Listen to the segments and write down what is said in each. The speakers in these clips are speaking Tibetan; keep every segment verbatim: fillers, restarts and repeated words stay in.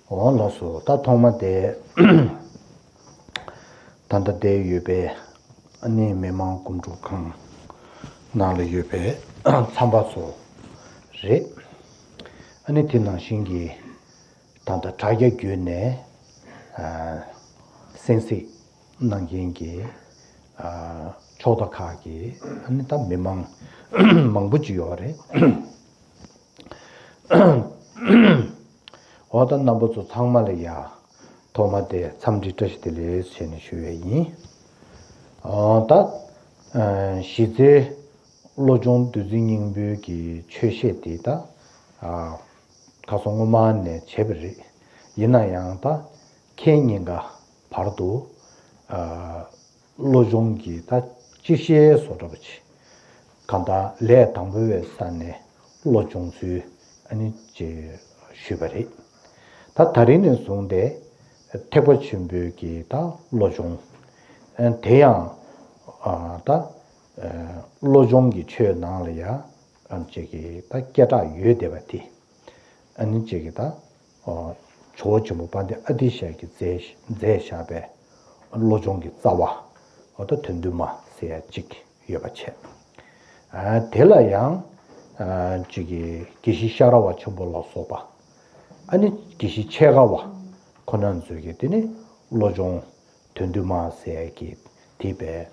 འོང་ལགས་སོ། ད་ཐོག་མ་དེ་ད་ལྟ་བསྡད་ཡོད་པའི་ཨ་ནི་མི་མང་སྒོམ་སྒྲུབ་ཁང་ནང་ལ་ཡོད་པའི་མཚམས་པ་ཚོ་རེད། ཨ་ནི་དེ་ནང་བཞིན་གྱི་ད་ལྟ་དྲ་རྒྱ་བརྒྱུད་ནས་ཨ་གསན་གཟིགས་གནང་མཁན་གྱི་ཨ་ཕྱོགས་མཐའ་ཁག་གི་ཨ་ནི་ད་མི་མང་མང་པོ་ཅིག་ཡོད་རེད། འོ་ད་རྣམ་པ་ཚོ་ཚང་མ་ལ་ཡ་ཐོག་མ་དེ་འཚམས་འདྲི་བཀྲ་ཤིས་བདེ་ལེགས་ཞེས་ནས་ཞུ་བས་ཡིན། ཨ་ད་ཨ་གཞི་རྩའི་བློ་སྦྱོང་བདུད་རྩི་སྙིང་པོའི་གི་ཆོས་བཤད་དེ་ད་ཨ་ཁ་སང་སྔོན་མ་ནས་བྱས་པ་རེད། ཡིན་ན་ཡང་ད་ཁྱེད་གཉིས་ཀ་བར་དུ་ཨ་བློ་སྦྱོང་གི་ད་སྤྱི་བཤད་བཟོ་འདྲ་པོ་ཅིག་གང་ལྟར་ལས་དང་པོ་བའི་ས་ནས་བློ་སྦྱོང་ཚུལ་ཨ་ནི་ཅེས་ཞུས་པ་རེད། ད་ད་རིང་ནས་བཟུང་སྟེ་ཐེག་པ་ཆེན་པོའི་གི་ད་བློ་སྦྱོང་ཨ་དེ་ཡང་ཨ་ད་ཨ་བློ་སྦྱོང་གི་ཆོས་ནང་ལ་ཡང་ཨ་ཅིག་གི་ད་སྐད་གྲགས་ཡོད་བསྡད་པ་དེ། ཨ་ནི་ཅིག་གི་ད། ཨོ། ཇོ་བོ་ཆེན་པོ་དཔལ་ལྡན་ཨ་ཏི་ཤ་གིས་མཛད་མཛད་བཞག་པའི་བློ་སྦྱོང་གི་རྩ་བ། ཨོ་ད་དོན་བསྡུས་མ་ཟེར་ཡ་ཅིག་ཡོད་པ་བྱས། ཨ་དེ་ལ་ཡང་། ཨ་ཅིག་གི་དགེ་བཤེས་ཤ་ར་བ་ཆེན་པོ་ལ་སོགས་པ། ཨ་ནི་དགེ་བཤེས་ཆེ་ཁ་བ་ཁོ་ན་ཚོས་ཀྱིས་དེ་ནི་བློ་སྦྱོང་། དོན་བསྡུས་མ་ཟེར་གྱི་དེ་བས་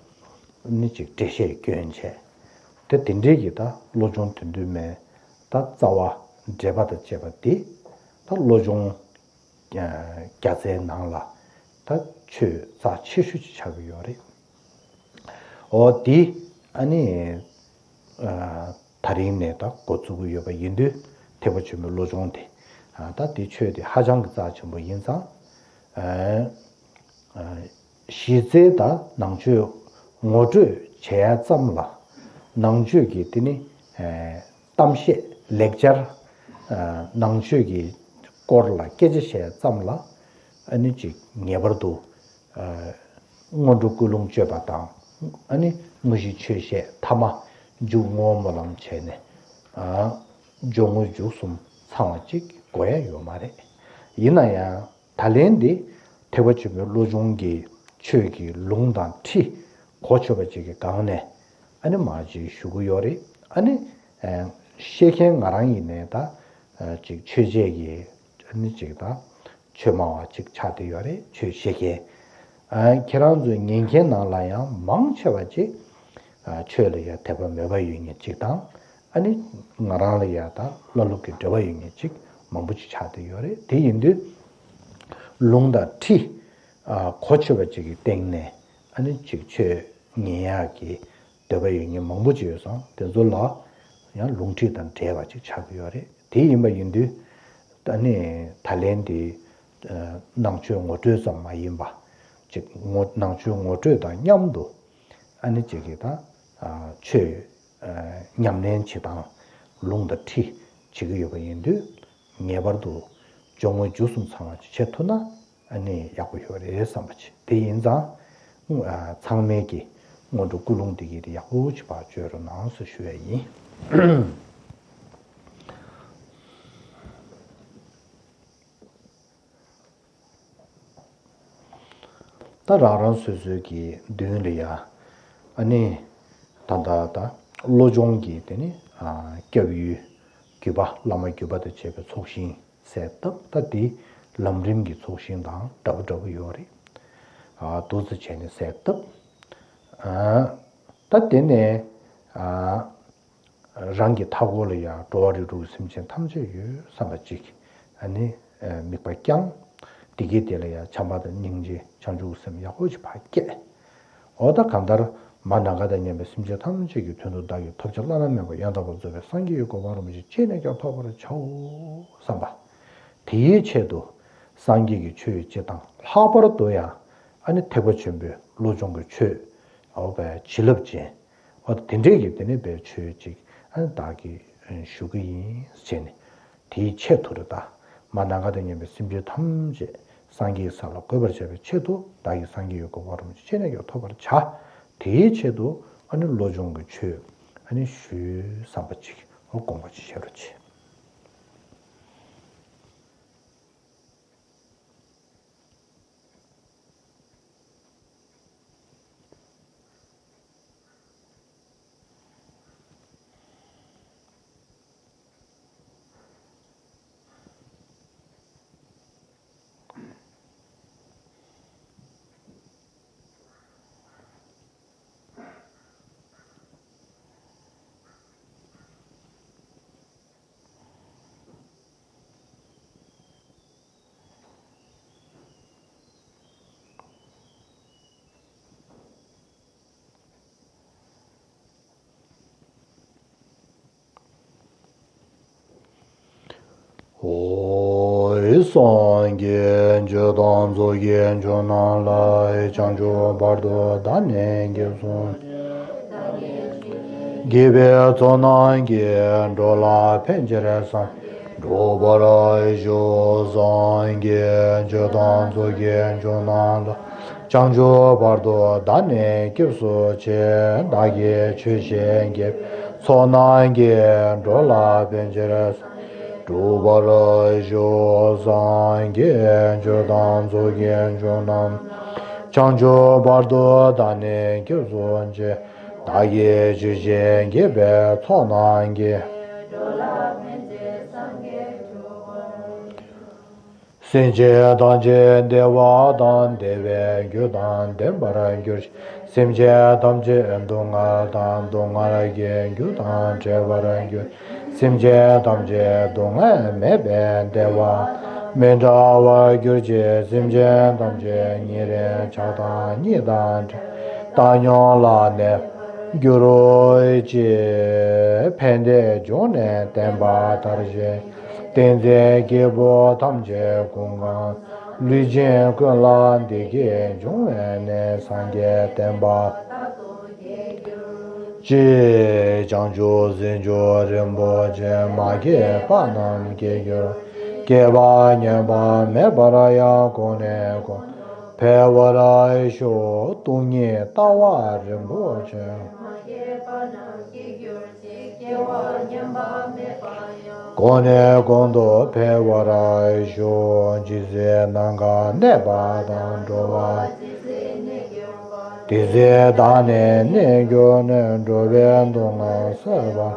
ནི་ཅིག་འགྲེལ་བཤད་སྐྱོན་བྱས། དེ་དེ་འདྲའི་གི་ད་བློ་སྦྱོང་དོན་བསྡུས་མའི་ད་རྩ་བ་འགྲེལ་པ་དང་བཅས་པ་དེ་ད་བློ་སྦྱོང་རྒྱལ་མཚན་ནང་ལ་ད་ཆོས་རྩ་ཆེ་ཤོས་ཅིག་ཆགས་ཀྱི་ཡོད་རེད། འོ་དེ་ཨ་ནི། ད་རིང་ནས་ད་འགོ་བཙུགས་ཀྱི་ཡོད་པ་ཡིན་དུས་ཐེག་པ་ཆེན་པོའི་བློ་སྦྱོང་དེ། ད་དེ་ཆོས་དེ་ཧ་ཅང་གི་རྩ་ཆེན་པོ་ཡིན་ཙང་། གཞི་རྩའི་ད་ནང་ཆོས་ངོ་སྤྲོད་བྱས་ཙམ་ལ་ནང་ཆོས་ཀྱི་དེ་ནི་གཏམ་བཤད་ལེགས་སྦྱར་ནང་ཆོས་ཀྱི་སྐོར་ལ་སྐད་ཆ་བཤད་ཙམ་ལ་ཨ་ནི་ཅིག་ངེས་པར་དུ། སྔོན་འགྲོ་ཀུན་སློང་བཅོས་པ་དང་ཨ་ནི་དངོས་གཞི་ཆོས་བཤད་ཐ་མ་མཇུག་བསྔོ་སྨོན་ལམ་བྱས་ནས་སྦྱོར་དངོས་མཇུག་གསུམ་ཚང་བ་ཅིག་དགོས་ཡ་ཡོད་མ་རེད། ཡིན་ན་ཡང་ད་ལན་འདི་ཐེག་པ་ཆེན་པོའི་བློ་སྦྱོང་གི་ཆོས་ཀྱི་ལུང་དང་ཁྲིད་གོ་ཆོད་པ་ཅིག་གི་སྒང་ནས་ཨ་ནི་མར་ཅིག་ཞུ་གི་ཡོད་རེད། ཨ་ནི་བཤད་མཁན་ང་རང་ཡིན་ནའི་ད་ཅིག་ཆོས་བྱེད་ཀྱི་ཨ་ནི་ཅིག་ད། ཆོས་སྨྲ་བ་གཅིག་ཆགས་བསྡད་ཡོད་རེད། ཆོས་བཤད་མཁན། ཨ་ཁྱེད་རང་ཚོའི་ཉན་མཁན་ནང་ལ་ཡང་མང་ཆེ་བ་ཅིག་ཨ་ཆོས་ལ་ཡང་དད་པ་མོས་པ་ཡོད་མཁན་གཅིག་དང་། ཨ་ནི་ང་རང་ལ་ཡང་ད་བླ་སློབ་ཀྱི་འབྲེལ་བ་ཡོད་མཁན་གཅིག་མང་པོ་ཅིག་ཆགས་བསྡད་ཡོད་རེད། དེ་ཡིན་དུས་ལུང་དང་ཁྲིད་ཨ་གོ་ཆོད་པ་ཅིག་གི་སྟེང་ནས་ཨ་ནི་ཅིག་ཆོས་ཉན་ཡག་གི་འདོད་པ་ཡོད་མཁན་མང་པོ་ཅིག་ཡོད་ཙང་། དེ་ཚོ་ལ་ཡང་ལུང་ཁྲིད་དང་འབྲེལ་བ་ཅིག་ཆགས་ཀྱི་ཡོད་རེད། དེ་ཡིན་པ་ཡིན་དུས་ད་ནི་ད་ལན་འདི་ནང་ཆོས་ངོ་སྤྲོད་ཙམ་མ་ཡིན་པ་ཅིག་ངོ་ནང་ཆོས་ངོ་སྤྲོད་དང་མཉམ་དུ་ཨ་ནི་ཅིག་གིས་ད་ཆོས་ཉམས་ལེན་བྱེད་སྟངས་ལུང་དང་ཁྲིད་བྱེད་ཀྱི་ཡོད་པ་ཡིན་དུས། ངེས་པར་དུ་སྦྱོར་དངོས་མཇུག་གསུམ་ཚང་བ་ཅིག་བྱེད་ཐུབ་ན་ཨ་ནི་ཡག་པོ་ཡོད་རེད་བསམ་པ་ཅིག་དེ་ཡིན་ཙང་། ཨ་ཚང་མས་ཀྱི་སྔོན་འགྲོ་ཀུན་སློང་འདི་གི་དེ་ཡག་པོ་ཅིག་ཕར་བཅོས་རོགས་གནང་ཟེར་ཞུ་ཡ་ཡིན། ད་རང་རང་སོ་སོའི་གི་མདུན་ལ་ཡ། ཨ་ནི་ད་ལྟ་ད་བློ་སྦྱོང་གི་དེ་ནི་ཨ་སྐྱབས་ཡུལ་བརྒྱུད་པ་བླ་མ་བརྒྱུད་པ་དང་བཅས་པའི་ཚོགས་ཞིང་གསལ་བཏབ། ད་དེ་ལམ་རིམ་གྱི་ཚོགས་ཞིང་དང་འདྲ་པོ་འདྲ་པོ་ཡོད་རེད། ཨ་འདུག་སེ་བྱས་ནས་གསལ་བཏབ། ཨ་ད་དེ་ནས་ཨ་རང་གི་མཐའ་འཁོར་ལ་ཡང་འགྲོ་བ་རིགས་དྲུག་གི་སེམས་ཅན་ཐམས་ཅད་ཡོད་བསམ་པ་ཅིག་ཨ་ནི་དམིགས་པ་བསྐྱང་། དེ་གའི་དེ་ལ་ཡང་བྱམས་པ་དང་སྙིང་རྗེ་བྱང་ཆུབ་ཀྱི་སེམས་ཡག་པོ་ཅིག་ཕར་བསྐྱེད། འོ་ད་གང་ལྟར་མ་ནམ་མཁའ་དང་མཉམ་པའི་སེམས་ཅན་ཐམས་ཅད་ཀྱི་དོན་དུ་བདག་གིས་ཐོབ་བྱ་བླ་ན་མེད་པ་ཡང་དག་པར་རྫོགས་པའི་སངས་རྒྱས་ཀྱི་གོ་འཕང་རིན་པོ་ཆེ་ཅི་ནས་ཀྱང་ཐོབ་པར་བྱའོ་བསམ་པ། དེའི་ཆེད་དུ་སངས་རྒྱས་ཀྱི་ཆོས་སྤྱི་དང་ལྷག་པར་དུ་ཡང་ཨ་ནི་ཐེག་པ་ཆེན་པོའི་བློ་སྦྱོང་གི་ཆོས་འོ་བའི་བྱིན་རླབས་ཅན། འོ་དེ་འདྲས་ཀྱི་དེ་ནས་བའི་ཆོས་ཅིག་ཨ་ནི་བདག་གིས་ཞུ་གི་ཡིན་ཟེར་ནས། དེའི་ཆེད་དུ་རེད་ད། མ་ནམ་མཁའ་དང་མཉམ་པའི་སེམས་ཅན་ཐམས་ཅད་སངས་རྒྱས་ས་ལ་འགོད་པར་བྱ་བའི་ཆེད་དུ་བདག་གིས་སངས་རྒྱས་ཀྱི་གོ་འཕང་རིན་པོ་ཆེ་ཅི་ནས་ཀྱང་ཐོབ་པར་བྱ། དེའི་ཆེད་དུ་ཨ་ནི་བློ་སྦྱོང་གི་ཆོས་ཨ་ནི་ཞུས་བསམ་པ་ཅིག་འོ་དགོངས་པ་ཅིག་བཞེས་རོགས་བྱེད། བོད་སངས་རྒྱས་ཆོས་དང་ཚོགས་ཀྱི་མཆོག་རྣམས་ལ། བྱང་ཆུབ་བར་དུ་བདག་ནི་སྐྱབས་སུ་མཆི། དགེ་བའི་ཚོགས་རྣམས་ཀྱིས། འགྲོ་ལ་ཕན་ཕྱིར་སངས་རྒྱས་འགྲུབ་པར་ཤོག་སངས་རྒྱས་ཆོས་དང་ཚོགས་ཀྱི་མཆོག་རྣམས་ལ། བྱང་ཆུབ་བར་དུ་བདག་ནི་སྐྱབས་སུ་མཆི། བདག་གིས་ཆོས་བཤད་དགེ་བའི་ཚོགས་རྣམས་ཀྱིས། འགྲོ་ལ་ཕན་ཕྱིར་སངས་རྒྱས་འགྲུབ་པར་ཤོག་སངས་རྒྱས་ཆོས་དང་ཚོགས་ཀྱི་མཆོག་རྣམས། བྱང་ཆུབ་བར་དུ་བདག་ནི་སྐྱབས་སུ་མཆི། བདག་གིས་ཆོས་བཤད་དགེ་བའི་ཚོགས་རྣམས་ཀྱིས། སེམས་ཅན་ཐམས་ཅད་བདེ་བ་དང་། བདེ་བའི་རྒྱུ་དང་ལྡན་པར་གྱུར་ཅིག་སེམས་ཅན་ཐམས་ཅད་སྡུག་བསྔལ་དང་། སྡུག་བསྔལ་གྱི་རྒྱུ་དང་བྲལ་བར་གྱུར་ཅིག་སེམས་ཅན་ཐམས་ཅད་སྡུག་བསྔལ་མེད་པའི་བདེ་བ་མི་འབྲལ་བར་གྱུར་ཅིག་སེམས་ཅན་ཐམས་ཅད་ཉེ་རིང་ཆགས་སྡང་གཉིས་དང་བྲལ་བའི་བཏང་སྙོམས་ལ་གནས་པར་གྱུར་ཅིག་ཕན་བདེ་འབྱུང་གནས་བརྟན་པ་དར་ཞིང་། ཏིང་འཛིན་སྐྱེས་བུ་ཐམས་ཅད་ཀུན་གང་། ལུས་ཅན་ཀུན་ལ་བདེ་སྐྱིད་འབྱུང་བའི་གནས། སངས་རྒྱས་བསྟན་པ་ཅིག་བྱང་ཆུབ་སེམས་མཆོག་རིན་པོ་ཆེ། མ་སྐྱེས་པ་རྣམས་སྐྱེ་གྱུར་ཅིག་སྐྱེས་པ་ཉམས་པ་མེད་པར་ཡང་། གོང་ནས་གོང་དུ་འཕེལ་བར་ཤོག་སྟོང་ཉིད་ལྟ་བ་རིན་པོ་ཆེ། གོང་ནས་གོང་དུ་འཕེལ་བར་ཤོག་ཇི་སྲིད་ནམ་མཁའ་གནས་པ་དང་། འགྲོ་བ་དེ་སྲིད་བདག་ནི་གནས་གྱུར་ནས། འགྲོ་བའི་སྡུག་བསྔལ་སེལ་བར།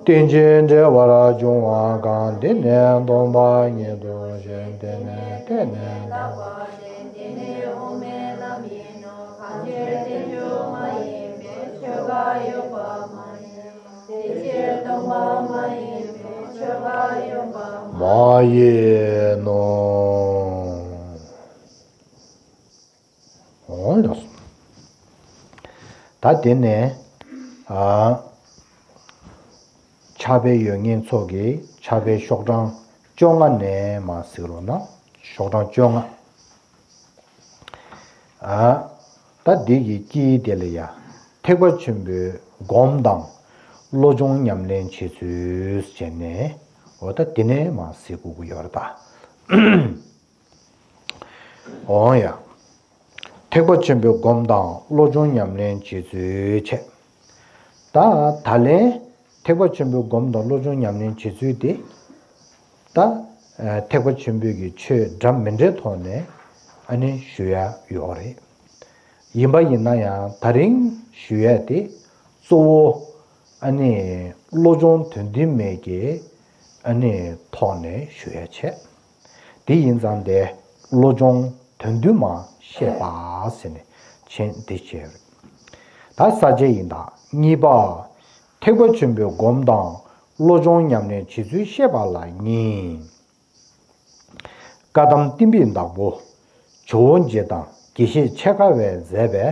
རྟེན་ཅིང་འབྲེལ་བར་འབྱུང་བ་གང་། དེ་ནི་སྟོང་པ་ཉིད་དུ་ཤེས། དེ་ནི་གཏན་ནས་འདའ་བ་ཅན། དེ་ནི་དབུ་མའི་ལམ་ཡིན་ནོ། གང་ཕྱིར་རྟེན་འབྱུང་མ་ཡིན་པའི། ཆོས་འགའ་ཡོད་པ་མ་ཡིན། དེ་ཕྱིར་སྟོང་པ་མ་ཡིན་པའི། ཆོས་འགའ་ཡོད་པ་མ་ཡིན་ནོ། འོང་ལགས་སོ། ད་དེ་ནས་ཨ། ཕྱག་དཔེ་ཡོད་ངེས་ཚོགས་ཀྱི་ཕྱག་དཔེ་ཤོག་གྲངས་བཅོ་ལྔ་ནས་མར་གཟིགས་རོགས་གནང་། ཤོག་གྲངས་བཅོ་ལྔ། ཨ། ད་འདི་གི་དཀྱིལ་དེ་ལ་ཡ། ཐེག་པ་ཆེན་པོའི་སྒོམ་དང་བློ་སྦྱོང་ཉམས་ལེན་བྱེད་ཚུལ་བྱས་ནས། འོ་ད་དེ་ནས་མར་གཟིགས་དགོས་ཀྱི་ཡོད་རེད་ད། འོང་ཡ། ཐེག་པ་ཆེན་པོའི་སྒོམ་དང་བློ་སྦྱོང་ཉམས་ལེན་བྱེད་ཚུལ་བྱས། ད་ད་ལན་ཐེག་པ་ཆེན་པོའི་སྒོམ་དང་བློ་སྦྱོང་ཉམས་ལེན་བྱེད་ཚུལ་དེ། ད་ཐེག་པ་ཆེན་པོའི་གི་ཆོས་འདྲ་མི་འདྲའི་ཐོག་ནས་ཨ་ནི་ཞུ་ཡ་ཡོད་རེད། ཡིན་པ་ཡིན་ན་ཡང་ད་རིང་ཞུ་ཡ་དེ་གཙོ་བོ་ཨ་ནི་བློ་སྦྱོང་དོན་སྟོན་མའི་གི་ཨ་ནི་ཐོག་ནས་ཞུ་ཡ་བྱས། དེ་ཡིན་ཙང་དེ་བློ་སྦྱོང་དོན་སྟོན་མ་བཤད་པ་ཟེར་ནས་མཆན་འདི་བྱས་རེད། ད་ས་བཅད་ཡིན་ད། གཉིས་པ། ཐེག་པ་ཆེན་པོའི་སྒོམ་དང་བློ་སྦྱོང་ཉམས་ལེན་བྱེད་ཚུལ་བཤད་པ་ལ་གཉིས། བཀའ་གདམས་བསྟན་པའི་བདག་པོ་ཇོ་བོ་རྗེ་དང་དགེ་བཤེས་འཆད་ཁ་བས་མཛད་པའི་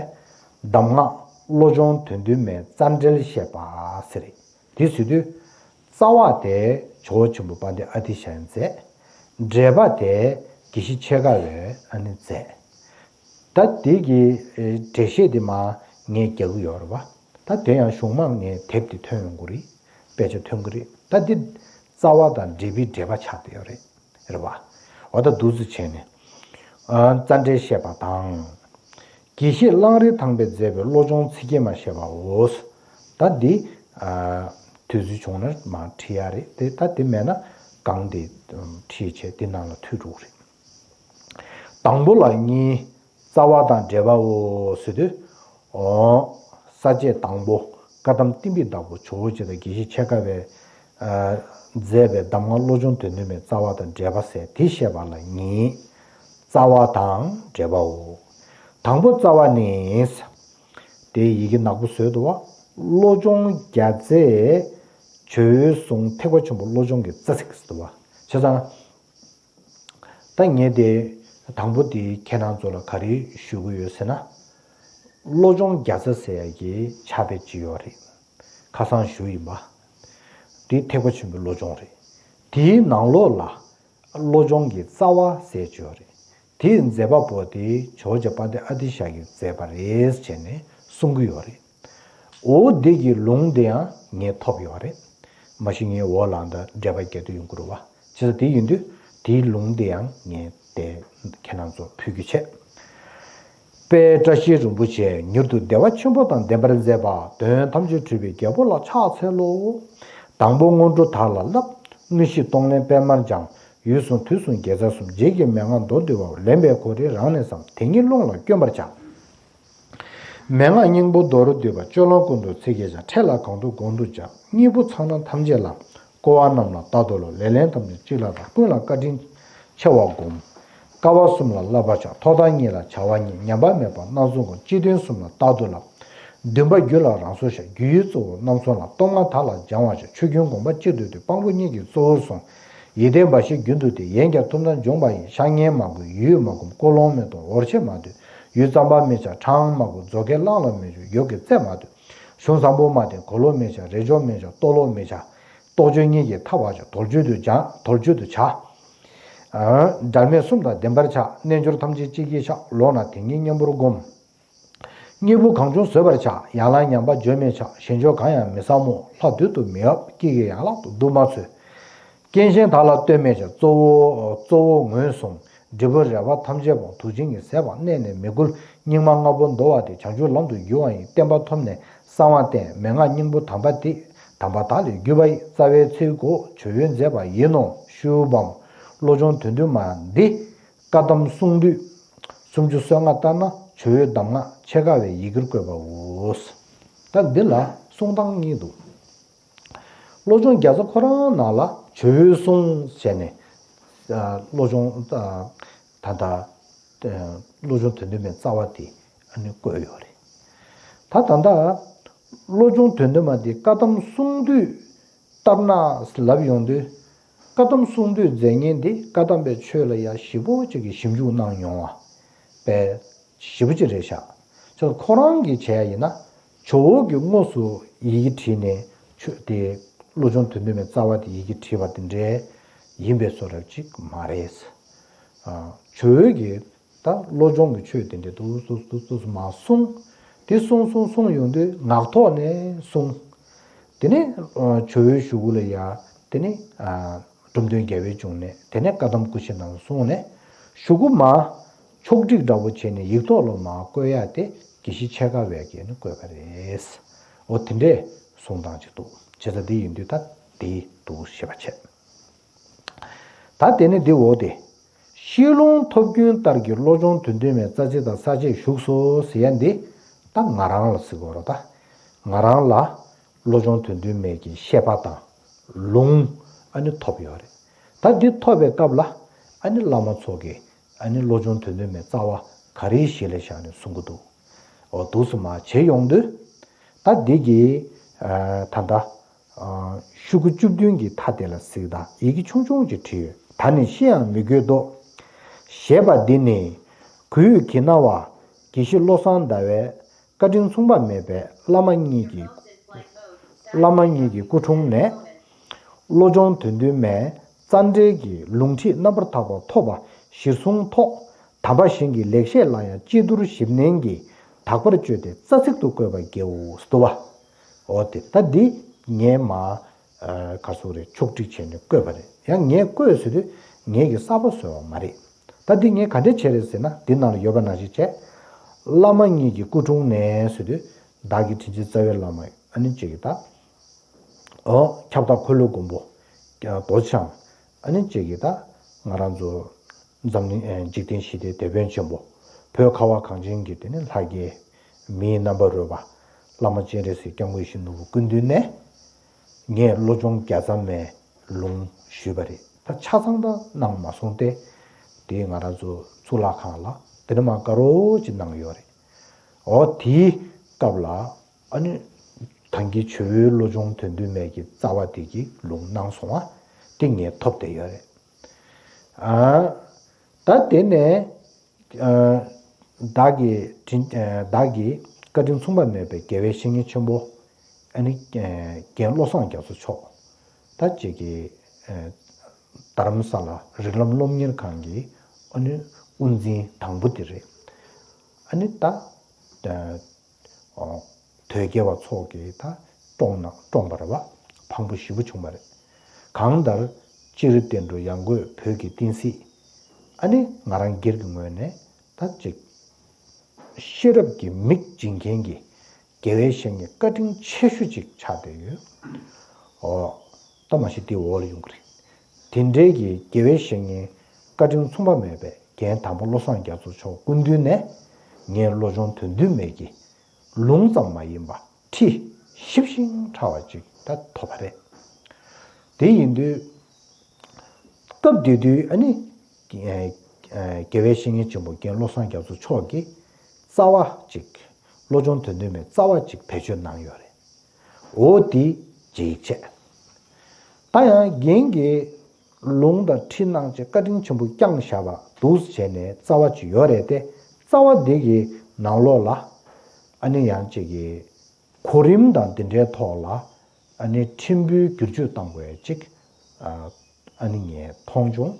གདམས་ངག་བློ་སྦྱོང་དོན་སྟོན་མའི་རྩ་འགྲེལ་བཤད་པ་ཟེར། དེ་ཟེར་དུས། རྩ་བ་དེ་ཇོ་བོ་ཆེན་པོ་དཔལ་ལྡན་ཨ་ཏི་ཤ་ཡིས་མཛད། འགྲེལ་པ་དེ་དགེ་བཤེས་འཆད་ཁ་བས་ཨ་ནི་མཛད། ད་དེ་གི་འགྲེལ་བཤད་དེ་མར་ངས་རྒྱག་གི་ཡོད་རེད་བ། ད་དེ་ཡང་གཞུང་མང་ངས་དེབ་དེ་ཐོན་ཡོང་གི་རེད། དཔེ་ཆ་ཐོན་གི་རེད། ད་འདི་རྩ་བ་དང་འགྲེལ་པའི་འགྲེལ་པ་ཆགས་བསྡད་ཡོད་རེད། རེད་བ། འོ་ད་འདུག་སེ་བྱས་ནས། ཨ། རྩ་འགྲེལ་བཤད་པ་དང་། དགེ་བཤེས་གླང་རི་ཐང་པས་མཛད་པའི་བློ་སྦྱོང་ཚིག་བརྒྱད་མ་བཤད་པའོ། ད་འདི། ཨ། དུས་ཚོད་བྱུང་ན་མར་ཁྲིད་ཡ་རེད་དེ། ད་དེ་མེད་ན་གང་དེ་ཁྲིད་བྱས་དེ་ནང་ལ་མཐུད་འགྲོ་གི་རེད། དང་པོ་ལ་གཉིས། རྩ་བ་དང་འགྲེལ་པའོ་ཟེར་དུས། འོ། ས་བཅད་དང་པོ། བཀའ་གདམས་བསྟན་པའི་བདག་པོ་ཇོ་བོ་རྗེ་དང་དགེ་བཤེས་འཆད་ཁ་བས། ཨ། མཛད་པའི་གདམས་ངག་བློ་སྦྱོང་དོན་སྟོན་མའི་རྩ་བ་དང་འགྲེལ་པ་ཟེར་དེ་བཤད་པ་ལ་གཉིས། རྩ་བ་དང་འགྲེལ་པའོ། དང་པོ་རྩ་བ་ནི། དེ་ཡི་གེ་ནག་པོ་བཟོས་འདུག་བ། བློ་སྦྱོང་རྒྱ་རྩའི་ཇོ་བོའི་གསུང་ཐེག་པ་ཆེན་པོ་བློ་སྦྱོང་གི་རྩ་ཚིག་ཟེར་འདུག་བ། བྱས་ཙང་། ད་ངས་དེ་དང་པོ་དེ་ཁྱེད་རང་ཚོ་ལ་ག་རེ་ཞུ་གི་ཡོད་ཟེར་ན། བློ་སྦྱོང་རྒྱ་རྩ་ཟེར་ཡ་གི་ཕྱག་དཔེ་ཅིག་ཡོད་རེད། ཁ་སང་ཞུས་ཡིན་པ། དེ་ཐེག་པ་ཆེན་པོའི་བློ་སྦྱོང་རེད། དེའི་ནང་ལོགས་ལ་བློ་སྦྱོང་གི་རྩ་བ་ཟེར་གྱི་ཡོད་རེད། དེའི་མཛད་པ་པོ་དེ་ཇོ་བོ་རྗེ་དཔལ་ལྡན་ཨ་ཏི་ཤ་གིས་མཛད་པ་རེད་བྱས་ནས་གསུང་གི་ཡོད་རེད། འོ་འདི་གི་ལུང་དེ་ཡང་ངས་ཐོབ་ཡོད་རེད། མ་གཞི་ངའི་འོག་ལ་འདི་འགྲེལ་པ་རྒྱག་རྒྱུ་ཡོང་གི་རེད་བ། བྱས་ཙང་དེ་ཡིན་དུས་དེའི་ལུང་དེ་ཡང་ངས་དེ་ཁྱེད་རང་ཚོར་ཕུལ་རྒྱུ་བྱས། དཔལ་བཀྲ་ཤིས་རིན་པོ་ཆེ་མྱུར་དུ་བདེ་བ་ཆེན་པོ་དང་ལྡན་པར་མཛད་པ། དོན་ཐམས་ཅད་འགྲུབ་པའི་རྒྱལ་པོ་ལ་ཕྱག་འཚལ་ལོ། དང་པོ་སྔོན་འགྲོ་དག་ལ་བསླབ། དངོས་གཞི་གཏོང་ལེན་སྤེལ་མར་སྦྱང་། ཡུལ་གསུམ་དུས་གསུམ་དགེ་རྩ་གསུམ། རྗེས་ཀྱི་མན་ངག་མདོར་བསྡུས་པ། ལེན་པའི་གོ་དེ་རང་ནས་བསམ། དེ་ཉིད་རླུང་ལ་བསྐྱོན་པར་བྱ། མན་ངག་སྙིང་པོ་མདོར་བསྡུས་པ། སྤྱོད་ལམ་ཀུན་ཏུ་ཚིག་གིས་བྱ། འཕྲལ་ལ་གང་ཐུབ་གོང་དུ་བྱ། གཉིས་པོ་ཚང་ན་ཐམས་ཅད་ལ། བསྐོ་བ་རྣམས་ལ་རྟག་ཏུ་སློབ། ལེ་ལན་ཐམས་ཅད་གཅིག་ལ་བརྟག་ཀུན་ལ་བཀའ་དྲིན་ཆེ་བ་བསྒོམ། བསྐལ་པ་གསུམ་ལ་བསླབ་པར་བྱ། ཐོག་མཐའ་གཉིས་ལ་བྱ་བ་གཉིས། ཉམས་པ་མེད་པར་སྣ་ཚོགས་བསྒོམ། སྤྱི་དོན་གསུམ་ལ་རྟག་ཏུ་བསླབ། འདུན་པ་རྒྱུད་ལ་རང་སོར་བཞག། རྒྱུ་ཡི་གཙོ་བོ་རྣམ་གསུམ་ལ། སྟོབས་ལྔ་དག་ལ་སྦྱང་བར་བྱ། ཆོས་ཀུན་དགོངས་པ་གཅིག་ཏུ་བསྡུས། དཔང་པོ་གཉིས་ཀྱི་གཙོ་བོར་བཟུང་། ཡིད་བརྟན་འབའ་ཞིག་རྒྱུན་དུ་བསྟེན། ཡིན་ཀྱང་ཐུབ་ན་འཇོམས་པ་ཡིན། ཤ་ངན་མ་བགོ་ཡུད་མ་བསྒོམ། ཀོ་ལོང་མི་གཏོང་འོར་ཆེ་མ་འདོད། ཡུལ་ཙམ་པ་མི་བྱ་འཕྲང་མ་བགོ། མཛོ་སྐད་གླང་ལ་མི་འཇུག་ཡོ་གི་རྩེ་མ་འདོད། གཞུང་བཟང་པོ་མ་བསྟེན་གོ་ལོ་མི་བྱ། རེ་ལྕོག་མི་བྱ་རྟོག་ལོ་མི་བྱ། རྟོག་དཔྱོད་གཉིས་ཀྱིས་ཐར་བར་བྱ། དོལ་རྒྱུད་དུ་སྦྱང་དོལ་རྒྱུད་དུ་བྱ། འབྲལ་མེད་གསུམ་དང་ལྡན་པར་བྱ། རྣལ་འབྱོར་ཐམས་ཅད་གཅིག་གིས་བཤགས། ལོག་ན་དེ་ཉིད་གཉེན་པོར་བསྒོམ། གཉིས་པོ་གང་བྱུང་བཟོད་པར་བྱ། ཡན་ལག་ཉམས་པ་བརྗོད་མི་བྱ། ཞེན་ཆོས་གང་ཡང་མི་བསམ་མོ། ལྷ་བདུད་དུ་མི་དབབ། སྐྱེ་གི་ཡན་ལག་ཏུ་བསྡུ་མ་འཚོལ། རྐྱེན་གཞན་དག་ལ་ལྟོས་མི་བྱ། གཙོ་བོ་གཙོ་བོ་ངོས་བཟུང་། འབྲས་བུ་རེ་བ་ཐམས་ཅད་སྤོང་། དུག་ཅན་གྱི་ཟས་པ་གནས་ནས་མི་འགུལ། སྙིགས་མ་ལྔ་པོ་འདོར་བ་སྟེ། བྱང་ཆུབ་ལམ་དུ་རྒྱུ་བ་ཡིན། བརྟན་པ་ཐོབ་ནས་གསང་བ་བསྟན། མན་ངག་སྙིང་པོ་དམ་པ་སྟེ། དམ་པ་དག་ལས་བརྒྱུད་པ་ཡི། རྩ་བའི་ཚིག་གོ་ཇོ་བོས་མཛད་པ་ཡིན་ནོ། ཤུ་བམ། བློ་སྦྱོང་དོན་བསྡུས་མ་འདི། བཀའ་གདམས་གསུང་བསྡུས། སུམ་ཅུ་སོ་ལྔ་ལྟར་ན་ཇོ་བོའི་གདམས་ངག་ཕྱེད་ཀ་བའི་ཡི་གེར་བཀོད་པའོ། ད་འདི་ལ་གསུང་སྟངས་གཉིས་འདུག་བློ་སྦྱོང་རྒྱལ་ཚབ་ཁོ་རང་ནང་ལ་ཇོ་བོའི་གསུང་བྱས་ནས་བློ་སྦྱོང་ད་ལྟ་བློ་སྦྱོང་དོན་བསྡུས་མའི་རྩ་བ་དེ་ཨ་ནི་བཀོད་ཡོད་རེད། ད་ད་ལྟ་བློ་སྦྱོང་དོན་བསྡུས་མ་དེ་བཀའ་གདམས་གསུང་བསྡུས་ལྟར་ན་ལབ་ཡོང་དུས། བཀའ་གདམས་གསུང་བསྡུས་མཛད་མཁན་དེ་བཀའ་གདམས་པའི་ཆོས་ལ་ཡ་ཞིབ་པོ་ཅིག་གི་ཞིབ་འཇུག་གནང་མྱོང་བ་པས་ཞིབ་པོ་ཅིག་རེད་ཤག་ཅེས་ཁོ་རང་གིས་བྱས་ཡིན་ན་ཇོ་བོ་གི་དངོས་སུ་ཡི་གེ་བྲིས་ནས་ཆོས་དེ་བློ་སྦྱོང་དོན་བསྡུས་མའི་རྩ་བ་དེ་ཡི་གེ་བྲིས་པ་དེ་འདྲའི་ཡིན་པའི་བཟོ་འདྲ་ཅིག་མ་རེད། ཨ་ཇོ་བོ་གིས་ད་བློ་སྦྱོང་གི་ཆོས་དེ་འདྲའི་འདུག་འདུག་འདུག་འདུག་མ་གསུངས། དེ་གསུངས་གསུངས་གསུངས་ཡོང་དུས་ངག་ཐོག་ནས་གསུངས། དེ་ནས་ཇོ་བོའི་གཞུག་གུ་ལ་ཡ་དེ་ནས་འབྲོམ་སྟོན་རྒྱལ་བའི་འབྱུང་གནས། དེ་ནས་བཀའ་གདམས་སྐུ་ཕྱྭ་རྣམས་གསུངས་ནས་གཞུག་གུ་མ་ཕྱོགས་བསྒྲིགས་འདྲ་བོ་བྱས་ནས་ཡིག་ཐོག་ལ་མ་བཀོད་ཡ་དེ་དགེ་བཤེས་ཕྱེད་ཀ་བས་ཀྱིས་ནི་བཀོད་པ་རེད། འོ་དེ་འདྲས་གསུང་སྟངས་ཅིག་འདུག་བྱས་ཙང་དེ་ཡིན་དུས་ད་དེ་འདུག་ཞེས་པ་བྱས། ད་དེ་ནི་འདི་འོ་དེ། ཤེས་ལུང་ཐོབ་རྒྱུན་ལྟར་གྱི་བློ་སྦྱོང་དོན་བསྡུས་མའི་རྩ་ཚིག་དང་ས་བཅད་བཞུགས་སོ་ཟེར་ཡ་འདི་ད་ང་རང་ལ་ཟེར་དགོས་རེད་ད། ང་རང་ལ་བློ་སྦྱོང་དོན་བསྡུས་མའི་གི་བཤད་པ་དང་ལུང་ཨ་ནི་ཐོབ་ཡོད་རེད། ད་འདི་ཐོབ་པའི་སྐབས་ལ་ཨ་ནི་བླ་མ་ཚོ་གིས་ཨ་ནི་བློ་སྦྱོང་དོན་བསྡུས་མའི་རྩ་བ་ག་རེའི་གཞི་ལ་བཞག་ནས་གསུང་གི་འདུག་འོ་འདུག་སེ་མར་བྱས་ཡོང་དུས། ད་འདི་གི་ཨ་ད་ལྟ་ཤོག་གུ་བཅུ་བདུན་གྱི་མཐའ་དེ་ལ་གཟིགས་དང་ཡི་གེ་ཆུང་ཆུང་ཅིག་བྲིས་ཡོད། ད་ནི་ཤེས་ཡང་མི་དགོས་དོ། ཞེས་པ་འདི་ནི་གུས་ཀྱི་རྣ་བ་དགེ་བཤེས་བློ་བཟང་ཟླ་བའི་བཀའ་དྲིན་མཚུངས་པ་མེད་པའི་བླ་མ་གཉིས་ཀྱི་བླ་མ་གཉིས་ཀྱི་སྐུ་དྲུང་ནས་བློ་སྦྱོང་དོན་བསྡུས་མའི་རྩ་འགྲེལ་གྱི་ལུང་ཁྲིད་རྣམ་པར་དག་པ་ཐོབ་པ་གཞིར་བཟུང་ཐོག་དམ་པ་གཞན་གྱི་ལེགས་བཤད་ལ་ཡང་སྤྱི་བསྡུར་ཞིབ་ནན་གྱིས་དག་པར་བཅོས་ཏེ་རྩ་ཚིག་ཏུ་བཀོད་པ་དགེའོ་ཟེར་དུ་བ། འོ་དེ་ད་འདི་ངས་མ་ག་སོག་རེ་ཕྱོགས་སྒྲིག་བྱས་ནས་བཀོད་པ་རེད། ཡང་ངས་བཀོད་ཟེར་དུས་ངས་ཀྱི་གསར་པ་བཟོས་པ་མ་རེད། ད་འདི་ངས་ག་འདྲས་བྱས་རེད་ཟེར་ན་འདི་ནང་ལ་ཡོད་པ་ནང་བཞིན་བྱས། བླ་མ་གཉིས་ཀྱི་སྐུ་དྲུང་ནས་ཟེར་དུས་བདག་གི་དྲིན་ཅན་རྩ་བའི་བླ་མ་ཨ་ནི་གཅིག་གི་ད། ཨོ། ཁྱབ་བདག་འཁོར་ལོའི་མགོན་པོ། རྡོ་རྗེ་འཆང་། ཨ་ནི་གཅིག་གིས་ད་ང་རང་ཚོ་འཛམ་གླིང་འཇིག་རྟེན་ཞི་བདེའི་དེད་དཔོན་ཆེན་པོ། བོད་ཁ་བ་གངས་ཅན་གྱི་དེ་ནི་ལྷ་རྒྱལ། མིའི་རྣམ་པར་རོལ་པ། བླ་མ་སྤྱན་རས་གཟིགས་སྐྱབས་མགོན་ཡིད་བཞིན་ནོར་བུ་སྐུ་མདུན་ནས། ངས་བློ་སྦྱོང་བརྒྱ་རྩ་མའི་ལུང་ཞུས་པ་རེད། ད་ཆ་ཚང་ད་གནང་མ་སོང་སྟེ། དེ་ང་རང་ཚོ་གཙུག་ལག་ཁང་ལ་དེ་ནི་མ་དཀར་པོ་ཅིག་གནང་ཡོད་རེད། འོ་དེའི་སྐབས་ལ། ཨ་ནི། ཐང་གི་ཇོ་བོའི་བློ་སྦྱོང་དོན་བསྡུས་མའི་གི་རྩ་བ་དེ་གི་ལུང་གནང་སོང་བ། དེ་ངས་ཐོབ་བསྡད་ཡོད་རེད། ཨ། ད་དེ་ནས། ཨ། བདག་གི་དྲིན། ཨ། བདག་གི་བཀའ་དྲིན་མཚུངས་པ་མེད་པའི་དགེ་བའི་བཤེས་གཉེན་ཆེན་པོ། ཨ་ནི། ཨ། རྒན་བློ་བཟང་རྒྱ་མཚོ་མཆོག་ད་ཅིག་གི། ཨ། རྡ་རམ་ས་ལ་རིགས་ལམ་སློབ་གཉེར་ཁང་གི་ཨ་ནི་དབུ་འཛིན་དང་པོ་དེ་རེད། ཨ་ནི་ད་ཨ་དོལ་རྒྱལ་བ་ཚོ་གིས་ད་བཀྲོངས་ན་བཀྲོངས་པ་རེད་བ། ཕངས་པོ་ཞེ་པོ་བྱུང་བ་རེད། གང་ལྟར་སྤྱིར་བསྟན་འགྲོ་ཡང་སྒོས་བོད་ཀྱི་བསྟན་སྲིད། ཨ་ནི་ང་རང་སྒེར་གྱི་ངོས་ནས་ད་ཅིག་ཤེས་རབ་ཀྱི་མིག་སྦྱིན་མཁན་གྱི་དགེ་བའི་བཤེས་གཉེན་བཀའ་དྲིན་ཆེ་ཤོས་ཅིག་ཆགས་བསྡད་ཡོད། ཨོ། ད་མ་གཞི་དེ་འོག་ལ་ཡོང་གི་རེད། དེ་འདྲའི་གི་དགེ་བའི་བཤེས་གཉེན་བཀའ་དྲིན་མཚུངས་པ་མེད་པའི་རྒན་དམ་པ་བློ་བཟང་རྒྱ་མཚོ་མཆོག་སྐུ་མདུན་ནས་ངས་བློ་སྦྱོང་དོན་བསྡུས་མེད་ཀྱི་ལུང་ཙམ་མ་ཡིན་པ་ཁྲིད་ཞིབ་ཞིང་ཕྲ་བ་ཅིག་ད་ཐོབ་པ་རེད། དེ་ཡིན་དུས་སྐབས་དེ་དུས་ཨ་ནི་དགེ་བའི་བཤེས་གཉེན་ཆེན་པོ་རྒན་བློ་བཟང་རྒྱ་མཚོ་མཆོག་གིས་རྩ་བ་ཅིག་བློ་སྦྱོང་དོན་བསྡུས་མའི་རྩ་བ་ཅིག་བེད་སྤྱོད་གནང་ཡོད་རེད། འོ་དེ་ཅིག་བྱས། ད་ཡང་རྒན་གྱིས་ལུང་དང་ཁྲིད་གནང་བྱས་བཀའ་དྲིན་ཆེན་པོ་བསྐྱངས་བཞག་པ་འདུག་བྱས་ནས་རྩ་བ་ཅིག་ཡོད་རེད་དེ། རྩ་བ་འདི་གི་ནང་ལོགས་ལ་ཨ་ནི་ཡང་ཅིག་གི་གོ་རིམ་དང་དེ་འདྲའི་ཐོག་ལ་ཨ་ནི་ཕྲན་བུའི་བསྒྱུར་བཅོས་བཏང་དགོས་ཅིག་ཨ་ཨ་ནི་ངས་མཐོང་བྱུང་།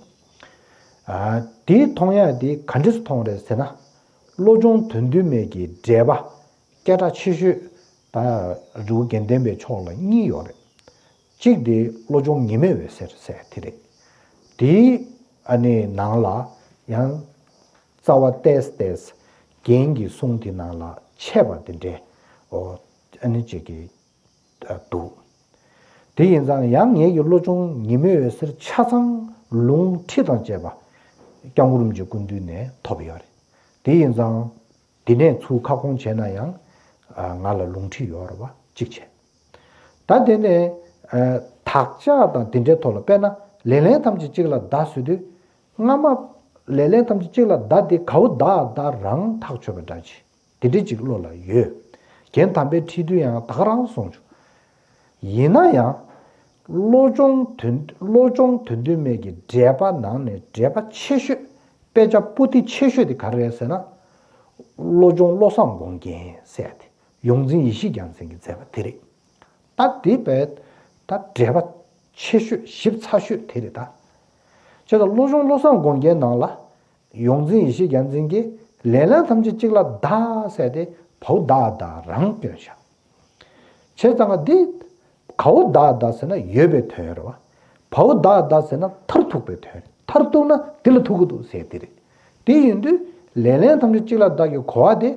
ཨ་དེ་མཐོང་ཡག་དེ་ག་འདྲས་སུ་མཐོང་རེད་ཟེར་ན། བློ་སྦྱོང་དོན་བསྡུས་མའི་གི་འགྲེལ་པ་སྐད་གྲགས་ཆེ་ཤོས་ད་རི་བོ་དགེ་ལྡན་པའི་ཕྱོགས་ལ་གཉིས་ཡོད་རེད། གཅིག་དེ་བློ་སྦྱོང་ཉི་མའི་འོད་ཟེར་ཟེར་དེ་རེད། དེའི་ཨ་ནི་ནང་ལ་ཡང་རྩ་བ་ཏོག་ཙམ་ཏོག་ཙམ་རྒན་གྱི་གསུང་དེ་ནང་ལ་ཆད་པ་དེ་འདྲས་ཨོ་ཨ་ནི་གཅིག་གི་འདུག་དེ་ཡིན་ཙང་ཡང་ངེད་ཀྱི་བློ་སྦྱོང་ཉི་མའི་འོད་ཟེར་ཆ་ཚང་ལུང་ཁྲིད་དང་བཅས་པ་སྐྱབས་མགོན་རིན་པོ་ཆེ་སྐུ་མདུན་ནས་ཐོབ་ཡོད་རེད། དེ་ཡིན་ཙང་། དེ་ནས་ཚུར་ཁ་སྐོང་བྱས་ན་ཡང་ང་ལ་ལུང་ཁྲིད་ཡོད་རེད་བ་གཅིག་བྱས། ད་དེ་ནས་བདག་ཅག་དང་དེ་འདྲའི་ཐོག་ལ་དཔེར་ན་ལེ་ལན་ཐམས་ཅད་གཅིག་ལ་བདའ་ཟེར་དུས། སྔ་མ་ལེ་ལན་ཐམས་ཅད་གཅིག་ལ་བདའ་དེ་གའུ་བདའ་བདའ་རང་ཐག་ཆོད་པ་འདྲ་ཅིག་དེ་འདྲའི་ཅིག་བློ་ལ་ཡོད། རྒན་དམ་པའི་ཁྲིད་དུས་ཡང་ད་ག་རང་གསུངས་བྱུང་། ཡིན་ན་ཡང་། བློ་སྦྱོང་དོན་བློ་སྦྱོང་དོན་བསྡུས་མའི་གི་འགྲེལ་པ་ནང་ནས་འགྲེལ་པ་ཆེ་ཤོས། དཔེ་ཆ་པོ་ཏི་ཆེ་ཤོས་དེ་ག་རེ་རེད་ཟེར་ན། བློ་སྦྱོང་བློ་བཟང་དགོངས་རྒྱན་ཟེར་ཏེ། ཡོངས་འཛིན་ཡེ་ཤེས་རྒྱལ་མཚན་གྱིས་མཛད་པ་དེ་རེད། ད་དེ་བས་ད་འགྲེལ་པ་ཆེ་ཤོས་ཞིབ་ཚགས་ཤོས་དེ་རེད་ད། བྱས་ཙང་བློ་སྦྱོང་བློ་བཟང་དགོངས་རྒྱན་ནང་ལ། ཡོངས་འཛིན་ཡེ་ཤེས་རྒྱལ་མཚན་གྱིས་ལེ་ལན་ཐམས་ཅད་གཅིག་ལ་བདའ་ཟེར་ཏེ་བའུ་བདའ་བདའ་རང་བཏོན་བཞག་བྱས་ཙང་ང་འདི་གའུ་བདའ་བདའ་ཟེར་ན་ཡོད་པའི་དོན་རེད་བ། བའུ་བདའ་བདའ་ཟེར་ན་མཐར་ཐུག་པའི་དོན་རེད། མཐར་ཐུག་ན་འདི་ལ་ཐུག་གི་འདུག་ཟེར་དེ་རེད། དེ་ཡིན་དུས་ལེ་ལན་ཐམས་ཅད་གཅིག་ལ་བདའ་གི་གོ་བ་དེ།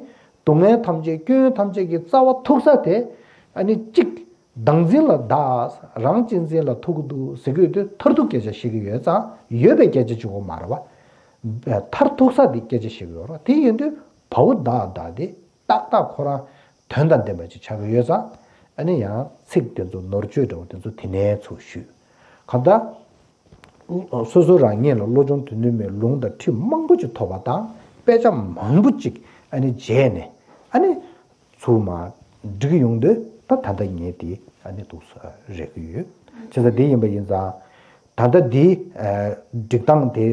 སྡུག་བསྔལ་ཐམས་ཅད་སྐྱོན་ཐམས་ཅད་ཀྱི་རྩ་བ་ཐུག་ས་དེ་ཨ་ནི་གཅིག་བདག་འཛིན་ལ་བདག་རང་གཅེས་འཛིན་ལ་ཐུག་གི་འདུག་ཟེར་གྱི་ཡོད་དུས་མཐར་ཐུག་སྐད་ཆ་བཤད་ཀྱི་ཡོད་ཙང་ཡོད་པའི་སྐད་ཆ་གཅིག་པོ་མ་རེད་བ། མཐར་ཐུག་ས་དེ་སྐད་ཆ་བཤད་ཀྱི་ཡོད་རེད་བ། དེ་ཡིན་དུས་བའུ་བདའ་བདའ་དེ་ཏག་ཏག་ཁོ་རང་དོན་དང་ལྡན་པ་ཅིག་ཆགས་ཀྱི་ཡོད་ཙང་ཨ་ནི་ཡང་ཚིག་དེ་ཚོ་ནོར་བཅོས་འདྲ་བོ་དེ་ཚོ་དེ་ནས་ཚུར་ཞུས། གང་ལྟར། སོ་སོ་རང་ཉིད་ལ་བློ་སྦྱོང་དོན་བསྡུས་མའི་ལུང་དང་ཁྲིད་མང་པོ་ཅིག་ཐོབ་པ་དང་དཔེ་ཆ་མང་པོ་ཅིག་ཨ་ནི་མཇལ་ནས་ཨ་ནི་ཚུར་མ་འགྲིག་ཡོང་དུས་ད་ད་ལྟ་ངས་དེ་ཨ་ནི་འདུག་ས་རེག་གི་ཡོད། བྱས་ཙང་དེ་ཡིན་པ་ཡིན་ཙང་ད་ལྟ་འདི་སྒྲིག་སྟངས་དེ་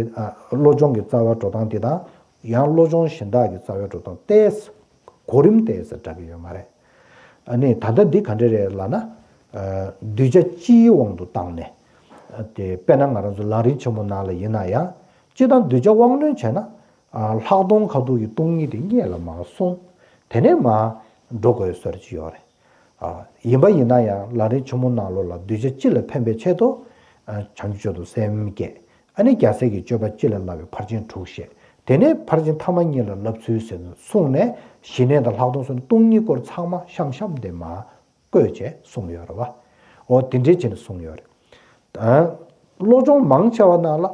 བློ་སྦྱོང་གི་རྩ་བ་འགྲོ་སྟངས་དེ་དང་ཡང་བློ་སྦྱོང་གཞན་དག་གི་རྩ་བའི་འགྲོ་སྟངས་ཏོག་ཙམ་གོ་རིམ་ཏོག་ཙམ་འདྲ་གི་ཡོད་མ་རེད། ཨ་ནི་ད་ལྟ་འདི་ག་འདྲ་རེད་ལབ་ན། གདུལ་བྱ་སྤྱིའི་དབང་དུ་བཏང་ནས། དེ་དཔེར་ན་ང་རང་ཚོ་ལམ་རིམ་ཆེན་མོ་ནང་ལ་ཡིན་ན་ཡང་། སྤྱིར་བཏང་གདུལ་བྱ་དབང་རྣོན་བྱས་ན། ལྷག་མཐོང་ཁ་ཐུག་གི་སྟོང་ཉིད་དེ་སྔོན་ལ་མར་སོང་། དེ་ནས་མར་འགྲོ་དགོས་སྲོལ་ཅིག་ཡོད་རེད། ཡིན་པ་ཡིན་ན་ཡང་ལམ་རིམ་ཆེན་མོ་ནང་ལོགས་ལ་གདུལ་བྱ་སྤྱི་ལ་ཕན་པའི་ཆེད་དུ། བྱང་ཆུབ་མཆོག་ཏུ་སེམས་བསྐྱེད། ཨ་ནི་རྒྱལ་སྲས་ཀྱི་སྤྱོད་པ་སྤྱི་ལ་བསླབ་པའི་ཕར་ཕྱིན་དྲུག་བཤད། དེ་ནས་ཕར་ཕྱིན་ཐ་མ་གཉིས་ལ་བསླབ་ཚུལ་ཟེར་ནས་གསུངས་ནས་ཞི་གནས་དང་ལྷག་མཐོང་སོགས་ནི་སྟོང་ཉིད་སྐོར་ཚང་མ་ཤམ་ཤམ་དེ་མར་བཀོད་བྱས་གསུངས་ཡོད་རེད་བ། འོ་དེ་འདྲའི་བྱས་ནས་གསུངས་ཡོད་རེད། བློ་སྦྱོང་མང་ཆེ་བ་ནང་ལ།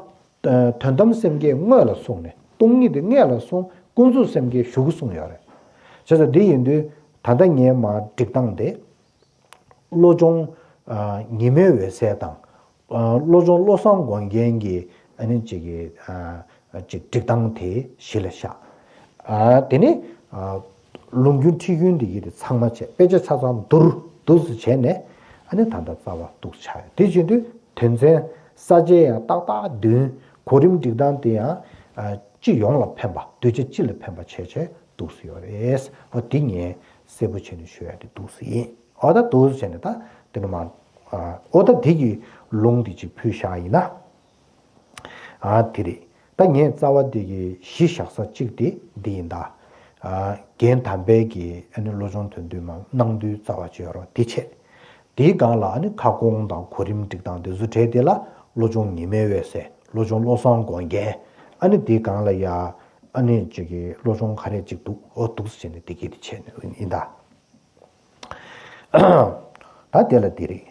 དོན་དམ་སེམས་བསྐྱེད་དངོས་ལ་གསུངས་ནས་སྟོང་ཉིད་དེ་སྔོན་ལ་སོང་ཀུན་རྫོབ་སེམས་བསྐྱེད་ཞུ་གི་གསུངས་ཡོད་རེད། བྱས་ཙང་འདི་ཡིན་དུས་ད་ལྟ་ངས་མར་སྒྲིག་སྟངས་དེ། བློ་སྦྱོང་། ཉི་མའི་འོད་ཟེར་དང་། བློ་སྦྱོང་བློ་བཟང་དགོངས་རྒྱན་གྱི་ཨ་ནི་ཅིག་གི་ཅིག་སྒྲིག་སྟངས་དེ་གཞི་ལ་བཞག་དེ་ནས་ལུང་རྒྱུན་ཁྲིད་རྒྱུན་འདི་གི་དེ་ཚང་མ་བྱས་དཔེ་ཆ་ཆ་ཚང་བསྡུར་འདུག་སེ་བྱས་ནས་ཨ་ནི་ད་ལྟ་རྩ་བ་འདུག་ཆགས་ཡོད། དེ་བྱེད་དུས་དོན་ཚན་ས་བཅད་ཡང་ཏག་ཏག་བདུན། གོ་རིམ་སྒྲིག་སྟངས་དེ་ཡང་སྤྱི་ཡོངས་ལ་ཕན་པ་གདུལ་བྱ་སྤྱི་ལ་ཕན་པ་བྱས་བྱས་འདུག་སེ་ཡོད་རེད། འོ་དེ་ངས་གསལ་པོ་བྱས་ནས་ཞུ་ཡ་དེ་འདུག་སེ་ཡིན། འོ་ད་འདུག་སེ་བྱས་ནས་ད་དེ་ནས་མ་འོ་ད་དེ་གི་ལུང་དེ་ཅིག་ཕུལ་བཞག་ཡིན་ན། ཨ་དེ་རེད། ད་ངས་རྩ་བ་དེ་གི་གཞི་བཞག་ས་གཅིག་དེ་འདི་ཡིན་ད། ཨ་རྒན་དམ་པའི་གི་ཨ་ནི་བློ་སྦྱོང་དོན་བསྡུས་མ་གནང་དུས་རྩ་བ་བྱས་རོགས་དེ་བྱས། དེའི་སྒང་ལ་ཨ་ནི་ཁ་སྐོང་དང་གོ་རིམ་སྒྲིག་སྟངས་དེ་ཚོ་བྲིས་དེ་ལ་བློ་སྦྱོང་ཉི་མའི་འོད་ཟེར། བློ་སྦྱོང་བློ་བཟང་དགོངས་རྒྱན། ཨ་ནི་དེའི་སྒང་ལ་ཡ་ཨ་ནི་ཅིག་གི་བློ་སྦྱོང་ག་རེ་ཅིག་འདུག་འོ་འདུག་ཟེར་ནས་དེ་གི་དེ་བྱས་ནས་ཡིན་ད། ད་དེ་ལ་འདི་རེད།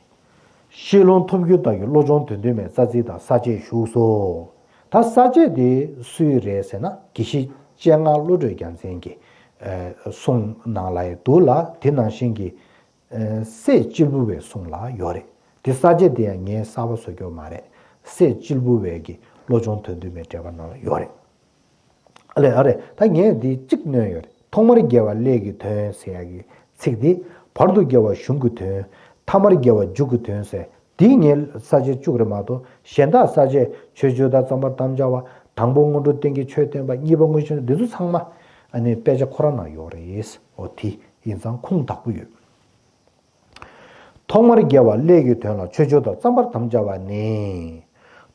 ཤེས་ལོང་ཐོབ་རྒྱུ་དག་གི་བློ་སྦྱོང་དོན་བསྡུས་མའི་རྩ་ཚིག་དང་ས་བཅད་བཞུགས་སོ། ད་ས་བཅད་དེ་སུའི་རེད་ཟེར་ན་དགེ་བཤེས་སྤྱན་སྔ་བློ་གྲོས་རྒྱལ་མཚན་གྱི་ཨ་གསུང་ནང་ལ་ཡང་འདུག་ལ། དེ་ནང་བཞིན་གྱི་ཨ་སྲས་སྐྱིད་པོ་བའི་གསུང་ལ་ཡོད་རེད། དེ་ས་བཅད་དེ་ཡང་ངས་གསར་པ་བཟོ་རྒྱུ་མ་རེད། སྲས་སྐྱིད་པོ་བའི་གི་བློ་སྦྱོང་དོན་བསྡུས་མའི་འགྲེལ་པ་ནང་ལ་ཡོད་རེད། ཨ་ལས་ཨ་རེ། ད་ངས་འདི་གཅིག་བསྣོན་ཡོད་རེད། ཐོག་མར་དགེ་བ་ཀླད་ཀྱི་དོན་ཟེར་ཡ་གི་ཚིག་འདི། བར་དུ་དགེ་བ་གཞུང་གི་དོན། ཐ་མར་དགེ་བ་མཇུག་གི་དོན་ཟེར། འདི་ངས་ས་བཅད་བཅུ་རེད་མ་གཏོགས་གཞན་དག་ས་བཅད་ཆོས་སྤྱོད་དང་རྩོམ་པར་དམ་བཅའ་བ། དང་པོ་སྔོན་འགྲོ་རྟེན་གྱི་ཆོས་བསྟན་པ། གཉིས་པ་དངོས་གཞི། འདི་ཚོ་ཚང་མ་ཨ་ནི་དཔེ་ཆ་ཁོ་རང་ནང་ཡོད་རེད། འོ་དེ་ཡིན་ཙང་ཁུངས་དག་པོ་ཡོད། ཐོག་མར་དགེ་བ་ཀླད་ཀྱི་དོན་ལ་ཆོས་སྤྱོད་དང་རྩོམ་པར་དམ་བཅའ་བ་ནི།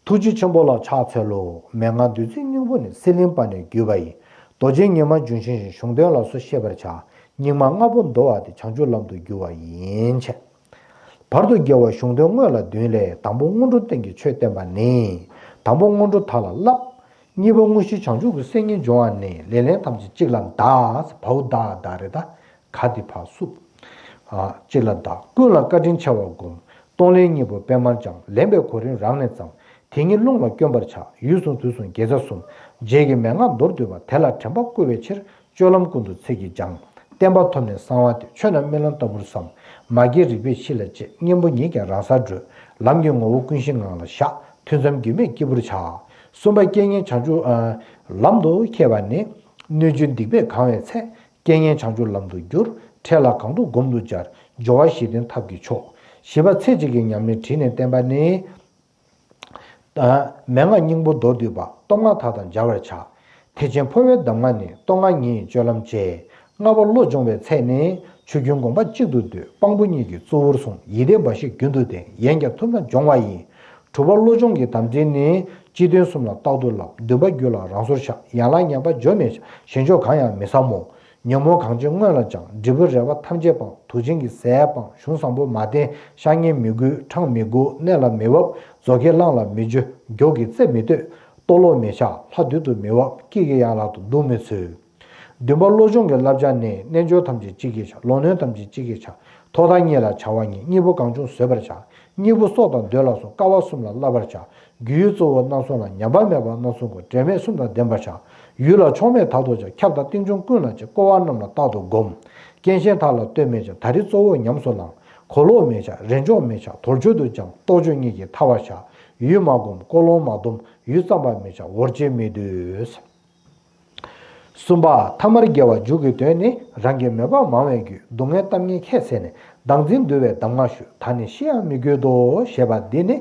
ཐུགས་རྗེ་ཆེན་པོ་ལ་ཕྱག་འཚལ་ལོ། མན་ངག་བདུད་རྩིའི་སྙིང་པོ་ནི། སྲེད་ལེན་པ་ནི་བརྒྱུད་པ་ཡི། རྡོ་རྗེ་ཉི་མ་ལྗོན་ཤིང་བཞིན། གཞུང་དོན་ལ་སོགས་ཤེས་པར་བྱ། སྙིགས་མ་ལྔ་པོ་འདོར་བ་སྟེ། བྱང་ཆུབ་ལམ་དུ་བསྒྱུར་བ་ཡིན་བྱས། བར་དུ་དགེ་བ་གཞུང་དོན་དངོས་ལ་འདུན་ལས། དང་པོ་སྔོན་འགྲོ་རྟེན་གྱི་ཆོས་བསྟན་པ་ནི། དང་པོ་སྔོན་འགྲོ་མཐའ་ལ་བསླབ། གཉིས་པ་དངོས་གཞི་བྱང་ཆུབ་ཀྱི་སེམས་ཉིད་འབྱུང་བ་ནི། ལེགས་ལེགས་ཐམས་ཅད་གཅིག་ལ་བཟླ། བའོ་བཟླ་བཟླ་རེད་ད། ག་དེ་ཕར་བསུབ། ཨ་གཅིག་ལ་བཟླ། ཀུན་ལ་བཀའ་དྲིན་ཆེ་བ་བསྒོམ། གཏོང་ལེན་གཉིས་པོ་པད་མར་སྦྱང་། ལེན་པའི་གོ་རིམ་རང་ནས་བརྩམས། དེ་ཉིད་རླུང་ལ་བསྐྱོན་པར་བྱ། ཡུལ་གསུམ་དུས་གསུམ་དགེ་རྩ་གསུམ། རྗེས་ཀྱི་མན་ངག་མདོར་བསྡུས་པ། དེ་ལ་དྲན་པ་བསྐུལ་བའི་ཕྱིར། སྤྱོད་ལམ་ཀུན་ཏུ་ཚིག་གིས་སྦྱང་། བསྟན་པ་ཐོབ་ནས་གསང་བ་སྟེ། ཆོས་རྣམས་རྨི་ལམ་ལྟ་བུར་བསམ། མ་སྐྱེས་རིག་པས་ཕྱི་ལ་དཔྱད། གཉེན་པོ་ཉིད་ཀྱང་རང་སར་གྲོལ། ལམ་གྱི་ངོ་བོ་ཀུན་ཤེས་ངང་ལ་བཞག། ཐུན་མཚམས་རྒྱུན་མེད་སྐྱིད་པོར་བྱ། གསུམ་པ་རྐྱེན་ངན་བྱང་ཆུབ་ཨ་ལམ་དུ་ཁྱེར་བ་ནི། སྣོད་བཅུད་སྡིག་པས་གང་བའི་ཚེ། རྐྱེན་ངན་བྱང་ཆུབ་ལམ་དུ་བསྒྱུར། འཕྲལ་ལ་གང་ཐུབ་སྒོམ་དུ་སྦྱར། སྦྱོར་བ་བཞི་ལྡན་ཐབས་ཀྱི་མཆོག། བཞི་པ་ཚེ་གཅིག་གི་ཉམས་ལེན་བྲིས་ནས་བསྟན་པ་ནི། མན་ངག་སྙིང་པོ་མདོར་བསྡུས་པ། སྟོབས་ལྔ་དག་དང་སྦྱར་བར་བྱ། ཐེག་ཆེན་འཕོ་བའི་གདམས་ངག་ནི། སྟོབས་ལྔ་ཉིད་ཡིན་སྤྱོད་ལམ་བཅས། ལྔ་པ་བློ་སྦྱོང་བའི་ཚད་ནི། ཆོས་རྒྱུན་དགོངས་པ་གཅིག་ཏུ་བསྡུས། དཔང་པོ་གཉིས་ཀྱིས་གཙོ་བོར་བཟུང་། ཡིད་བདེ་འབའ་ཞིག་རྒྱུན་དུ་ལྡན། ཡན་གྱི་ཐུབ་རྣམས་སྦྱོང་བ་ཡིན། དྲུག་པ་བློ་སྦྱོང་གི་དམ་ཚིག་ནི། སྤྱི་དོན་གསུམ་ལ་རྟག་ཏུ་བསླབ། འདུན་པ་རྒྱུད་ལ་རང་སོར་བཞག། ཡན་ལག་ངན་པ་འཇོམས་མི་བྱ། ཞེན་ཕྱོགས་གང་ཡང་མི་བསམ་མོ། ཉོན་མོངས་གང་ཆེ་སྔོན་ལ་སྦྱང་། འབྲས་བུ་རེ་བ་ཐམས་ཅད་སྤང་། དུག་ཅན་གྱི་ཟས་སྤང་། གཞུང་བཟང་པོ་མ་བསྟེན། བཤགས་ཉེས་མི་གུས། འཕྲང་མི་སྒུག། གནས་ལ་མི་བབ། མཛོ་གི་གླང་ལ་མི་འཇུ། མགྱོགས་ཀྱི་རྩེ་མི་གཏོད། ལྟོ་ལོག་མི་བཞག། ལྷ་འདུལ་དུ་མི་འོང་། སྐྱིད་ཀྱི་ཡན་ལག་ཏུ་འདུ་མི་ཚུགས། འདུན་པ་བློ་སྦྱོང་གི་བསླབ་བྱ་ནི། རྣལ་འབྱོར་ཐམས་ཅད་གཅིག་གིས་བྱ། ལོག་གནོན་ཐམས་ཅད་གཅིག་གིས་བྱ། ཐོག་མཐའ་གཉིས་ལ་བྱ་བ་ཉིད། གཉིས་པོ་གང་བྱུང་བཟོད་པར་བྱ། གཉིས་པོ་སྲོག་དང་འདོད་ལ་སོགས། དཀའ་བ་གསུམ་ལ་བསླབ་པར་བྱ། རྒྱུ་ཡི་གཙོ་བོ་རྣམ་གསུམ་ལ། ཉམས་པ་མེད་པ་རྣམ་གསུམ་དགོས། འབྲལ་མེད་གསུམ་དང་ལྡན་པར་བྱ། ཡུལ་ལ་ཕྱོགས་མེད་དག་ཏུ་བྱ། ཁྱབ་དང་རྟེན་འབྱུང་ཀུན་ལ་སྤྱད། བསྐོར་བ་རྣམས་ལ་རྟག་ཏུ་བསྒོམ། རྐྱེན་གཞན་དག་ལ་ལྟོས་མི་བྱ། ད་རེས་གཙོ་བོ་ཉམས་སུ་བླང་། གོ་ལོག་མི་བྱ། རེས་འཇོག་མི་བྱ། དོར་བྱོལ་དུ་སྦྱང་། རྟོག་དཔྱོད་གཉིས་ཀྱིས་ཐར་བར་བྱ། ཡུལ་མ་བསྒོམ། ཀོ་ལོང་མ་སྡོམ། ཡུལ་ཙམ་པ་མི་བྱ། འོར་ཆེན་མི་འདུས། གསུམ་པ་ཐ་མར་དགེ་བ་མཇུག་གི་དོན་ནི། རང་གི་མོས་པ་མང་བའི་རྒྱུ། སྡུག་བསྔལ་གཏམ་ངན་ཁས་བཟས་ནས། བདག་འཛིན་འདུལ་བའི་གདམས་ངག་ཞུ། ད་ནི་ཤི་ཡང་མི་དགོས་དོ། ཞེས་པ་འདི་ནི།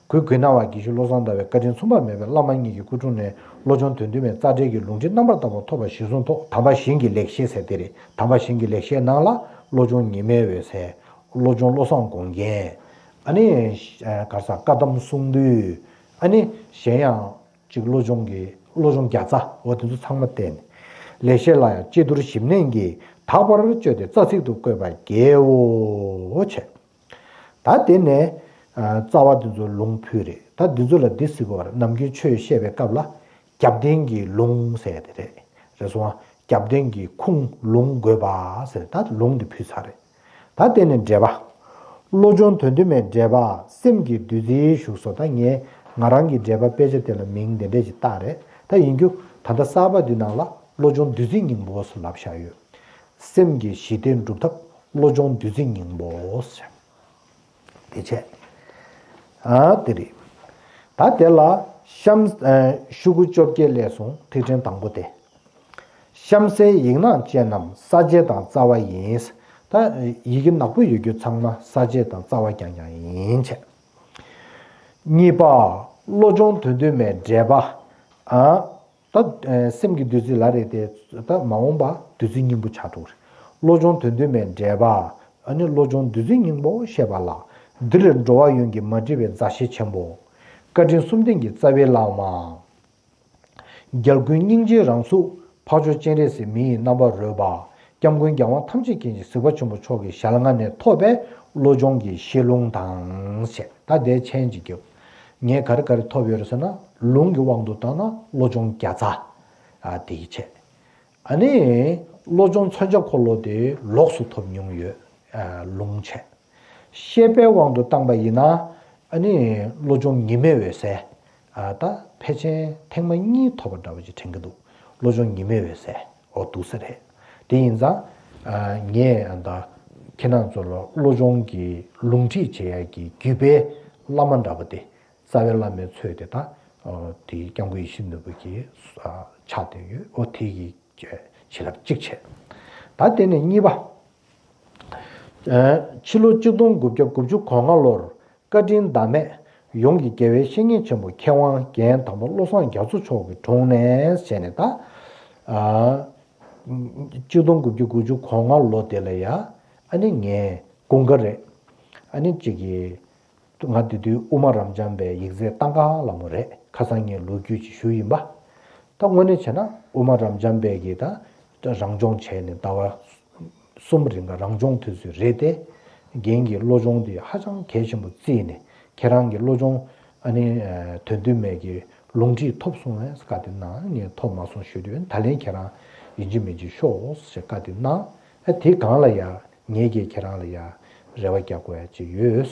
གུས་གུས་སྣང་བ་དགེ་བཤེས་བློ་བཟང་ཟླ་བའི་བཀའ་དྲིན་མཚུངས་པ་མེད་པའི་བླ་མ་ཉིད་ཀྱི་སྐུ་དྲུང་ནས་བློ་སྦྱོང་དོན་བསྡུས་མའི་རྩ་འགྲེལ་གྱི་ལུང་ཁྲིད་རྣམ་པར་དག་པ་ཐོབ་པ་གཞིར་བཟུང་ཐོག་དམ་པ་ཞིང་གི་ལེགས་བཤད་ཟེར་དེ་རེད། དམ་པ་ཞིང་གི་ལེགས་བཤད་ནང་ལ་བློ་སྦྱོང་ཉི་མའི་འོད་ཟེར། བློ་སྦྱོང་བློ་བཟང་དགོངས་རྒྱན། ཨ་ནི་ག་རེ་ཟེར། བཀའ་གདམས་གསུང་བསྡུས། ཨ་ནི་གཞན་ཡང་། གཅིག་བློ་སྦྱོང་གི་བློ་སྦྱོང་བརྒྱ་རྩ། འོ་དེ་ཚོ་ཚང་མ་བསྟན། ལེགས་བཤད་ལ་ཡང་སྤྱི་དོར་ཞིབ་གནས་ཀྱིས། དག་པར་བཅོས་ཏེ་རྩ་ཚིག་ཏུ་བཀོད་པ་དགེའོ། བྱས། ད་དེ་ནས་ཨ་རྩ་བ་འདི་ཚོ་ལུང་ཕུལ་རེད། ད་འདི་ཚོ་ལ་འདི་ཟེར་གྱི་ཡོད་རེད། ནམ་རྒྱུན་ཆོས་བཤད་པའི་སྐབས་ལ་རྒྱབ་རྟེན་གྱི་ལུང་ཟེར་དེ་རེད། རེད་སོང་ང་། རྒྱབ་རྟེན་གྱི་ཁུངས་ལུང་དགོས་པ་ཟེར། ད་ལུང་འདི་ཕུལ་ཚར་རེད། ད་དེ་ནས་འགྲེལ་པ། བློ་སྦྱོང་དོན་བསྡུས་མའི་འགྲེལ་པ་སེམས་ཀྱི་བདུད་རྩི་བཞུགས་སོ། ད་ངས་ང་རང་གི་འགྲེལ་པ་དཔེ་ཆ་དེ་ལ་མིང་འདི་འདྲས་ཅིག་བཏགས་རེད། ད་ཡིན་རྒྱུ་ད་ལྟ་གསར་པ་འདི་ནང་ལ་བློ་སྦྱོང་བདུད་རྩི་སྙིང་པོ་ཟེར་ལབ་བཞག་ཡོད། སེམས་ཀྱི་ཞི་བདེ་སྒྲུབ་ཐབས་བློ་སྦྱོང་བདུད་རྩི་སྙིང་པོ་ཟེར། དེ་བྱས། ཨ་དེ་རེད། ད་དེ་ལ་གཤམ་ཨ་ཤོག་གུ་བཅོ་བརྒྱད་ལས་བཟུང་ཐིག་ཕྲེང་དང་པོ་དེ། གཤམ་གསལ་ཡིག་ནག་ཅན་རྣམས་ས་བཅད་དང་རྩ་བ་ཡིན། ད་ཡི་གེ་ནག་པོ་ཡོད་རྒྱུ་ཚང་མ་ས་བཅད་དང་རྩ་བ་རྐྱང་རྐྱང་ཡིན་བྱས། གཉིས་པ། བློ་སྦྱོང་དོན་བསྡུས་མའི་འགྲེལ་པ། ཨ། ད་སེམས་ཀྱི་བདུད་རྩི་ལ་རེད་དེ། ད་མ་འོངས་པ་བདུད་རྩི་སྙིང་པོ་ཆགས་འགྲོ་གི་རེད། བློ་སྦྱོང་དོན་བསྡུས་མའི་འགྲེལ་པ། ཨ་ནི་བློ་སྦྱོང་བདུད་རྩི་སྙིང་པོ་ཞེས་པ་ལ། འདིར་འགྲོ་བ་ཡོངས་ཀྱི་མ་འདྲིས་པའི་མཛའ་བཤེས་ཆེན་པོ། བཀའ་དྲིན་གསུམ་ལྡན་གྱི་རྩ་བའི་བླ་མ། རྒྱལ་ཀུན་སྙིང་རྗེའི་རང་གཟུགས་འཕགས་མཆོག་སྤྱན་རས་གཟིགས་མི་ཡི་རྣམ་པར་རོལ་པ། སྐྱབས་མགོན་རྒྱལ་དབང་ཐམས་ཅད་མཁྱེན་ཅིང་གཟིགས་པ་ཆེན་པོ་མཆོག་གི་ཞལ་སྔ་ནས་ཐོབ་པའི་བློ་སྦྱོང་གི་བཤད་ལུང་དང་ཞེས། ད་དེའི་མཆན་ཅིག་རྒྱབ། ངས་ག་རེ་ག་རེ་ཐོབ་ཡོད་རེད་ཟེར་ན། ལུང་གི་དབང་དུ་བཏང་ན་བློ་སྦྱོང་བརྒྱ་རྩ། ཨ་དེ་གི་བྱས། ཨ་ནི་བློ་སྦྱོང་མཚོན་ཆ་འཁོར་ལོ་དེ་ལོགས་སུ་ཐོབ་མྱོང་ཡོད། ཨ་ལུང་བྱས། བཤད་པའི་དབང་དུ་བཏང་པ་ཡིན་ན། ཨ་ནི་བློ་སྦྱོང་ཉི་མའི་འོད་ཟེར། ཨ་ད་ཕལ་ཆེར་ཐེངས་མ་གཉིས་ཐོབ་པ་འདྲ་བ་ཅིག་དྲན་གྱི་འདུག། བློ་སྦྱོང་ཉི་མའི་འོད་ཟེར། འོ་འདུག་ས་རེད། དེ་ཡིན་ཙང་། ཨ་ངས་ཨ་ད་ཁྱེད་རང་ཚོ་ལ་བློ་སྦྱོང་གི་ལུང་ཁྲིད་བྱེད་ཡ་གི་བརྒྱུད་པའི་བླ་མ་འདྲ་པོ་དེ། རྩ་བའི་བླ་མའི་ཚོད་དེ་དང་། ཨ་དེའི་སྐྱབས་མགོན་ཡིད་བཞིན་ནོར་བུ་གི་ཨ་ཕྱག་དེ་ཡོད། འོ་དེ་གི་བྱིན་རླབས་གཅིག་བྱས། ད་དེ་ནས་གཉིས་པ། ཨ་ཕྱི་ལོ་གཅིག་སྟོང་དགུ་བརྒྱ་དགུ་བཅུ་གོ་ལྔ་ལོར་བཀའ་དྲིན་བདག་མེད་ཡོངས་ཀྱི་དགེ་བའི་བཤེས་གཉེན་ཆེན་པོ་མཁས་དབང་རྒན་དམ་པ་བློ་བཟང་རྒྱ་མཚོ་མཆོག་གི་དྲུང་ནས་བྱས་ནས། ད་ཨ་གཅིག་སྟོང་དགུ་བརྒྱ་དགུ་བཅུ་གོ་ལྔ་ལོ་དེ་ལ་ཡ། ཨ་ནི་ངའི་སྐུ་འགན་རེད། ཨ་ནི་གཅིག་གི་ང་དེ་དུས་དབུ་མ་རབ་འབྱམས་པའི་ཡིག་ཚད་ཏང་ཀ་ལ་མོ་རེད། ཁ་སང་ངས་ལོ་རྒྱུས་ཅིག་ཞུས་ཡིན་པ། ད་དངོས་གནས་བྱས་ན་དབུ་མ་རབ་འབྱམས་པའི་གི་ད་རང་སྦྱོང་བྱས་ནས་ཟླ་བ་གསུམ་རིང་ག་རང་སྦྱོང་དུས་ཚོད་རེད་དེ། རྒན་གྱི་བློ་སྦྱོང་དེ་ཧ་ཅང་གལ་ཆེན་པོ་བརྩིས་ནས། ཁྱེད་རང་གི་བློ་སྦྱོང་ཨ་ནི་དོན་མཐུན་མེད་ཀྱི་ལུང་ཁྲིད་ཐོབ་སོང་ངས་བཀའ་དེ་གནང་། ངས་ཐོབ་མ་སོང་ཞུ་དུས་ད་ལན་ཁྱེད་རང་ཡིན་གཅིག་མིན་གཅིག་ཤོག་ཞེས་བཀའ་དེ་གནང་། ཨ་དེ་གང་ལ་ཡ། ངེད་ཀྱིས་ཁྱེད་རང་ལ་ཡ་རེ་བ་རྒྱག་དགོས་ཡ་ཅིག་ཡོད།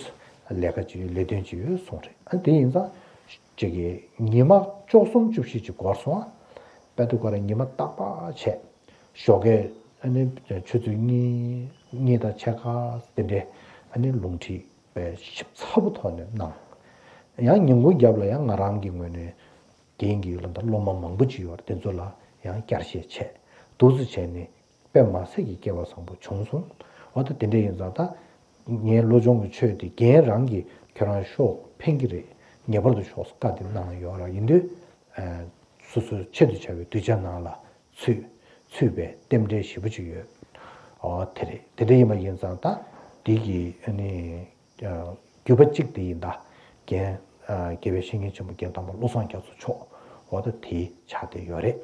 ལས་ཀ་ཅིག་ཡོད། ལས་དོན་ཅིག་ཡོད་གསུངས་རེད། ཨ་དེ་ཡིན་ཙང་ཅིག་གི་ཉི་མ་བཅུ་གསུམ་བཅུ་བཞི་ཅིག་འགོར་སོང་། ཨ་དཔེ་དེ་ཁོ་རང་ཉི་མ་རྟག་པར་བྱས། ཞོགས་ཀས་ཨ་ནི་ཆུ་ཚོད་གཉིས་གཉིས་དང་ཕྱེད་ཀ་དེ་འདྲའི་ཨ་ནི་ལུང་ཁྲིད་པའི་ཞིབ་ཚགས་པོ་ཐོག་ནས་གནང་། ཡང་ཉིན་གུང་རྒྱབ་ལ་ཡང་ང་རང་གི་ངོས་ནས་རྒན་གྱི་ལ་ད་སློབ་མ་མང་པོ་ཅིག་ཡོད་རེད། དེ་ཚོ་ལ་ཡང་བསྐྱར་བཤད་བྱས། འདུག་སེ་བྱས་ནས། དཔེ་མ་སྲིད་ཀྱི་སྐལ་བ་བཟང་པོ་བྱུང་སོང་། འོ་ད་དེ་འདྲ་ཡིན་ཙང་། ད་ངའི་བློ་སྦྱོང་གི་ཆོས་དེ་རྒན་རང་གིས་ཁྱོད་རང་ཤོག་ཕན་གྱི་རེད། ངེས་པར་དུ་ཤོག་བཀའ་དེ་གནང་ཡོད་ར། ཡིན་དུས་ཨ་སོ་སོའི་ཆེད་དུ་བྱ་བའི་གདུལ་བྱ་ནང་ལ་ཚུད་ཚུད་པའི་རྟེན་འབྲེལ་ཞེ་པོ་ཅིག་ཡོད། འོ་དེ་རེད། དེ་འདྲ་ཡིན་པ་ཡིན་ཙང་། ད་འདི་གི་ཨ་ནི་ཨ་བརྒྱུད་པ་གཅིག་དེ་ཡིན། ད་རྒན་ཨ་དགེ་བའི་བཤེས་གཉེན་ཆེན་པོ་རྒན་དམ་པ་བློ་བཟང་རྒྱ་མཚོ་མཆོག། འོ་ད་དེའི་ཕྱག་དེ་ཡོད་རེད།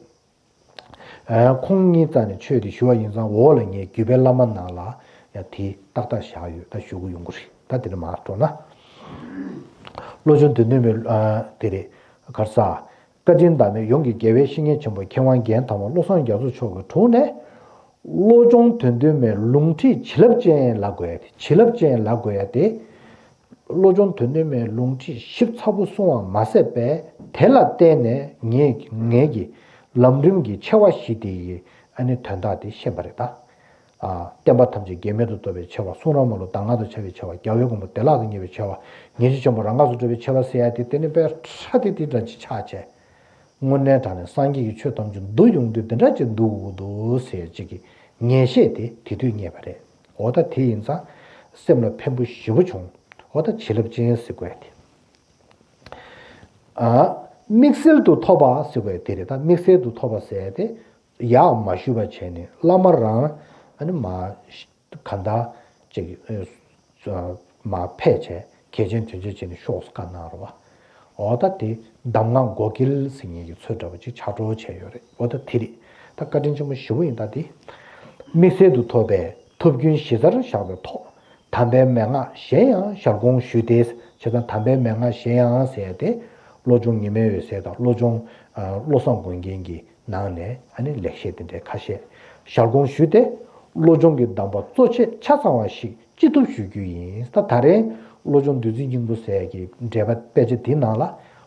ཨ་ཁོང་གཉིས་རྩ་ནས་ཆོས་དེ་ཞུ་བ་ཡིན་ཙང་། འོག་ལ་ངས་བརྒྱུད་པའི་བླ་མ་ནང་ལ་ཡང་དེ་ཏག་ཏག་བཞག་ཡོད། ད་ཞུ་གི་ཡོང་གི་རེད། ད་དེ་ནས་མར་འགྲོ་ན། བློ་སྦྱོང་དོན་མཐུན་མེད། ཨ་དེ་རེད། ག་རེ་ཟ། བཀའ་དྲིན་བདག་མེད་ཡོངས་ཀྱི་དགེ་བའི་བཤེས་གཉེན་ཆེན་པོ་མཁས་དབང་རྒན་དམ་པ་བློ་བཟང་རྒྱ་མཚོ་མཆོག་གི་དྲུང་ནས། བློ་སྦྱོང་དོན་མཐུན་མེད་ལུང་ཁྲིད་བྱིན་རླབས་ཅན་ལབ་དགོས་ཡ་དེ། བྱིན་རླབས་ཅན་ལབ་དགོས་ཡ་དེ། བློ་སྦྱོང་དོན་མཐུན་མའི་ལུང་ཁྲིད་ཞིབ་ཚགས་པོ་གསུང་བ་མ་ཟད་པས། དེ་ལ་བརྟེན་ནས་ངས་ངེད་ཀྱི་ལམ་རིམ་གྱི་ཆེ་བ་བཞི་དེ་ཡི་ཨ་ནི་དོན་དག་དེ་ཤེས་པ་རེད། ད་ཨ་བསྟན་པ་ཐམས་ཅད་འགལ་མེད་དུ་རྟོགས་པའི་ཆེ་བ། གསུང་རབ་མང་པོ་གདམས་ངག་ཏུ་ཁྱབ་པའི་ཆེ་བ། རྒྱལ་བའི་དགོངས་པ་བདེ་བླག་ཏུ་ངེས་པའི་ཆེ་བ། ཉེར་ཞི་ཆེན་པོ་རང་འགགས་སུ་གྲོལ་བའི་ཆེ་བ་ཟེར་ཡ་དེ། དེ་ནི་དཔེ་ཁྲ་དེ་དེ་འདྲ་ཅིག་ཆགས་བྱས། དངོས་གནས་དྲང་གནས་སངས་རྒྱས་ཀྱི་ཆོས་ཐམས་ཅད་འདུ་ཡོང་དུས་འདི་འདྲ་ཅིག་འདུག་འདུག་ཟེར་ཅིག་གི་ངེས་ཤེས་དེ་དེ་དུས་རྙེད་པ་རེད། འོ་ད་དེ་ཡིན་ཙང་སེམས་ལ་ཕན་པོ་ཞེ་པོ་བྱུང་། འོ་ད་བྱིན་རླབས་ཅན་ཟེར་དགོས་དེ། ཨ་དམིགས་བསལ་དུ་ཐོབ་པ་ཟེར་དགོས་དེ་རེད། ད་དམིགས་བསལ་དུ་ཐོབ་པ་ཟེར་དེ་ཡག་མ་ཞུས་པ་བྱས་ནས་བླ་མ་རང་ཨ་ནི་མ་གང་ལྟར་ཅིག་ཨ་མར་ཕེབས་བྱས། གལ་ཆེན་དོན་ཆེན་བྱས་ནས་ཤོག་ཟེར་བཀའ་གནང་རོགས། འོ་ད་དེ་གདམས་ངག་མགོ་སྐྱིལ་ཟེར་མཁན་གྱི་ཚུལ་འདྲ་པོ་ཅིག་ཕྱག་རོགས་བྱས་ཡོད་རེད། འོ་ད་དེ་རེད། ད་བཀའ་དྲིན་ཆེན་པོ་ཞེ་པོ་ཡིན། ད་དེ་དམིགས་བསལ་དུ་ཐོབ་པས་ཐུབ་རྒྱུན་གཞི་རྩར་བཞག་པའི་ཐོག། དམ་པའི་མན་ངག་གཞན་ཡང་ཞལ་སྐོང་ཞུས་ཏེ། བྱས་ཙང་དམ་པའི་མན་ངག་གཞན་ཡང་ཟེར་ཏེ། བློ་སྦྱོང་ཉི་མའི་འོད་ཟེར་དང་། བློ་སྦྱོང་ཨ་བློ་བཟང་དགོངས་རྒྱན་གྱི་ནང་ནས་ཨ་ནི་ལེགས་བཤད་དེ་འདྲའི་ཁ་ཤས་ཞལ་སྐོང་ཞུས་ཏེ། བློ་སྦྱོང་གི་གདམས་པ་གཙོ་ཆེ་ཆ་ཚང་བ་ཞིག་ཅི་ཐུབ་ཞུ་རྒྱུ་ཡིན། ད་ད་རེས་བློ་སྦྱོང་བདུད་རྩི་སྙིང་པོ་ཟེར་གྱི་འགྲེལ་པ་དཔེ་ཆ་འདི་ནང་ལ་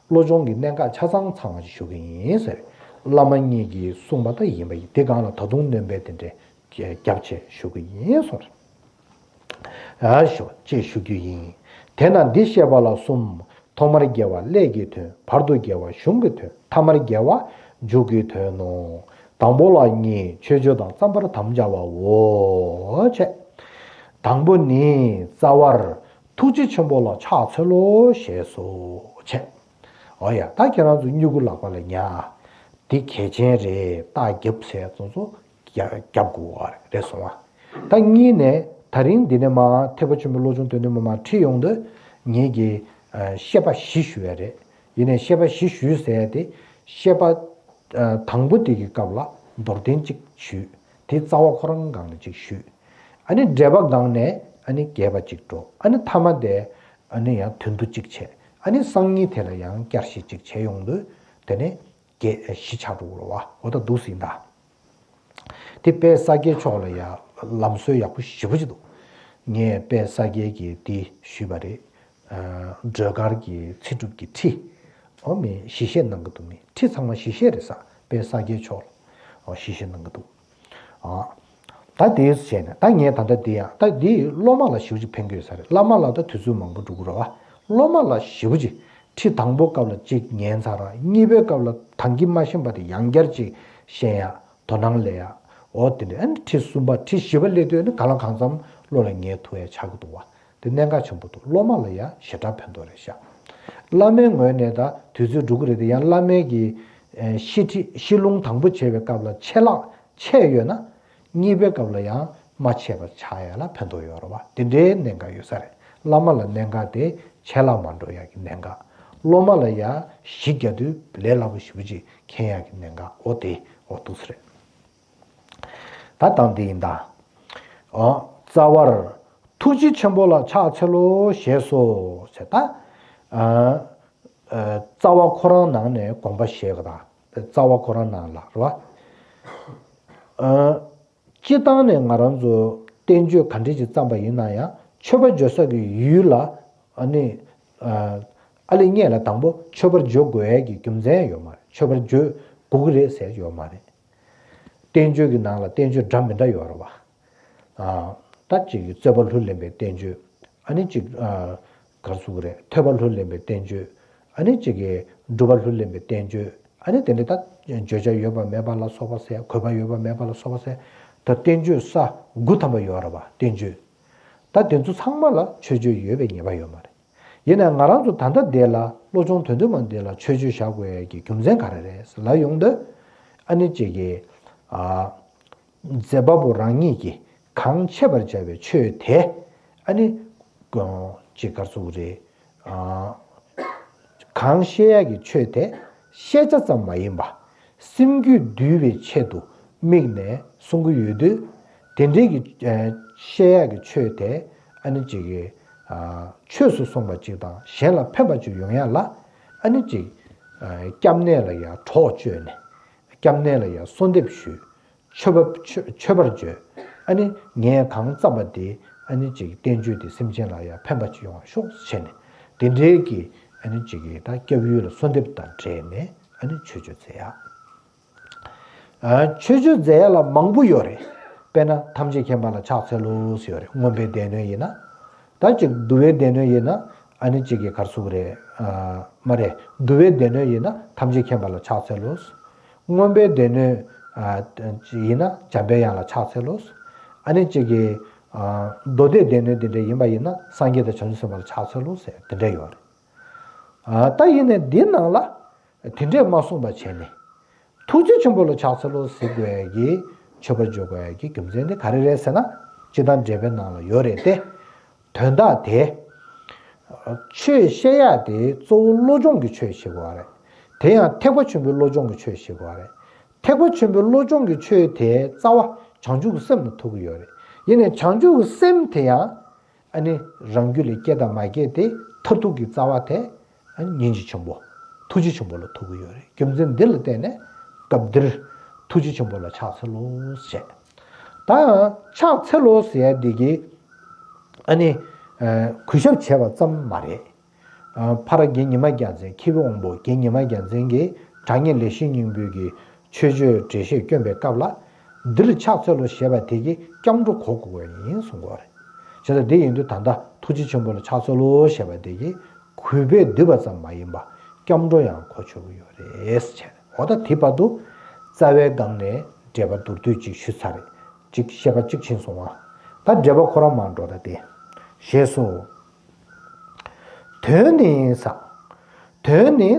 བློ་སྦྱོང་གི་གནད་འགག་ཆ་ཚང་ཚང་བ་ཞིག་ཞུ་གི་ཡིན་ཟེར། བླ་མ་གཉིས་ཀྱིས་གསུངས་པ་ད་ཡིན་པ་ཡིན། དེ་སྒང་ལ་ད་དུང་སྣོན་པ་དེ་འདྲའི་རྒྱབ་བྱས་ཞུ་གི་ཡིན་གསུངས། ཨ་ཞོ་ཅེས་ཞུ་རྒྱུ་ཡིན། དེས་ན་འདི་བཤད་པ་ལ་གསུམ། ཐོག་མར་དགེ་བ་ཀླད་ཀྱི་དོན། བར་དུ་དགེ་བ་གཞུང་གི་དོན། ཐ་མར་དགེ་བ་མཇུག་གི་དོན་ནོ། དང་པོ་ལ་གཉིས། མཆོད་བརྗོད་དང་བརྩམ་པར་དམ་བཅའ་བའོ། བྱས། དང་པོ་ནི་རྩ་བར་ཐུགས་རྗེ་ཆེན་པོ་ལ་ཕྱག་འཚལ་ལོ་ཞེས་སོ། བྱས། འོ་ཡ། ད་ཁྱེད་རང་ཚོ་སྨྱུ་གུ་ལག་པ་ལ་ཉར། འདི་གལ་ཆེན་རེད། རྟགས་རྒྱབ་ཟེར་ཚོ་ཚོ་རྒྱབ་དགོས་པ་རེད་སོང་བ། ད་གཉིས་ནས་ད་རིང་འདི་ནས་མར་ཐེག་པ་ཆེན་པོའི་བློ་སྦྱོང་དོན་ལྡན་པ་མར་ཁྲིད་ཡོང་དུས་ངེད་ཀྱིས་ཨ་བཤད་པ་བཞི་ཞུ་ཡ་རེད། ཡིན་ནའི་བཤད་པ་བཞི་ཞུས་ཟེར་ཡ་དེ། བཤད་པ་ཨ་དང་པོ་དེ་གི་སྐབས་ལ་མདོར་བསྟན་གཅིག་ཞུས། དེ་རྩ་བ་ཁོ་རང་སྒང་ནས་གཅིག་ཞུས། ཨ་ནི་འགྲེལ་པ་སྒང་ནས་ཨ་ནི་རྒྱས་པ་གཅིག་འགྲོ། ཨ་ནི་ཐ་མ་དེ་ཨ་ནི་ཡང་དོན་བསྡུ་གཅིག་བྱས། ཨ་ནི་སང་ཉིན་དེ་ལ་ཡང་བསྐྱར་ཞིབ་གཅིག་བྱས་ཡོང་དུས་དེ་ནས་བརྒྱད་བཞི་ཆགས་འགྲོ་གི་རེད་བ། འོ་ད་འདུག་སེ་ཡིན་ད། དེ་དཔལ་ས་སྐྱའི་ཕྱོགས་ལ་ཡ་ལམ་སྲོལ་ཡག་པོ་ཞེ་པོ་ཅིག་འདུག། ངས་དཔལ་ས་སྐྱའི་གི་དེ་ཞུས་པ་རེད། ཨ་སྒྲོལ་དཀར་གྱི་ཚེ་སྒྲུབ་ཀྱི་ཁྲིད། འོ་མི་ཞིབ་བཤད་གནང་གི་འདུག། མི་ཁྲིད་ཚང་མ་ཞིབ་བཤད་རེད་ས། དཔལ་ས་སྐྱའི་ཕྱོགས་ལ་འོ་ཞིབ་བཤད་གནང་གི་འདུག། ཨ་ད་དེ་བྱས་ནས་ད་ངས་ད་ལྟ་འདི་ཡང་ད་འདི་སློབ་མ་ལ་ཞེ་པོ་ཅིག་ཕན་གྱི་ཡོད་ས་རེད། བླ་མ་ལ་ད་དུས་ཚོད་མང་པོ་འགྲོ་གི་རེད་བ། སློབ་མ་ལ་ཞེ་པོ་ཅིག་ཁྲིད་དང་པོ་སྐབས་ལ་གཅིག་ཉན་ཚར་ར། གཉིས་པའི་སྐབས་ལ་དང་གི་མ་ཤེས་པ་དེ་ཡང་བསྐྱར་ཅིག་ཤེས་ཡ་དོ་སྣང་སླེབས་ཡ། འོ་དེ་འདྲ། ཨ་ནི་ཁྲིད་གསུམ་པ་ཁྲིད་བཞི་པ་སླེབས་དུས་ནི་གང་ལ་གང་འཚམ་བློ་ལ་ངེས་ཐུབ་ཡ་ཆགས་ཀྱི་འདུག་བ། དེ་གནད་འགག་ཆེན་པོ་འདུག། སློབ་མ་ལ་ཡ་ཞེ་དྲག་ཕན་ཐོགས་རེད་ཤག། བླ་མའི་ངོས་ནས་ད་དུས་ཚོད་འགྲོ་གི་རེད་དེ། ཡང་བླ་མའི་གི་ཨེ་ཤེས་ཁྲིད་ཤེས་ལུང་དང་པོ་བྱས་པའི་སྐབས་ལ་ཆད་ལྷག་ཆད་ཡོད་ན། གཉིས་པའི་སྐབས་ལ་ཡང་མ་ཆད་པ་ཆགས་ཡ་ལ་ཕན་ཐོགས་ཡོད་རེད་བ། དེ་འདྲའི་གནད་འགག་ཡོད་ས་རེད། བླ་མ་ལ་གནད་འགག་དེ་ཆད་ལྷག་མ་འགྲོ་ཡ་གི་གནད་འགག། སློབ་མ་ལ་ཡ་གཞི་རྒྱག་དུས་ལས་སླ་པོ་ཞེ་པོ་ཅིག་མཁྱེན་ཡ་གི་གནད་འགག། འོ་དེ་འོ་འདུག་སེ་རེད། ད་དང་དེ་ཡིན་ད། ཨོ། རྩ་བར། ཐུགས་རྗེ་ཆེན་པོ་ལ་ཕྱག་འཚལ་ལོ་ཞེས་སོ། ཞེས་ད། ཨ། ཨ། རྩ་བ་ཁོ་རང་ནང་ནས་དགོངས་པ་བཞེས་པ་དང་། རྩ་བ་ཁོ་རང་ནང་ལ་རེད་བ། ཨ། སྤྱིར་བཏང་ནས་ང་རང་ཚོ་བསྟན་བཅོས་ག་འདྲས་ཅིག་བརྩམས་པ་ཡིན་ན་ཡང་མཆོད་པ་བརྗོད་ས་གི་ཡུལ་ལ། ཨ་ནི། ཨ། ཨ་ལེ་སྔོན་ལ་དང་པོ་མཆོད་པ་བརྗོད་དགོས་ཡས་ཀྱི་རྒྱུ་མཚན་ཡོད་མ་རེད། མཆོད་པ་བརྗོད་དགོས་ཀྱི་རེད་ཟེར་ཡོད་མ་རེད། བསྟན་བཅོས་ཀྱི་ནང་ལ་བསྟན་བཅོས་འདྲ་མི་འདྲ་ཡོད་རེད་བ། ཨ། ད་གཅིག་གིས་རྩོད་པ་ལྷུར་ལེན་པའི་བསྟན་བཅོས། ཨ་ནི་གཅིག་ཨ། ག་རེ་ཟེར་དགོས་རེད། ཐོས་པ་ལྷུར་ལེན་པའི་བསྟན་བཅོས། ཨ་ནི་གཅིག་གིས་སྒྲུབ་པ་ལྷུར་ལེན་པའི་བསྟན་བཅོས། ཨ་ནི་དེ་འདྲ་ད་བརྗོད་བྱ་ཡོད་པ་མེད་པ་ལ་སོགས་པ་ཟེར། དགོས་པ་ཡོད་པ་མེད་པ་ལ་སོགས་པ་ཟེར། ད་བསྟན་བཅོས་ས་དགུ་ཐམ་པ་ཡོད་རེད་བ། བསྟན་བཅོས། ད་དེ་ཚོ་ཚང་མ་ལ་མཆོད་བརྗོད་ཡོད་པའི་ངེས་པ་ཡོད་མ་རེད། ཡིན་ནའང་ང་རང་ཚོ་ད་ལྟ་འདི་ལ་བློ་སྦྱོང་དོན་བསྡུ་མ་འདི་ལ་མཆོད་བརྗོད་བཞག་དགོས་ཡ་གི་རྒྱུ་མཚན་ག་རེ་རེད་ལབ་ཡོང་དུས། ཨ་ནི་གཅིག་གིས། ཨ། མཛད་པ་པོ་རང་ཉིད་ཀྱིས་གང་འཆད་པར་བྱ་བའི་ཆོས་དེ། ཨ་ནི། གཅིག་ག་རེ་ཟེར་དགོས་རེད། ཨ། གང་བཤད་ཡ་གི་ཆོས་དེ་བཤད་བྱ་ཙམ་མ་ཡིན་པ། སེམས་རྒྱུད་འདུལ་བའི་ཆེད་དུ་དམིགས་ནས་གསུང་གི་ཡོད་དུས། དེ་འདྲའི་གི་ཨ་བཤད་ཡ་གི་ཆོས་དེ། ཨ་ནི་གཅིག་གིས་ཨ་ཆོས་སུ་སོང་བ་ཅིག་དང་གཞན་ལ་ཕན་པ་ཅིག་ཡོང་ཡ་ལ། ཨ་ནི་གཅིག་ཨ་སྐྱབས་གནས་ལ་ཡ་གྲོགས་བཅོལ་ནས། སྐྱབས་གནས་ལ་ཡ་གསོལ་འདེབས་ཞུས། མཆོད་པ་མཆོད་མཆོད་པར་བརྗོད། ཨ་ནི་ངས་གང་བརྩམས་པ་དེ། ཨ་ནི་གཅིག་བསྟན་བཅོས་དེ་སེམས་ཅན་ལ་ཡ་ཕན་པ་ཅིག་ཡོང་བ་ཤོག་ཟེར་ནས། དེ་འདྲའི་གི། ཨ་ནི་གཅིག་གིས་ད་སྐྱབས་ཡུལ་ལ་གསོལ་འདེབས་དང་འབྲེལ་ནས། ཨ་ནི་མཆོད་བརྗོད་མཛད་ཡ། ཨ། མཆོད་བརྗོད་མཛད་ཡ་ལ་མང་པོ་ཡོད་རེད། དཔེར་ན་ཐམས་ཅད་མཁྱེན་པ་ལ་ཕྱག་འཚལ་ལོ་ཟེར་ཡོད་རེད། མངོན་པའི་སྡེ་སྣོད་ཡིན་ན། ད་ཅིག་བསྡུ་བའི་སྡེ་སྣོད་ཡིན་ན། ཨ་ནི་གཅིག་གིས་ག་རེ་ཟེར་དགོས་རེད། ཨ། མ་རེད། བསྡུ་བའི་སྡེ་སྣོད་ཡིན་ན་ཐམས་ཅད་མཁྱེན་པ་ལ་ཕྱག་འཚལ་ལོ། མངོན་པའི་སྡེ་སྣོད། ཨ། ཡིན་ན་འཇམ་པའི་དབྱངས་ལ་ཕྱག་འཚལ་ལོ། ཨ་ནི་གཅིག་གིས། ཨ། མདོ་སྡེའི་སྡེ་སྣོད་འདི་འདྲ་ཡིན་པ་ཡིན་ན་སངས་རྒྱས་དང་བྱང་ཆུབ་སེམས་དཔའ་ལ་ཕྱག་འཚལ་ལོ་ཟེར་དེ་འདྲ་ཡོད་རེད། ཨ། ད་ཡིན་ནའི་འདི་ནང་ལ། དེ་འདྲས་མ་གསུངས་པ་བྱས་ནས། ཐུགས་རྗེ་ཆེན་པོ་ལ་ཕྱག་འཚལ་ལོ་ཟེར་དགོས་ཡ་གི་མཆོད་པ་བརྗོད་དགོས་ཡ་གི་རྒྱུ་མཚན་དེ་ག་རེ་རེད་ཟེར་ན། སྤྱིར་བཏང་འགྲེལ་པའི་ནང་ལ་ཡོད་རེད་དེ། དོན་དག་དེ། ཆོས་བཤད་ཡ་དེ་གཙོ་བོ་བློ་སྦྱོང་གི་ཆོས་བཤད་དགོས་པ་རེད། དེ་ཡང་ཐེག་པ་ཆེན་པོའི་བློ་སྦྱོང་གི་ཆོས་བཤད་དགོས་པ་རེད། ཐེག་པ་ཆེན་པོའི་བློ་སྦྱོང་གི་ཆོས་དེ་རྩ་བ་བྱང་ཆུབ་ཀྱི་སེམས་ལ་ཐུག་གི་ཡོད་རེད། ཡིན་ནའི་བྱང་ཆུབ་ཀྱི་སེམས་དེ་ཡང་། ཨ་ནི་རང་རྒྱུད་ལ་སྐྱེ་དང་མ་སྐྱེ་དེ་མཐར་ཐུག་གི་རྩ་བ་དེ། ཨ་ནི་སྙིང་རྗེ་ཆེན་པོ། ཐུགས་རྗེ་ཆེན་པོ་ལ་ཐུག་གི་ཡོད་རེད། རྒྱུ་མཚན་འདི་ལ་བརྟེན་ནས་སྐབས་འདིར་ཐུགས་རྗེ་ཆེན་པོ་ལ་ཕྱག་འཚལ་ལོ་ཞེས། ད་ཕྱག་འཚལ་ལོ་ཟེར་ཡ་འདི་གི། ཨ་ནི། ཨ། གུས་ཞབས་བྱས་པ་ཙམ་མ་རེད། ཨ། ཕ་ར་རྒན་ཉི་མ་རྒྱལ་མཚན། མཁས་པའི་དབང་པོ་རྒན་ཉི་མ་རྒྱལ་མཚན་གྱིས་དྲང་ངེས་ལེགས་བཤད་སྙིང་པོའི་གི་མཆོད་བརྗོད་འགྲེལ་བཤད་བསྐྱོན་པའི་སྐབས་ལ། འདིར་ཕྱག་འཚལ་ལོ་ཞེས་པ་དེ་གིས་སྐྱབས་འགྲོ་གོ་དགོས་པ་ཡིན་གསུང་གི་ཡོད་རེད། བྱས་ཙང་དེ་ཡིན་དུས་ད་ལྟ་ཐུགས་རྗེ་ཆེན་པོ་ལ་ཕྱག་འཚལ་ལོ་ཞེས་པ་དེ་གིས་གུས་པས་བསྡུས་པ་ཙམ་མ་ཡིན་པ་སྐྱབས་འགྲོ་ཡང་གོ་ཆོག་གི་ཡོད་རེད་ཟེར། འོ་ད་དེ་བར་དུ་རྩ་བའི་སྒང་ནས་འགྲེལ་པ་མདོར་བསྡུས་ཅིག་ཞུས་ཚར་རེད། ཅིག་བཤད་པ་གཅིག་ཕྱིན་སོང་ང་། ད་འགྲེལ་པ་ཁོ་རང་མར་འགྲོ་ད་དེ། ཞེས་སོ། དོན་ནི་ས། དོན་ནི།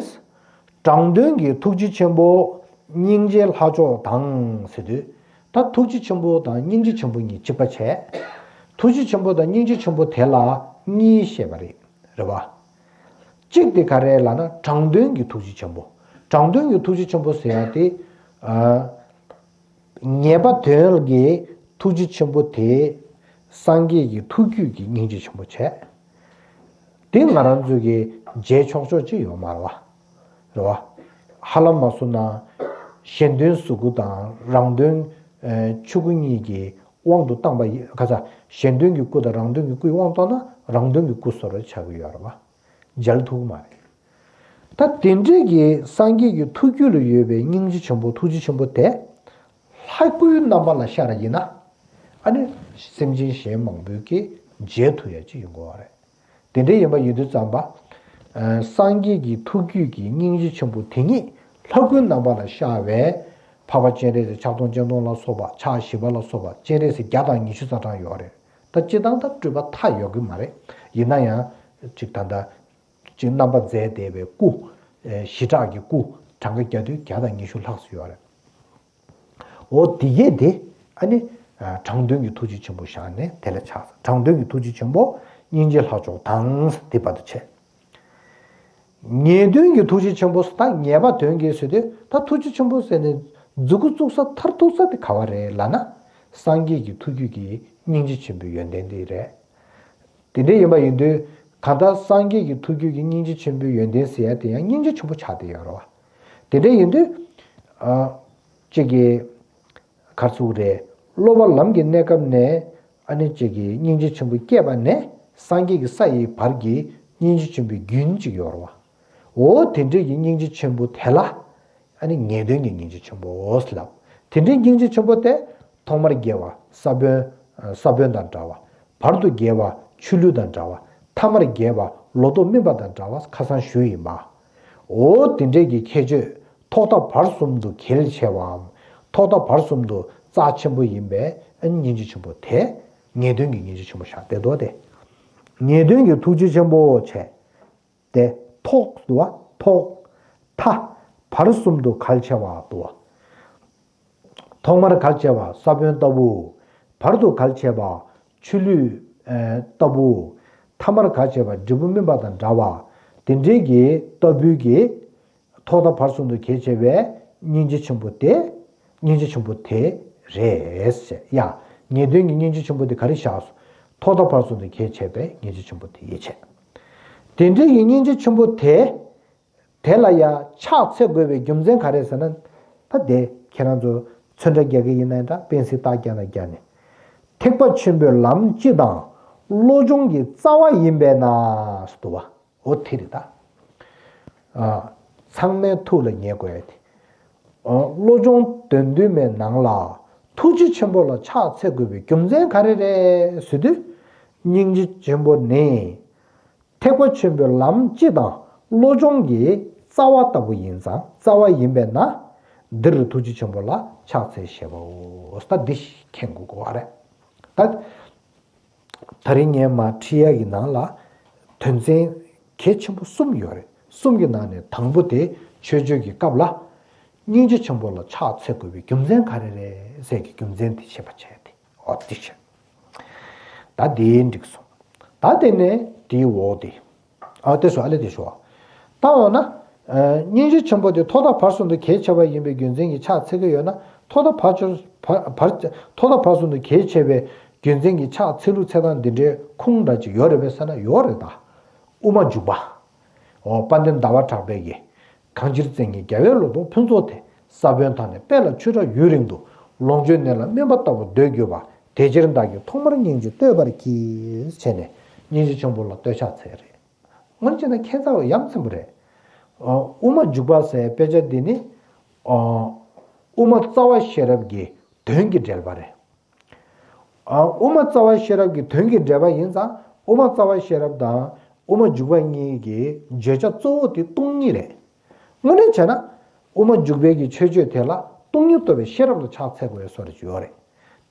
དྲང་དོན་གྱི་ཐུགས་རྗེ་ཆེན་པོ་སྙིང་རྗེ་ལྷ་མཆོག་དང་ཟེར་དུས། ད་ཐུགས་རྗེ་ཆེན་པོ་དང་སྙིང་རྗེ་ཆེན་པོ་གཉིས་གཅིག་པ་བྱས། ཐུགས་རྗེ་ཆེན་པོ་དང་སྙིང་རྗེ་ཆེན་པོ་དེ་ལ་གཉིས་བཤད་པ་རེད། རེད་བ། གཅིག་དེ་ག་རེ་ལབ་ན་དྲང་དོན་གྱི་ཐུགས་རྗེ་ཆེན་པོ། དྲང་དོན་གྱི་ཐུགས་རྗེ་ཆེན་པོ་ཟེར་ཡ་དེ། ཨ། ངེས་པ་དོན་གྱི་ཐུགས་རྗེ་ཆེན་པོ་དེ་སངས་རྒྱས་ཀྱི་ཐུགས་རྒྱུད་ཀྱི་སྙིང་རྗེ་ཆེན་པོ་བྱས། དེ་ང་རང་ཚོ་གིས་བརྗེད་ཆོག་ཆོག་ཅིག་ཡོད་མ་རེད་བ། རེད་བ། ཧ་ལམ་མ་སོང་ན་གཞན་དོན་གཟུགས་སྐུ་དང་རང་དོན་ཆོས་སྐུ་གཉིས་ཀྱི་དབང་དུ་བཏང་པ་ཡིན་ཁ་ཚ། གཞན་དོན་གྱི་སྐུ་དང་རང་དོན་གྱི་སྐུའི་དབང་བཏང་ན་རང་དོན་གྱི་སྐུ་བཟོ་འདྲ་ཆགས་ཀྱི་ཡོད་རེད་བ། མཇལ་ཐུབ་ཀྱི་མ་རེད། ད་དེ་འདྲས་ཀྱི་སངས་རྒྱས་ཀྱི་ཐུགས་རྒྱུད་ལ་ཡོད་པའི་སྙིང་རྗེ་ཆེན་པོ་ཐུགས་རྗེ་ཆེན་པོ་དེ། ལྷ་སྐུའི་རྣམ་པ་ལ་ཤར་བ་ཡིན་ན། ཨ་ནི། སེམས་ཅན་གཞན་མང་པོས་ཀྱིས་མཇལ་ཐུབ་ཡ་ཅིག་ཡོང་གི་ཡོད་རེད། དེ་འདྲ་ཡིན་པ་ཡིན་དུས་ཙམ་པ། ཨ། སངས་རྒྱས་ཀྱི་ཐུགས་རྒྱུད་ཀྱི་སྙིང་རྗེ་ཆེན་པོ་དེ་ཉིད་ལྷ་སྐུའི་རྣམ་པ་ལ་ཤར་བའི་འཕགས་པ་སྤྱན་རས་གཟིགས་ཕྱག་སྟོང་སྤྱན་སྟོང་ལ་སོགས་པ་ཕྱག་བཞི་པ་ལ་སོགས་པ་སྤྱན་རས་གཟིགས་བརྒྱ་དང་ཉི་ཤུ་རྩ་གྲངས་ཡོད་རེད། ད་སྤྱིར་བཏང་ད་སྤྲུལ་པ་མཐའ་ཡོད་ཀྱི་མ་རེད། ཡིན་ན་ཡང་། ཅིག་ད་ལྟ། ཅིག་རྣམ་པ་མཛད་བསྡད་པའི་སྐུ། ཨེ། ཞི་དྲག་གི་སྐུ་གྲངས་ཀ་བརྒྱ་དུས་བརྒྱ་དང་ཉི་ཤུ་ལྷག་ཙམ་ཡོད་རེད། འོ་དེ་གས་དེ་ཨ་ནི། ཨ། དྲང་དོན་གྱི་ཐུགས་རྗེ་ཆེན་པོ་བཞག་ནས་དེ་ལ་ཆགས། དྲང་དོན་གྱི་ཐུགས་རྗེ་ཆེན་པོ་སྙིང་རྗེ་ལྷ་མཆོག་དང་དེ་བར་དུ་བྱས། ངེས་དོན་གྱི་ཐུགས་རྗེ་ཆེན་པོ་ད་ངེས་པ་དོན་གྱི་ཟེར་དུས་ད་ཐུགས་རྗེ་ཆེན་པོ་ཟེར་ནས་མཛུབ་གུ་བཙུགས་ས་མཐར་ཐུག་ས་དེ་ག་བ་རེད་ལབ་ན། སངས་རྒྱས་ཀྱི་ཐུགས་རྒྱུད་ཀྱི་སྙིང་རྗེ་ཆེན་པོའི་ཡོན་ཏན་དེ་རེད། དེ་འདྲ་ཡིན་པ་ཡིན་དུས་གང་ལྟར་སངས་རྒྱས་ཀྱི་ཐུགས་རྒྱུད་ཀྱི་སྙིང་རྗེ་ཆེན་པོའི་ཡོན་ཏན་ཟེར་ཡ་དེ་ཡང་སྙིང་རྗེ་ཆེན་པོ་ཆགས་བསྡད་ཡོད་རེད་བ། དེ་འདྲ་ཡིན་དུས། ཨ། གཅིག་གིས། ག་རེ་ཟེར་དགོས་རེད། སློབ་པ་ལམ་གྱི་གནས་སྐབས་ནས་ཨ་ནི་གཅིག་གིས་སྙིང་རྗེ་ཆེན་པོ་སྐྱེས་པ་ནས་སངས་རྒྱས་ཀྱི་ས་ཡི་བར་གྱི་སྙིང་རྗེ་ཆེན་པོའི་རྒྱུན་གཅིག་ཡོད་རེད་བ། འོ་དེ་འདྲའི་གི་སྙིང་རྗེ་ཆེན་པོ་དེ་ལ། ཨ་ནི་ངེས་དོན་གྱི་སྙིང་རྗེ་ཆེན་པོ་ཟེར་ལབ། དེ་འདྲའི་སྙིང་རྗེ་ཆེན་པོ་དེ་ཐོག་མར་དགེ་བ་ས་བོན། ས་བོན་དང་འདྲ་བ། བར་དུ་དགེ་བ་ཆུ་ལུད་དང་འདྲ་བ། ཐ་མར་དགེ་བ་ལོ་ཏོག་སྨིན་པ་དང་འདྲ་བ་ཁ་སང་ཞུས་ཡིན་པ། འོ་དེ་འདྲའི་གི་ཁྱད་ཆོས་ཐོག་མཐའ་བར་གསུམ་དུ་གལ་ཆེ་བའམ། ཐོག་མཐའ་བར་གསུམ་དུ་རྩ་ཆེན་པོ་ཡིན་པའི་ཨ་ནི་སྙིང་རྗེ་ཆེན་པོ་དེ་ངེས་དོན་གྱི་སྙིང་རྗེ་ཆེན་པོ་བཞག་བསྡད་འདུག་སྟེ། ངེས་དོན་གྱི་ཐུགས་རྗེ་ཆེན་པོ་བྱས། དེ་ཐོག་ཏུ་བ་ཐོག་མཐའ་བར་གསུམ་དུ་གལ་ཆེ་བ་དུ་བ། ཐོག་མར་གལ་ཆེ་བ་ས་བོན་ལྟ་བུ། བར་དུ་གལ་ཆེ་བ་ཆུ་ལུད་ཨེ་ལྟ་བུ། ཐ་མར་གལ་ཆེ་བ་འབྲས་བུ་སྨིན་པ་དང་འདྲ་བ། དེ་འདྲའི་གི་ལྟ་བུའི་གི་ཐོག་མཐའ་བར་གསུམ་དུ་གལ་ཆེ་བའི་སྙིང་རྗེ་ཆེན་པོ་དེ། སྙིང་རྗེ་ཆེན་པོ་དེ་རེད་ཟེར་ཡ། ངེས་དོན་གྱི་སྙིང་རྗེ་ཆེན་པོ་དེ་ག་རེ་བཞག་སོང་། ཐོག་མཐའ་བར་གསུམ་དུ་གལ་ཆེ་བའི་སྙིང་རྗེ་ཆེན་པོ་དེ་ཡིད་ཆེས། དེ་འདྲའི་གི་སྙིང་རྗེ་ཆེན་པོ་དེ། དེ་ལ་ཡང་ཕྱག་འཚལ་དགོས་པའི་རྒྱུ་མཚན་ག་རེ་ཟེར་ན། ད་དེ་ཁྱེད་རང་ཚོ་ཚོན་ཁྲ་རྒྱག་གི་ཡིན་ན་འདྲ་པེན་སིལ་རྟགས་རྒྱག་ན་རྒྱག་ནས། ཐེག་པ་ཆེན་པོའི་ལམ་སྤྱི་དང་བློ་སྦྱོང་གི་རྩ་བ་ཡིན་པས་ན་ཟེར་འདུག་བ། འོ་དེ་རེད་ད། ཨ། ཚང་མའི་ཐུགས་ལ་ངེས་དགོས་ཡ་དེ། ཨ། བློ་སྦྱོང་དོན་བདུན་མའི་ནང་ལ་ཐུགས་རྗེ་ཆེན་པོ་ལ་ཕྱག་འཚལ་དགོས་པའི་རྒྱུ་མཚན་ག་རེ་རེད་ཟེར་དུས། སྙིང་རྗེ་ཆེན་པོ་ནི། ཐེག་པ་ཆེན་པོའི་ལམ་སྤྱི་དང་བློ་སྦྱོང་གི་རྩ་བ་ལྟ་བུ་ཡིན་ཙང་རྩ་བ་ཡིན་པས་ན། འདིར་ཐུགས་རྗེ་ཆེན་པོ་ལ་ཕྱག་འཚལ་ཞེས་པའོ། ད་འདི་མཁྱེན་དགོས་ཀྱི་ཡོད་རེད། ད། ད་རིང་ངས་མར་ཁྲིད་ཡག་གི་ནང་ལ་དོན་ཚན་གལ་ཆེན་པོ་གསུམ་ཡོད་རེད། གསུམ་གྱི་ནང་ནས་དང་པོ་དེ་མཆོད་བརྗོད་ཀྱི་སྐབས་ལ་སྙིང་རྗེ་ཆེན་པོ་ལ་ཕྱག་འཚལ་དགོས་པའི་རྒྱུ་མཚན་ག་རེ་རེད་ཟེར་གྱི་རྒྱུ་མཚན་དེ་ཤེས་པ་བྱས་ཏེ། འོ་དེ་བྱས། ད་དེ་འགྲིག་སོང་། ད་དེ་ནས་དེའི་འོག་དེ། ཨ་དེ་སོ་ཨ་ལེ་དེ་ཤོ། ད་འོ་ན། ཨ། སྙིང་རྗེ་ཆེན་པོ་དེ་ཐོག་མཐའ་བར་གསུམ་དུ་གལ་ཆེ་བ་ཡིན་པའི་རྒྱུ་མཚན་གྱིས་ཕྱག་འཚལ་གྱི་ཡོད་ན་ཐོག་མཐའ་བར་གསུམ་བར་བར་ཐོག་མཐའ་བར་གསུམ་དུ་གལ་ཆེ་བའི་རྒྱུ་མཚན་གྱིས་ཕྱག་འཚལ་ལུགས་འཚལ་སྟངས་འདི་འདྲའི་ཁུངས་འདྲ་ཅིག་ཡོད་རེད་པས་ཟེར་ན་ཡོད་རེད་ད། དབུ་མ་འཇུག་པ། འོ་དཔལ་ལྡན་ཟླ་བ་གྲགས་པས་ཀྱིས། གང་ཕྱིར་བཙན་གྱིས་རྒྱལ་བའི་ལོ་ཏོག་ཕུན་ཚོགས་དེ། ས་བོན་དག་ནི་དཔལ་ལ་ཆོས་གྲགས་ཡུན་རིང་དུ། ལོངས་སྤྱོད་གནས་ལ་སྨིན་པ་ལྟ་བུར་འདོད་གྱུར་པ། དེ་ཕྱིར་བདག་གིས་ཐོག་མར་སྙིང་རྗེ་བསྟོད་པར་བགྱི། བྱས་ནས་སྙིང་རྗེ་ཆེན་པོ་ལ་བསྟོད་ཕྱག་འཚལ་རེད། སྔོན་བྱས་ན་ཁྱད་མཚར་བ་ཡ་མཚན་པོ་རེད། ཨ། དབུ་མ་འཇུག་པ་ཟེར་དཔེ་ཆ་འདི་ནི། ཨ། དབུ་མ་རྩ་བ་ཤེས་རབ་ཀྱི་དོན་གྱི་འགྲེལ་པ་རེད། ཨ། དབུ་མ་རྩ་བ་ཤེས་རབ་ཀྱི་དོན་གྱི་འགྲེལ་པ་ཡིན་ཙང་དབུ་མ་རྩ་བ་ཤེས་རབ་དང་དབུ་མ་འཇུག་པ་གཉིས་ཀྱི་བརྗོད་བྱ་གཙོ་བོ་དེ་སྟོང་ཉིད་རེད། དངོས་གནས་བྱས་ན་དབུ་མ་འཇུག་པའི་གི་མཆོད་བརྗོད་དེ་ལ་སྟོང་ཉིད་རྟོགས་པའི་ཤེས་རབ་ལ་ཕྱག་འཚལ་དགོས་པའི་བཟོ་འདྲ་ཅིག་ཡོད་རེད།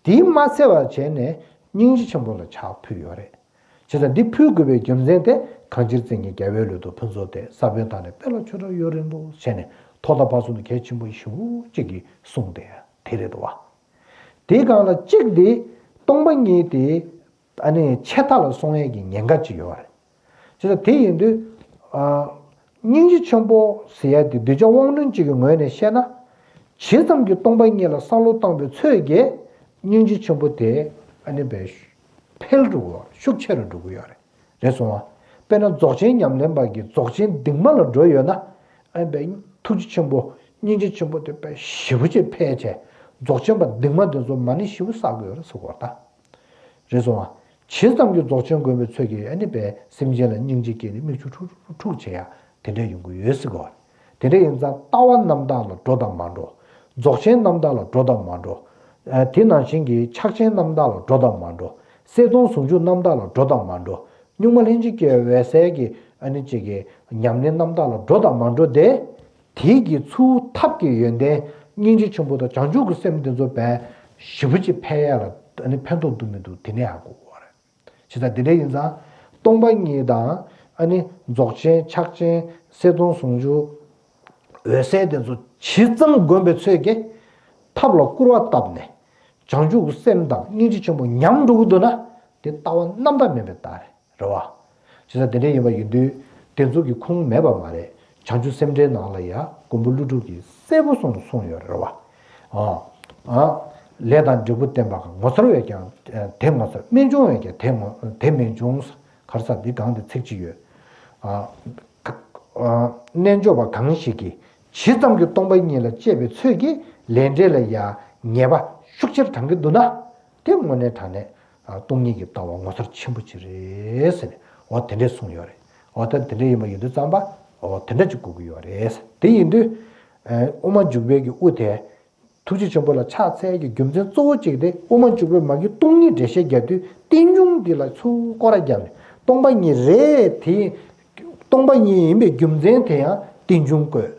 དེས་མ་ཚད་པར་བྱས་ནས་སྙིང་རྗེ་ཆེན་པོ་ལ་ཕྱག་ཕུལ་ཡོད་རེད། བྱས་ཙང་འདི་ཕུལ་དགོས་པའི་རྒྱུ་མཚན་དེ་གང་ཕྱིར་བཙན་གྱིས་རྒྱལ་བའི་ལོ་ཏོག་ཕུན་ཚོགས་དེ། ས་བོན་དག་ནི་དཔལ་ལ་ཆོས་གྲགས་ཡུན་རིང་དུ། བྱས་ནས་ཐོག་མཐའ་བར་གསུམ་དུ་གལ་ཆེན་པོ་ཞེ་པོ་ཅིག་གིས་གསུངས་ཏེ་དེ་རེད་དོ། དེའི་སྒང་ལ་གཅིག་དེ་སྟོང་པ་ཉིད་དེ་ཨ་ནི་ཆད་མཐའ་ལ་སོང་ཡས་ཀྱི་ཉེན་ཁ་ཅིག་ཡོད་རེད། བྱས་ཙང་དེ་ཡིན་དུས་ ཨ། སྙིང་རྗེ་ཆེན་པོ་ཟེར་ཡ་དེ་གདུལ་བྱ་དབང་རྣོན་གཅིག་གི་ངོས་ནས་བཤད་ན། ཇི་ཙམ་གྱིས་སྟོང་པ་ཉིད་ལ་བསམ་བློ་བཏང་བའི་ཚོད་ཀྱིས་སྙིང་རྗེ་ཆེན་པོ་དེ་ཨ་ནི་བས་འཕེལ་འགྲོ་གི་ཡོད་རེད། ཤུགས་ཆེ་རུ་འགྲོ་གི་ཡོད་རེད། རེད་སོང་ང་། དཔེར་ན་རྫོགས་ཆེན་ཉམས་ལེན་པ་གིས་རྫོགས་ཆེན་གདིང་མ་ལ་འགྲོ་ཡོད་ན། ཨ་ནི་བས་ཐུགས་རྗེ་ཆེན་པོ་སྙིང་རྗེ་ཆེན་པོ་དེ་བས་ཞེ་པོ་ཅིག་འཕེལ་བྱས། རྫོགས་ཆེན་པ་གདིང་མ་དེ་ཚོ་མ་ཎི་ཞེ་པོ་བསགས་གི་ཡོད་རེད་ཟེར་གོ་ད། རེད་སོང་ང་། ཇི་ཙམ་གྱིས་རྫོགས་ཆེན་བསྒོམས་པའི་ཚོད་ཀྱིས་ཨ་ནི་བས་སེམས་ཅན་ལ་སྙིང་རྗེ་སྐྱེས་ནས་མིག་ཆུ་འཁྲུག་འཁྲུག་འཁྲུག་བྱེད་ཡ་དེ་འདྲ་ཡོང་གི་ཡོད་ཟེར་གོ། དེ་འདྲ་ཡིན་ཙང་ལྟ་བ་རྣམ་དག་ལ་འགྲོ་དང་མ་འགྲོ། རྫོགས་ཆེན་རྣམ་དག་ལ་འགྲོ་དང་མ་འགྲོ། ཨ། དེ་ནང་བཞིན་གྱི་ཕྱག་ཆེན་རྣམ་དག་ལ་འགྲོ་དང་མ་འགྲོ། གསལ་སྟོང་ཟུང་འཇུག་རྣམ་དག་ལ་འགྲོ་དང་མ་འགྲོ། གཉུག་མ་ལྷན་ཅིག་སྐྱེས་པའི་འོད་གསལ་གྱི་ཨ་ནི་གཅིག་གི་ཉམས་ལེན་རྣམ་དག་ལ་འགྲོ་དང་མ་འགྲོ་དེ། དེ་གི་ཚུར་ཐབས་ཀྱི་ཡོན་ཏན་སྙིང་རྗེ་ཆེན་པོ་དང་བྱང་ཆུབ་ཀྱི་སེམས་དེ་ཚོ་བས་ཞེ་པོ་ཅིག་འཕེལ་ཡ་ལ་ཨ་ནི་ཕན་ཐོགས་འདུག་མི་འདུག་དེ་ནས་ཧ་གོ་དགོས་པ་རེད། བྱས་ཙང་དེ་འདྲ་ཡིན་ཙང་སྟོང་པ་ཉིད་དང་ཨ་ནི་རྫོགས་ཆེན་ཕྱག་ཆེན་གསལ་སྟོང་ཟུང་འཇུག་འོད་གསལ་དེ་ཚོ་ཇི་ཙམ་བསྒོམས་པའི་ཚོད་ཀྱིས་ཐབས་ལ་སྐུར་བ་བཏབ་ནས་བྱང་ཆུབ་ཀྱི་སེམས་དང་སྙིང་རྗེ་ཆེན་པོ་ཉམས་འགྲོ་གི་འདུག་ན་དེ་ལྟ་བ་རྣམ་དག་མིན་པའི་རྟགས་རེད། རེད་བ། བྱས་ཙང་དེ་འདྲ་ཡིན་པ་ཡིན་དུས་དེ་ཚོ་གི་ཁུངས་མེད་པ་མ་རེད། བྱང་ཆུབ་སེམས་འགྲེལ་ནང་ལ་ཡ་མགོན་པོ་ཀླུ་སྒྲུབ་ཀྱིས་གསལ་པོ་གསུངས་གསུངས་ཡོད་རེད་བ། ཨ། ཨ། ལས་དང་འབྲས་བུ་བསྟན་པ་གང་། ངོ་མཚར་བས་ཀྱང་དེ་ངོ་མཚར། རྨད་བྱུང་བས་ཀྱང་དེ་ངོ་དེ་རྨད་བྱུང་། ག་རེ་ཟེར་འདི་གང་དེ་ཚིག་གཅིག་ཡོད། ཨ། ཨ། རྣལ་འབྱོར་པ་གང་ཞིག་གིས་ཇི་ཙམ་གྱིས་སྟོང་པ་ཉིད་ལ་དཔྱད་པའི་ཚོད་ཀྱིས་ལས་འབྲས་ལ་ཡ་ངེས་པ་ཤུགས་ཆེར་དྲང་གི་འདུག་ན། དེ་དངོས་གནས་དྲང་གནས་སྟོང་ཉིད་ཀྱི་ལྟ་བ་ངོ་མཚར་ཆེན་པོ་ཅིག་རེད་ཟེར་ནས་འོ་དེ་འདྲས་གསུངས་ཡོད་རེད། འོ་ད་དེ་འདྲས་ཡིན་པ་ཡིན་དུས་ཙམ་པ་འོ་དེ་འདྲ་ཅིག་དགོས་ཀྱི་ཡོད་རེད། དེ་ཡིན་དུས་དབུ་མ་འཇུག་པའི་གི་དབུ་དེ་ཐུགས་རྗེ་ཆེན་པོ་ལ་ཕྱག་འཚལ་གྱི་རྒྱུ་མཚན་གཙོ་བོ་གཅིག་དེ་དབུ་མ་འཇུག་པའི་མ་གི་སྟོང་ཉིད་འགྲེལ་བཤད་རྒྱག་དུས་རྟེན་འབྱུང་འདི་ལ་ཚུར་སྐོར་ར་བརྒྱབ་ནས་སྟོང་པ་ཉིད་རེད་དེ། སྟོང་པ་ཉིད་ཡིན་པའི་རྒྱུ་མཚན་དེ་ཡང་རྟེན་འབྱུང་བཀོད།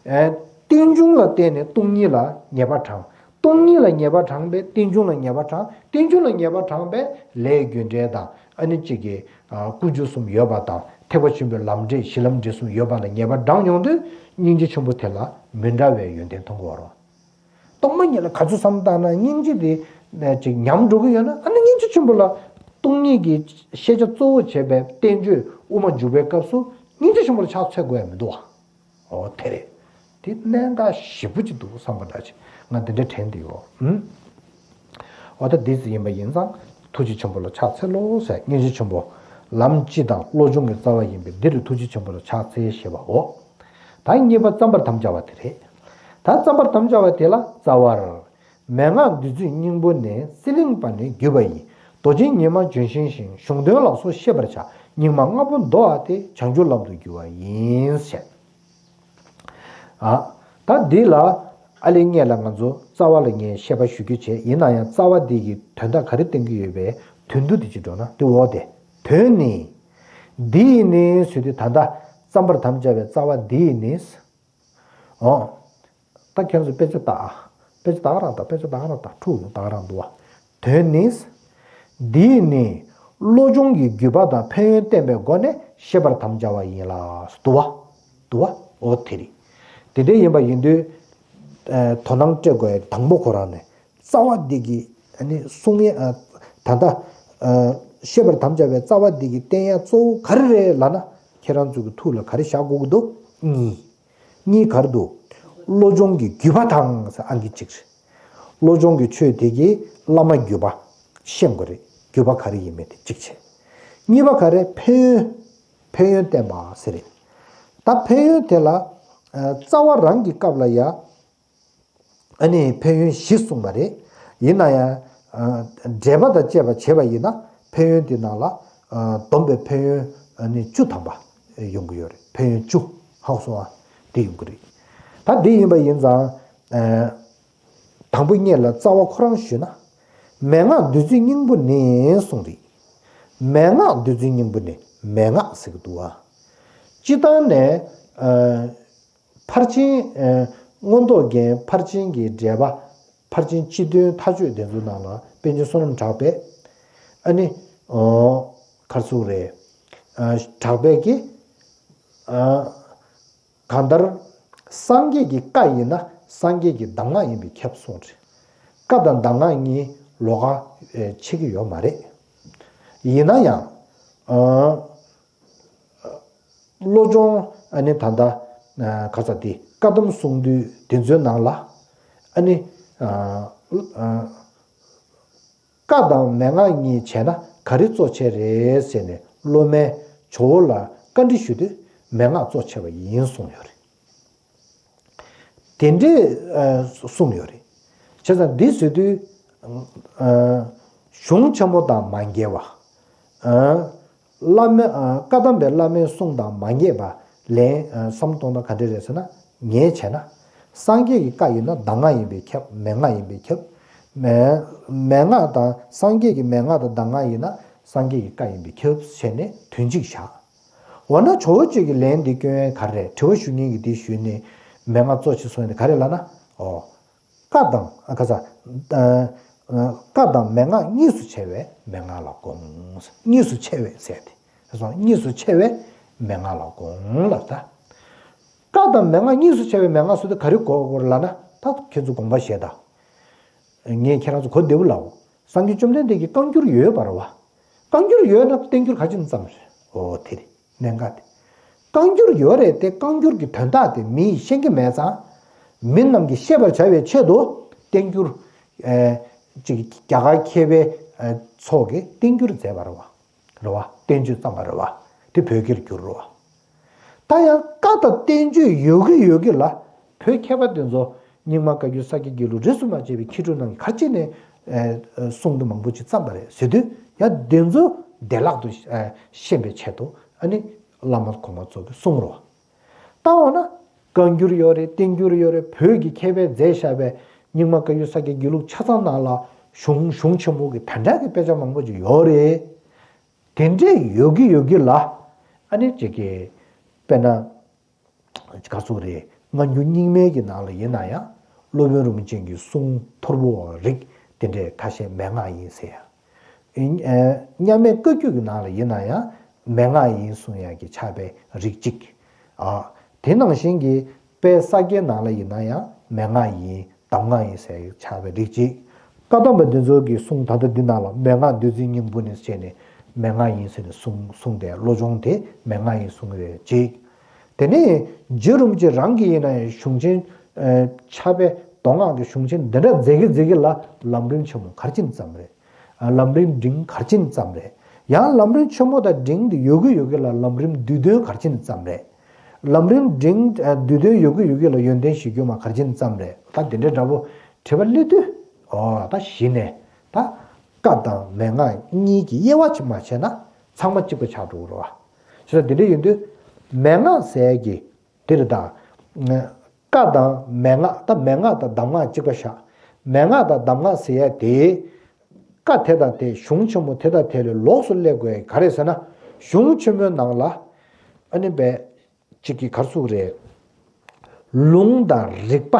ཨེ། རྟེན་འབྱུང་ལ་བརྟེན་ནས་སྟོང་ཉིད་ལ་ངེས་པ་དྲངས། སྟོང་ཉིད་ལ་ངེས་པ་དྲངས་པས་རྟེན་འབྱུང་ལ་ངེས་པ་དྲངས། རྟེན་འབྱུང་ལ་ངེས་པ་དྲངས་པས་ལས་རྒྱུ་འབྲས་དང་ཨ་ནི་གཅིག་གི་ཨ་ཀུན་འབྱུང་གསུམ་ཡོད་པ་དང་ཐེག་པ་ཆེན་པོའི་ལམ་འབྲས་གཞི་ལམ་འབྲས་གསུམ་ཡོད་པ་ལ་ངེས་པ་དྲངས་ཡོང་དུས་སྙིང་རྗེ་ཆེན་པོ་དེ་ལ་མི་འདྲ་བའི་ཡོན་ཏན་མཐོང་གི་ཡོད་རེད། སྟོང་པ་ཉིད་ལ་ག་ཚོད་བསམ་བཏང་ན་སྙིང་རྗེ་དེ་ཅིག་ཉམས་འགྲོ་གི་ཡོད་ན་ཨ་ནི་སྙིང་རྗེ་ཆེན་པོ་ལ་སྟོང་ཉིད་ཀྱི་ཤེས་བྱ་གཙོ་བོ་བྱས་པའི་བསྟན་བཅོས་དབུ་མ་འཇུག་པའི་སྐབས་སུ་སྙིང་རྗེ་ཆེན་པོ་ལ་ཕྱག་འཚལ་དགོས་ཡ་མི་འདུག་བ། འོ་དེ་རེད། དེ་གནད་འགག་ཞེ་པོ་ཅིག་འདུག་བསམ་པ་འདྲ་ཅིག་ང་འདི་འདྲ་དྲན་བསྡད་ཡོད། ཨུམ། འོ་ད་འདི་ཙམ་ཡིན་པ་ཡིན་ཙང་ཐུགས་རྗེ་ཆེན་པོ་ལ་ཕྱག་འཚལ་ལོ་ཟེར། སྙིང་རྗེ་ཆེན་པོ་ལམ་སྤྱི་དང་བློ་སྦྱོང་གི་རྩ་བ་ཡིན་པས་འདིར་ཐུགས་རྗེ་ཆེན་པོ་ལ་ཕྱག་འཚལ་ཞེས་པའོ། ད་གཉིས་པ་བརྩམ་པར་དམ་བཅའ་བ་དེ་རེད། ད་བརྩམ་པར་དམ་བཅའ་བ་དེ་ལ་རྩ་བར། མན་ངག་བདུད་རྩིའི་སྙིང་པོ་ནི། སྲེད་ལེན་པ་ནི་བརྒྱུད་པ་ཡིས། རྡོ་རྗེ་ཉི་མ་ལྗོན་ཤིང་བཞིན། གཞུང་དོན་ལ་སོགས་ཤེས་པར་བྱ། སྙིགས་མ་ལྔ་པོ་བདོ་བ་སྟེ། བྱང་ཆུབ་ལམ་དུ་བསྒྱུར་བ་ཡིན། ཞེས། ཨ། ད་འདི་ལ་ཨ་ལེ་སྔོན་ལ་ང་ཚོ་རྩ་བ་ལ་ངས་བཤད་པ་ཞུ་རྒྱུ་བྱས། ཡིན་ན་ཡང་རྩ་བ་འདི་གི་དོན་དག་ག་རེ་བསྟན་གྱི་ཡོད་པའི་དོན་བསྡུ་དེ་ཅིག་འགྲོ་ན་དེ་འོ་དེ། དོན་ནི། འདི་ཡིས་ནི་ཟེར་དུས་ད་ལྟ་བརྩམ་པར་དམ་བཅའ་བའི་རྩ་བ་འདི་ཡིས་ནི། འོ། ད་ཁྱེད་ཚོ་དཔེ་ཆ་ལྟ། དཔེ་ཆ་ད་ག་རང་ལྟ། དཔེ་ཆ་ད་ག་རང་ལྟ། འཁྲུག་ཡོང་ད་ག་རང་འདུག་བ། དོན་ནི། འདིས་ནི། བློ་སྦྱོང་གི་བརྒྱུད་པ་དང་ཕན་ཡོན་བསྟན་པའི་སྒོ་ནས་ཤེས་པར་དམ་བཅའ་བ་ཡིན་ལ། འདུག་བ། འདུག་བ། འོ་དེ་རེད། དེ་འདྲ་ཡིན་པ་ཡིན་དུས། ཨ། དོ་སྣང་སྤྲད་དགོས་ཡ་དང་པོ་ཁོ་རང་ནས་རྩ་བ་འདི་གི་ཨ་ནི་གསུང་ཡས། ཨ། ད་ལྟ། ཨ། ཤེས་པར་དམ་བཅའ་བའི་རྩ་བ་འདི་གི་བསྟན་ཡ་གཙོ་བོ་ག་རེ་རེད་ལབ་ན། ཁྱེད་རང་ཚོ་གི་ཐུགས་ལ་ག་རེ་བཞག་དགོས་ཀྱི་འདུག་གཉིས། གཉིས་ག་རེ་འདུག་བློ་སྦྱོང་གི་བརྒྱུད་པ་དང་ཟེར་ཨང་ཀི་གཅིག་རེད། བློ་སྦྱོང་གི་ཆོས་དེ་གི་བླ་མ་བརྒྱུད་པ་ཤེས་དགོས་རེད། བརྒྱུད་པ་ག་རེ་ཡིན་མིན་དེ་གཅིག་བྱས། གཉིས་པ་ག་རེ། ཕན་ཡོན། ཕན་ཡོན་བསྟན་པ་ཟེར་རེད། ད་ཕན་ཡོན་དེ་ལ། ཨ། རྩ་བ་རང་གི་སྐབས་ལ་ཡ། ཨ་ནི་ཕན་ཡོན་བཞི་གསུངས་པ་རེད། ཡིན་ན་ཡང་། ཨ། འགྲེལ་པ་དང་བཅས་པ་བྱས་པ་ཡིན་ན་ཕན་ཡོན་དེ་ནང་ལ། ཨ། བསྡོམས་པའི་ཕན་ཡོན་ཨ་ནི་བཅུ་ཐམ་པ་ཡོང་གི་ཡོད་རེད། ཕན་ཡོན་བཅུ་ཧ་གོ་སོང་ཨ། དེ་ཡོང་གི་རེད། ད་དེ་ཡིན་པ་ཡིན་ཙང་། ཨ། དང་པོ་སྔོན་ལ་རྩ་བ་ཁོ་རང་ཞུས་ན། མན་ངག་བདུད་རྩིའི་སྙིང་པོ་ནི་གསུངས་རེད། མན་ངག་བདུད་རྩིའི་སྙིང་པོ་ནི་མན་ངག་ཟེར་གི་འདུག་ཨ། སྤྱིར་བཏང་ནས། ཨ། ཕར་ཕྱིན། ཨ། མངོན་རྟོགས་རྒྱན་ཕར་ཕྱིན་གྱི་འགྲེལ་པ། ཕར་ཕྱིན་སྤྱི་དོན་མཐའ་དཔྱོད་དེ་ཚོའི་ནང་ལ་པཎ་ཆེན་བསོད་ནམས་གྲགས་པས། ཨ་ནི། ཨོ། ག་རེ་ཟེར་རེད། ཨ། གྲགས་པས་ཀྱིས། ཨ། གང་ལྟར། སངས་རྒྱས་ཀྱི་བཀའ་ཡིན་ན་སངས་རྒྱས་ཀྱི་གདམས་ངག་ཡིན་པས་ཁྱབ་གསུངས་རེད། བཀའ་དང་གདམས་ངག་གཉིས་ལོགས་ཀ། ཨེ། ཕྱེ་གི་ཡོད་མ་རེད། ཡིན་ན་ཡང་། ཨ། བློ་སྦྱོང་ཨ་ནི་ད་ལྟ་ག་ས་དེ་བཀའ་གདམས་གསུང་དུས་དེ་ཚོའི་ནང་ལ་ཨ་ནི། བཀའ་དང་མན་ངག་གཉིས་བྱས་ན་ག་རེ་གཙོ་ཆེ་རེད་ཟེར་ནས་སློབ་མས་ཇོ་བོ་ལ་བཀའ་འདྲི་ཞུ་དུས་མན་ངག་གཙོ་ཆེ་བ་ཡིན་གསུངས་ཡོད་རེད། དེ་འདྲས་གསུངས་ཡོད་རེད། བྱས་ཙང་འདི་ཟེར་དུས་གཞུང་ཆེན་མོ་དང་མ་འགལ་བ། བླ་མའི་བཀའ་གདམས་པའི་བླ་མའི་གསུང་དང་མ་ངེས་པ་ལན་བསམ་གཏོང་ན་ག་འདྲ་རེད་ཟེར་ན། ངས་བྱས་ན། སངས་རྒྱས་ཀྱི་བཀའ་ཡིན་ན་གདམས་ངག་ཡིན་པས་ཁྱབ། མན་ངག་ཡིན་པས་ཁྱབ། མན་མན་ངག་དང་སངས་རྒྱས་ཀྱི་མན་ངག་དང་གདམས་ངག་ཡིན་ན་སངས་རྒྱས་ཀྱི་བཀའ་ཡིན་པས་ཁྱབ་ཟེར་ནས་དོན་གཅིག་བཞག་འོ་ན་ཇོ་བོ་རྗེ་གི་ལན་འདི་སྐྱོན་ཡས་ག་རེ་རེད། དྲི་བ་ཞུ་མཁན་གྱིས་འདི་ཞུས་ནས་མན་ངག་གཙོ་ཆེ་སོང་ཡས་ག་རེ་ལབ་ན། ཨོ། བཀའ་དང་ཨ་ཁ་ས། བཀའ་དང་མན་ངག་གཉིས་སུ་ཕྱེ་བས་མན་ངག་ལ་དགོངས། གཉིས་སུ་ཕྱེ་བས་ཟེར་ཏེ། སོང་གཉིས་སུ་ཕྱེ་བས་མན་ངག་ལ་དགོངས་ལབ་ད། བཀའ་དང་མན་ངག་གཉིས་སུ་ཕྱེ་བས་མན་ངག་ཟེར་དུས་ག་རེ་གོ་དགོས་ལབ་ན། ད་ཁྱེད་ཚོ་དགོངས་པ་བཞེས་དང་། ངས་ཁྱེད་རང་ཚོ་གོ་བདེ་པོ་ལབ། སངས་རྒྱས་བཅོམ་ལྡན་འདས་ཀྱི་བཀའ་འགྱུར་ཡོད་པ་རེད་བ། བཀའ་འགྱུར་ཡོད་ན་བསྟན་འགྱུར་ག་ཅིག་ཙམ་རེད། འོ་དེ་རེད། གནད་འགག་དེ། བཀའ་འགྱུར་ཡོད་རེད་དེ་བཀའ་འགྱུར་གྱི་དོན་དག་དེ་མི་ཡིས་ཤེས་ཀྱི་མེད་ཙང་། མི་རྣམས་ཀྱིས་ཤེས་པར་བྱ་བའི་ཆེད་དུ་བསྟན་འགྱུར། ཨེ། ཅིག་རྒྱ་གར་མཁས་པའི་ཨེ་ཚོགས་ཀྱིས་བསྟན་འགྱུར་མཛད་པ་རེད་བ། རེད་བ། བསྟན་བཅོས་བརྩམས་པ་རེད་བ། དེ་བོད་སྐད་བསྒྱུར་རེད་བ། ད་ཡང་བཀའ་དང་བསྟན་བཅོས་ཡོད་ཀྱི་ཡོད་ཀྱི་ལ། བོད་མཁས་པ་དེ་ཚོ་རྙིང་མ་བཀའ་བརྒྱུད་ས་སྐྱའི་དགེ་ལུགས་རིས་སུ་མ་ཆད་པའི་མཁས་གྲུབ་རྣམས་ག་ཅི་ནས་ཨེ་གསུང་དུ་མང་པོ་ཅིག་བརྩམས་པ་རེད་ཟེར་དུས། ཡང་དེ་ཚོ་བདེ་བླག་ཏུ་ཨེ་ཤེས་པའི་ཆེད་དུ་ཨ་ནི་བླ་མ་གོང་མ་ཚོ་གིས་གསུང་རོགས། ད་འོ་ན། བཀའ་འགྱུར་ཡོད་རེད། བསྟན་འགྱུར་ཡོད་རེད། བོད་ཀྱི་མཁས་པས་མཛད་བཞག་པའི་རྙིང་མ་བཀའ་བརྒྱུད་ས་སྐྱའི་དགེ་ལུགས་ཆ་ཚང་ནང་ལ་གཞུང་གཞུང་ཆེན་མོ་གི་དེ་འདྲ་གི་དཔེ་ཆ་མང་པོ་ཅིག་ཡོད་རེད། དེ་འདྲས་ཡོད་ཀྱི་ཡོད་ཀྱི་ལ། ཨ་ནི་ཅིག་གི་དཔེར་ན། ག་ཚོད་རེད། སྔ་འགྱུར་རྙིང་མའི་གི་ནང་ལ་ཡིན་ན་ཡང་། སློབ་དཔོན་རིན་པོ་ཆེ་གི་གསུང་ཐོར་བུ་བ་རིགས་དེ་འདྲས་ཁ་ཤས་མན་ངག་ཡིན་ཟེར་ཡ། མཉམ་མེད་བཀའ་བརྒྱུད་ཀྱི་ནང་ལ་ཡིན་ན་ཡང་མན་ངག་ཡིན་གསུང་ཡ་གི་ཕྱག་དཔེ་རིགས་གཅིག་ཨ། དེ་ནང་བཞིན་གྱི་དཔལ་ས་སྐྱའི་ནང་ལ་ཡིན་ན་ཡང་མན་ངག་ཡིན། གདམས་ངག་ཡིན་ཟེར་ཡ་གི་ཕྱག་དཔེ་རིགས་གཅིག་བཀའ་གདམས་པ་འདི་ཚོ་གི་གསུང་ད་ལྟ་འདི་ནང་ལ་མན་ངག་བདུད་རྩི་སྙིང་པོ་ནས་བྱས་ནས་མན་ངག་ཡིན་ཟེར་ནས་གསུང་གསུང་དེ་བློ་སྦྱོང་དེ་མན་ངག་ཡིན་གསུང་རེད་གཅིག་དེ་ནས་རྗེ་རིན་པོ་ཆེ་རང་གི་ཡིན་ན་ཡང་གཞུང་ཆེན་ཕྱག་དཔེ་མདོ་སྔགས་ཀྱི་གཞུང་ཆེན་འདི་འདྲ་མཛད་ཀྱི་མཛད་ཀྱི་ལ་ལམ་རིམ་ཆེན་མོ་ག་རེ་བྱས་ནས་བརྩམས་རེད། ལམ་རིམ་འབྲིང་ག་རེ་བྱས་ནས་བརྩམས་རེད། ཡང་ལམ་རིམ་ཆེན་མོ་དང་འབྲིང་དེ་ཡོད་ཀྱི་ཡོད་ཀྱི་ལ་ལམ་རིམ་བསྡུས་དོན་ག་རེ་བྱས་ནས་བརྩམས་རེད། ལམ་རིམ་འབྲིང་བསྡུས་དོན་ཡོད་ཀྱི་ཡོད་ཀྱི་ལ་ཡོན་ཏན་གཞི་བསྐྱོད་མ་ག་རེ་བྱས་ནས་བརྩམས་རེད། ད་དེ་འདྲའི་འདྲ་པོ་དྲི་བ་སླེབས་དུས། ཨོ་ད་གཞི་ནས་ད་བཀའ་དང་མན་ངག་གཉིས་ཀྱི་དབྱེ་བ་ཅིག་མ་བྱས་ན་ཚང་མ་གཅིག་པ་ཆགས་འགྲོ་གི་རེད་བ། བྱས་ཙང་དེ་འདྲ་ཡིན་དུས་མན་ངག་ཟེར་ཡ་གི་འདིར་དང་། བཀའ་དང་མན་ངག་ད་མན་ངག་དང་གདམས་ངག་གཅིག་པ་བཞག་མན་ངག་དང་གདམས་ངག་ཟེར་ཡ་དེ། བཀའ་དེ་དང་དེ་གཞུང་ཆེན་མོ་དེ་དང་དེ་ལས་ལོགས་སུ་སླེབས་དགོས་ཡ་ག་རེ་ཟེར་ན། གཞུང་ཆེན་མོའི་ནང་ལ་ཨ་ནི་པའི་གཅིག་གི་གར་ཚུགས་རེད། ལུང་དང་རིགས་པ།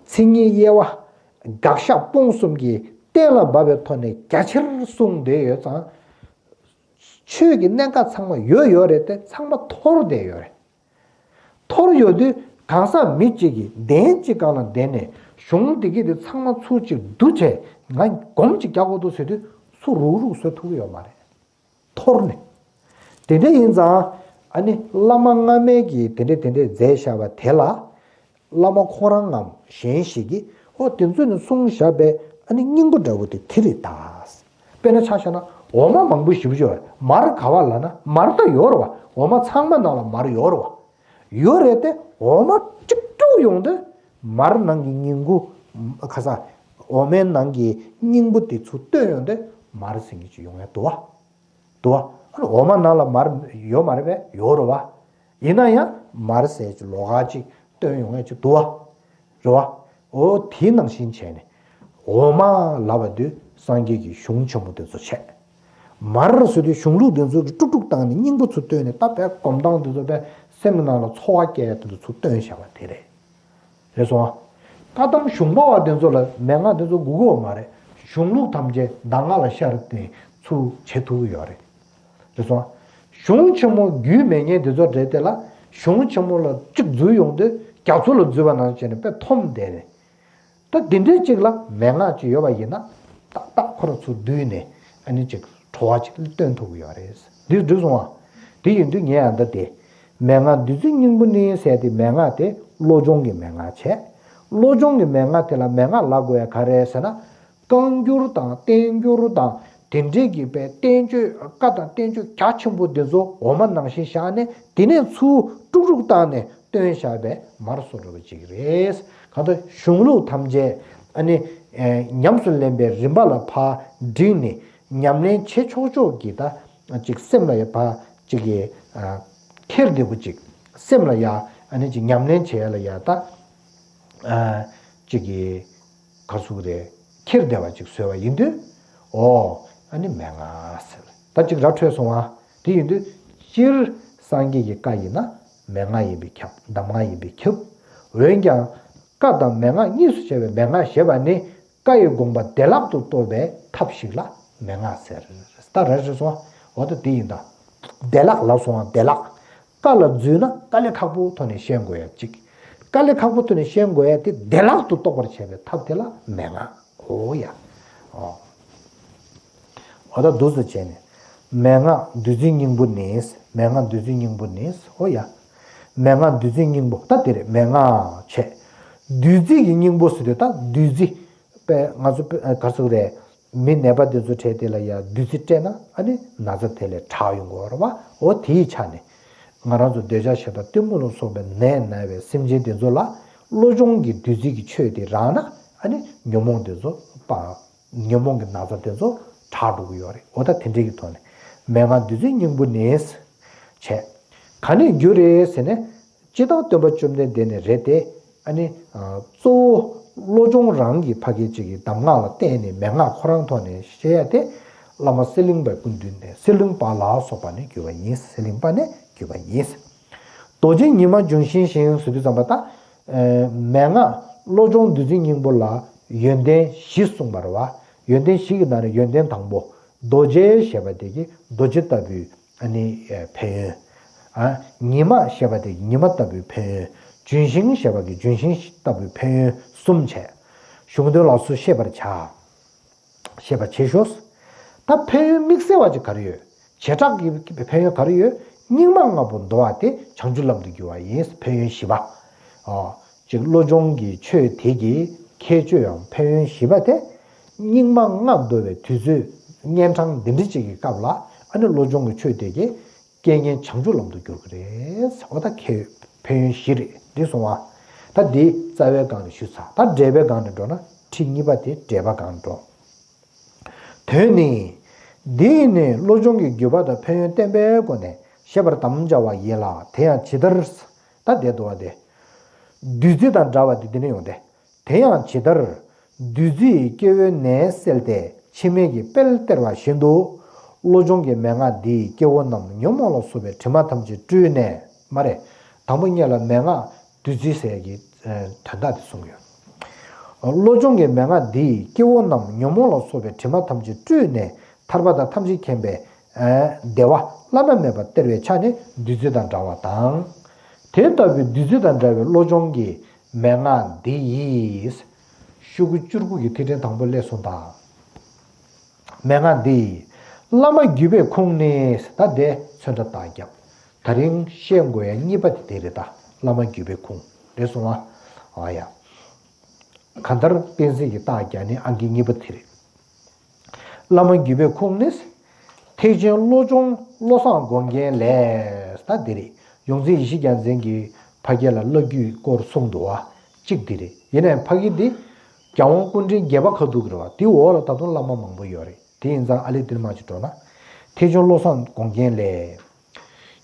མཚན་ཉིད་དབྱེ་བ། དགག་བཞག་སྤོང་གསུམ་གྱིས་གཏན་ལ་འབེབས་པའི་ཐོག་ནས་རྒྱ་ཆེར་གསུངས་བསྡད་ཡོད་ཙང་། ཆོས་ཀྱི་གནད་འགག་ཚང་མ་ཡོད་ཡོད་རེད་དེ་ཚང་མ་འཐོར་བསྡད་ཡོད་རེད། འཐོར་ཡོད་དུས་གང་ཟག་མི་གཅིག་གིས་གདན་གཅིག་སྒང་ལ་བསྡད་ནས་གཞུང་འདི་གི་དེ་ཚང་མ་ཚུར་གཅིག་བསྡུ་བྱས་ང་སྒོམ་གཅིག་རྒྱག་དགོས་འདུག་ཟེར་དུས་སུ་རུག་རུག་བཟོ་ཐུབ་ཀྱི་ཡོད་མ་རེད། འཐོར་ནས། དེ་འདྲ་ཡིན་ཙང་ཨ་ནི་བླ་མ་སྔ་མའི་གིས་དེ་འདྲ་དེ་འདྲ་མཛད་བཞག་པ་དེ་ལ། བླ་མ་ཁོ་རང་ངམ་གཞན་ཞིག་གིས་ཨོ་དེ་ཚོ་ནི་གསུངས་བཞག་པའི་ཨ་ནི་སྙིང་པོ་འདྲ་བོ་དེ་དེ་རེད་ད། དཔེར་ན་ཆ་བཞག་ན་འོ་མ་མང་པོ་ཞེ་པོ་ཅིག་ཡོད་རེད། མར་ག་བ་ལབ་ན་མར་ད་ཡོད་རེད་བ། འོ་མ་ཚང་མ་ནང་ལ་མར་ཡོད་རེད་བ། ཡོད་རེད་དེ་འོ་མ་གཅིག་དཀྲུག་ཡོང་དུས་མར་ནང་གི་སྙིང་པོ། ཁ་ས། འོ་མའི་ནང་གི་སྙིང་པོ་དེ་ཚུར་བཏོན་ཡོང་དུས་མར་ཟེར་མཁན་ཅིག་ཡོང་ཡ་འདུག་བ། འདུག་བ། ཨ་ནི་འོ་མ་ནང་ལ་མར་ཡོད་མ་རེད་པས། ཡོད་རེད་བ། ཡིན་ན་ཡང་མར་ཟེར་གྱི་ལོགས་ཀ་ཅིག་བཏོན་ཡོང་ཡ་ཅིག་འདུག་བ། རེད་བ། འོ་དེ་ནང་བཞིན་བྱས་ནས་འོ་མ་ལབ་པ་དུས་སངས་རྒྱས་ཀྱི་གཞུང་ཆེན་པོ་དེ་ཚོ་བྱས། མར་ཟེར་དུས་གཞུང་ལུགས་དེ་ཚོ་གི་དཀྲུག་དཀྲུག་བཏང་ནས་སྙིང་པོ་ཚུར་བཏོན་ནས་ད་དཔེ་སྒོམ་སྟངས་དེ་ཚོ་དཔེ་སེམས་ནང་ལ་ཚོར་བ་སྐྱེ་ཡ་དེ་ཚོ་ཚུར་བཏོན་བཞག་པ་དེ་རེད། རེད་སོང་ཨ། བཀའ་གདམས་གཞུང་པ་བ་དེ་ཚོ་ལ་མན་ངག་དེ་ཚོ་དགོས་ཀྱི་ཡོད་མ་རེད། གཞུང་ལུགས་ཐམས་ཅད་གདམས་ངག་ལ་ཤར་ཏེ་ཚུར་བྱེད་ཐུབ་ཀྱི་ཡོད་རེད། རེད་སོང་ཨ། གཞུང་ཆེན་མོ་རྒྱུས་མེད་མཁན་དེ་ཚོ་རེད་དེ་ལ་གཞུང་ཆེན་མོ་ལ་གཅིག་འཛུལ་ཡོང་དུས་རྒྱ་མཚོ་ལ་འཛུལ་བ་ནང་བྱས་ནས་དཔེ་འཐོམས་བསྡད་རེད། ད་འདི་འདྲའི་གཅིག་ལ་མན་ངག་ཅིག་ཡོད་པ་ཡིན་ན་ཏག་ཏག་ཁོ་རང་ཚུར་བསྡུས་ནས་ཨ་ནི་ཅིག་བྲོ་བ་ཅིག་སྟོན་ཐུབ་ཀྱི་ཡོད་རེད། འདི་འགྲིག་སོང་ཨ། དེ་ཡིན་དུས་ངས་ཨ་ད་དེ་ མན་ངག་བདུད་རྩིའི་སྙིང་པོ་ནི་ཟེར་ཏེ་མན་ངག་དེ་བློ་སྦྱོང་གི་མན་ངག་བྱས། བློ་སྦྱོང་གི་མན་ངག་དེ་ལ་མན་ངག་ལབ་དགོས་ཡ་ག་རེ་ཟེར་ན། བསྐང་གྱུར་དང་བརྟན་གྱུར་དང་དེ་འདྲའི་གི་པའི་བསྟན་བཅོས་བཀའ་དང་བསྟན་བཅོས་རྒྱ་ཆེན་པོ་འདི་ཚོ་འོ་མ་ནང་བཞིན་བཞག་ནས་དེ་ནས་ཚུར་དཀྲུག་དཀྲུག་བཏང་ནས་བཏོན་བཞག་པའི་མར་སོ་འགྲོ་བ་ཅིག་རེད། གང་ལྟར་གཞུང་ལུགས་ཐམས་ཅད་ཨ་ནི་ཉམས་སུ་ལེན་པའི་རིམ་པ་ལ་ཕར་བསྒྲིགས་ནས་ཉམས་ལེན་བྱེད་ཆོག་ཆོག་གི་ད་ཅིག་སེམས་ལ་ཡ་ཕར་ཅིག་གི་ཁྱེར་བདེ་པོ་ཅིག་སེམས་ལ་ཡ་ཨ་ནི་ཅིག་ཉམས་ལེན་བྱེད་ཡ་ལ་ཡ་ད་ཅིག་གི་ག་ཟེར་དགོས་རེད། ཁྱེར་བདེ་བ་ཅིག་བཟོས་པ་ཡིན་དུས། ཨོ། ཨ་ནི་མན་ངག་ཟེར། ད་ཅིག་ར་འཕྲོད་སོང་ཨ། དེ་ཡིན་དུས་སྤྱིར་སངས་རྒྱས་ཀྱི་བཀའ་ཡིན་ན་མན་ངག་ཡིན་པས་ཁྱབ། གདམས་ངག་ཡིན་པས་ཁྱབ། འོན་ཀྱང་བཀའ་དང་མན་ངག་གཉིས་སུ་ཕྱེ་བའི་མན་ངག་ཞེས་པ་ནི་བཀའ་ཡི་དགོངས་པ་བདེ་བླག་ཏུ་རྟོགས་པའི་ཐབས་ཤིག་ལ་མན་ངག་ཟེར། ད་ར་འཕྲོད་སོང་ཨ། འོ་ད་དེ་ཡིན་ད། བདེ་བླག་ལབ་སོང་ཨ། བདེ་བླག་དཀའ་ལས་འཛོལ་ན་དཀའ་ལས་ཁག་པོ་ཐོག་ནས་ཤེས་དགོས་ཡ་གཅིག་དཀའ་ལས་ཁག་པོ་ཐོག་ནས་ཤེས་དགོས་ཡ་དེ་བདེ་བླག་ཏུ་རྟོགས་པར་བྱེད་པའི་ཐབས་དེ་ལ་མན་ངག་འོ་ཡ། ཨོ། འོ་ད་འདུག་སེ་བྱས་ནས། མན་ངག་བདུད་རྩིའི་སྙིང་པོ་ནི། མན་ངག་བདུད་རྩིའི་སྙིང་པོ་ནི། འོ་ཡ། མན་ངག་བདུད་རྩིའི་སྙིང་པོ་ད་དེ་རེད། མན་ངག་བྱས། བདུད་རྩི་གི་སྙིང་པོ་ཟེར་དུས་ད་བདུད་རྩི། པས་ང་ཚོ་པས་ག་ཟེར་རེད། མི་ནད་པ་དེ་ཚོ་འཕྲད་དེ་ལ་ཡ་བདུད་རྩི་སྤྲད་ན་ཨ་ནི་ན་ཚ་དེ་ལས་དྲག་ཡོང་གི་ཡོད་རེད་བ། འོ་དེའི་ཆ་ནས་ང་རང་ཚོ་འདོད་ཆགས་ཞེ་སྡང་གཏི་མུག་ལ་སོགས་པའི་ནད་ན་བའི་སེམས་ཅན་དེ་ཚོ་ལ་བློ་སྦྱོང་གི་བདུད་རྩི་གི་ཆོས་དེ་རག་ན་ཨ་ནི་ཉོན་མོངས་དེ་ཚོ་སྤང་། ཉོན་མོངས་ཀྱི་ན་ཚ་དེ་ཚོ་དྲག་འགྲོ་གི་ཡོད་རེད། འོ་ད་དེ་འདྲའི་གི་ཐོག་ནས་མན་ངག་བདུད་རྩིའི་སྙིང་པོ་ནི། བྱས། ག་ནས་རྒྱུ་རེད་ཟེར་ནས། སྤྱིར་བཏང་སྟོན་པ་བཅོམ་ལྡན་འདས་ནས་རེད་དེ། ཨ་ནི། གཙོ་བོ་བློ་སྦྱོང་རང་གི་ཕ་གི་གཅིག་གི་གདམས་ངག་ལ་བརྟེན་ནས་མན་ངག་ཁོ་རང་ཐོག་ནས་བཤད་ཡ་དེ། བླ་མ་གསེར་གླིང་པའི་སྐུ་མདུན་ནས་གསེར་གླིང་པ་ལ་སོགས་པ་ནས་བརྒྱུད་པ་ཡིན། གསེར་གླིང་པ་ནས་བརྒྱུད་པ་ཡིན། རྡོ་རྗེ་ཉི་མ་ལྗོན་ཤིང་བཞིན་ཟེར་དུས་ཙམ་པ་ད། མན་ངག་བློ་སྦྱོང་བདུད་རྩིའི་སྙིང་པོ་ལ་ཡོན་ཏན་བཞི་གསུངས་པ་རེད་བ། ཡོན་ཏན་བཞི་གི་ནང་ནས་ཡོན་ཏན་དང་པོ། རྡོ་རྗེ་ཞེས་པ་དེ་གི་རྡོ་རྗེ་ལྟ་བུའི་ཨ་ནི་ཕན་ཡོན། ཨ། ཉི་མ་ཞེས་པ་དེ་གི་ཉི་མ་ལྟ་བུའི་ཕན་ཡོན། ལྗོན་ཤིང་ཞེས་པ་གི་ལྗོན་ཤིང་ལྟ་བུའི་ཕན་ཡོན་གསུམ་བྱས། གཞུང་དོན་ལ་སོགས་ཤེས་པར་བྱ། ཤེས་པར་བྱེད་ཤོག་ད་ཕན་ཡོན་དམིགས་བསལ་བ་ཅིག་ག་རེ་ཡོད། བྱེ་བྲག་གི་ཕན་ཡོན་ག་རེ་ཡོད། སྙིགས་མ་ལྔ་པོ་འདོར་བ་དེ་བྱང་ཆུབ་ལམ་དུ་བསྒྱུར་བ་ཡིན། ཕན་ཡོན་བཞི་པ། ཨོ། ཅིག་བློ་སྦྱོང་གི་ཆོས་དེ་གི་ཁྱད་ཆོས་ཡང་ཕན་ཡོན་བཞི་པ་དེ། སྙིགས་མ་ལྔ་འདོར་བའི་དུས་ཚོད་གཉན་འཕྲང་འདི་འདྲ་ཅིག་གི་སྐབས་ལ་ཨ་ནི་བློ་སྦྱོང་གི་ཆོས་དེ་གི་རྐྱེན་ངན་བྱང་ཆུབ་ལམ་དུ་བསྒྱུར་གི་རེད། འོ་ད་ཁྱད་ཕན་ཡོན་བཞི་རེད། འདི་སོང་བ། ད་འདི་རྩ་བའི་སྒང་ནས་ཞུས་ཚར། ད་འགྲེལ་པའི་སྒང་ནས་འགྲོ་ན་ཁྲིད་གཉིས་པ་དེ་འགྲེལ་པ་སྒང་འགྲོ། དོན་ནི། འདིས་ནི་བློ་སྦྱོང་གི་བརྒྱུད་པ་དང་ཕན་ཡོན་བསྟན་པའི་སྒོ་ནས་བཤད་པར་དམ་བཅའ་བ་ཡིན་ལ། དེ་ཡང་ཇི་ལྟར། ད་དེ་འདུག་བ་དེ། བདུད་རྩི་དང་འདྲ་བ་དེ་འདི་ནས་ཡོང་སྟེ། དེ་ཡང་ཇི་ལྟར། བདུད་རྩི་ཡིས་སྐྱེ་བོའི་ནད་སེལ་ཏེ་འཆི་མེད་ཀྱི་དཔལ་སྟེར་བ་བཞིན་དུ། བློ་སྦྱོང་གི་མན་ངག་འདིས་སྐྱེ་བོ་རྣམས་ཉོན་མོངས་ལ་སོགས་པའི་དྲི་མ་ཐམས་ཅད་བཀྲུས་ནས། མ་རེད། དང་པོ་ཉིད་ལ་མན་ངག་བདུད་རྩི་ཟེར་གྱི་དོན་དག་དེ་གསུངས་ཡོད། བློ་སྦྱོང་གི་མན་ངག་འདིས་སྐྱེ་བོ་རྣམས་ཉོན་མོངས་ལ་སོགས་པའི་དྲི་མ་ཐམས་ཅད་བཀྲུས་ནས་ཐར་པ་དང་ཐམས་ཅད་མཁྱེན་པའི་བདེ་བ་བླ་ན་མེད་པ་སྟེར་བའི་ཆ་ནས་བདུད་རྩི་དང་འདྲ་བ་དང་། དེ་ལྟ་བུའི་བདུད་རྩི་དང་འདྲ་བའི་བློ་སྦྱོང་གི་མན་ངག་འདི་ཡིས། ཤོག་གུ་བཅུ་དགུ་གི་ཐིག་ཕྲེང་དང་པོ་སླེབས་སོང་དང་། མན་ངག་འདི། བླ་མ་བརྒྱུད་པའི་ཁུངས་ནི། ད་དེ་ཚོན་ཁྲ་བཏགས་རྒྱབ། ད་རིང་བཤད་དགོས་ཡ་གཉིས་པ་དེ་དེ་རེད་ད། བླ་མ་བརྒྱུད་པའི་ཁུངས་རེད་སོང་ཨ། ཨ་ཡ། གང་ལྟར་བསྟན་འཛིན་གྱི་རྟགས་རྒྱབ་ནི་ཨང་ཀི་གཉིས་པ་དེ་རེད། བླ་མ་བརྒྱུད་པའི་ཁུངས་ནི། ཐེག་ཆེན་བློ་སྦྱོང་བློ་བཟང་དགོངས་རྒྱན་ལས། ད་དེ་རེད། ཡོངས་འཛིན་ཡེ་ཤེས་རྒྱལ་མཚན་གྱིས་ཕ་གི་ལ་བླ་བརྒྱུད་སྐོར་གསུངས་འདུག་བ། གཅིག་དེ་རེད། ཡིན་ནའི་ཕ་གི་འདི། རྒྱལ་དབང་སྐུ་ཕྲེང་བརྒྱད་པ་ཁ་ཐུག་གི་རེད་བ། དེའི་འོག་ལ་ད་དུང་བླ་མ་མང་པོ་ཡོད་རེད། དེ་ཡིན་ཙང་ཨ་ལེ་འདིར་མ་ཅིག་འགྲོ་ན། ཐེག་ཆེན་བློ་བཟང་དགོངས་རྒྱན་ལས།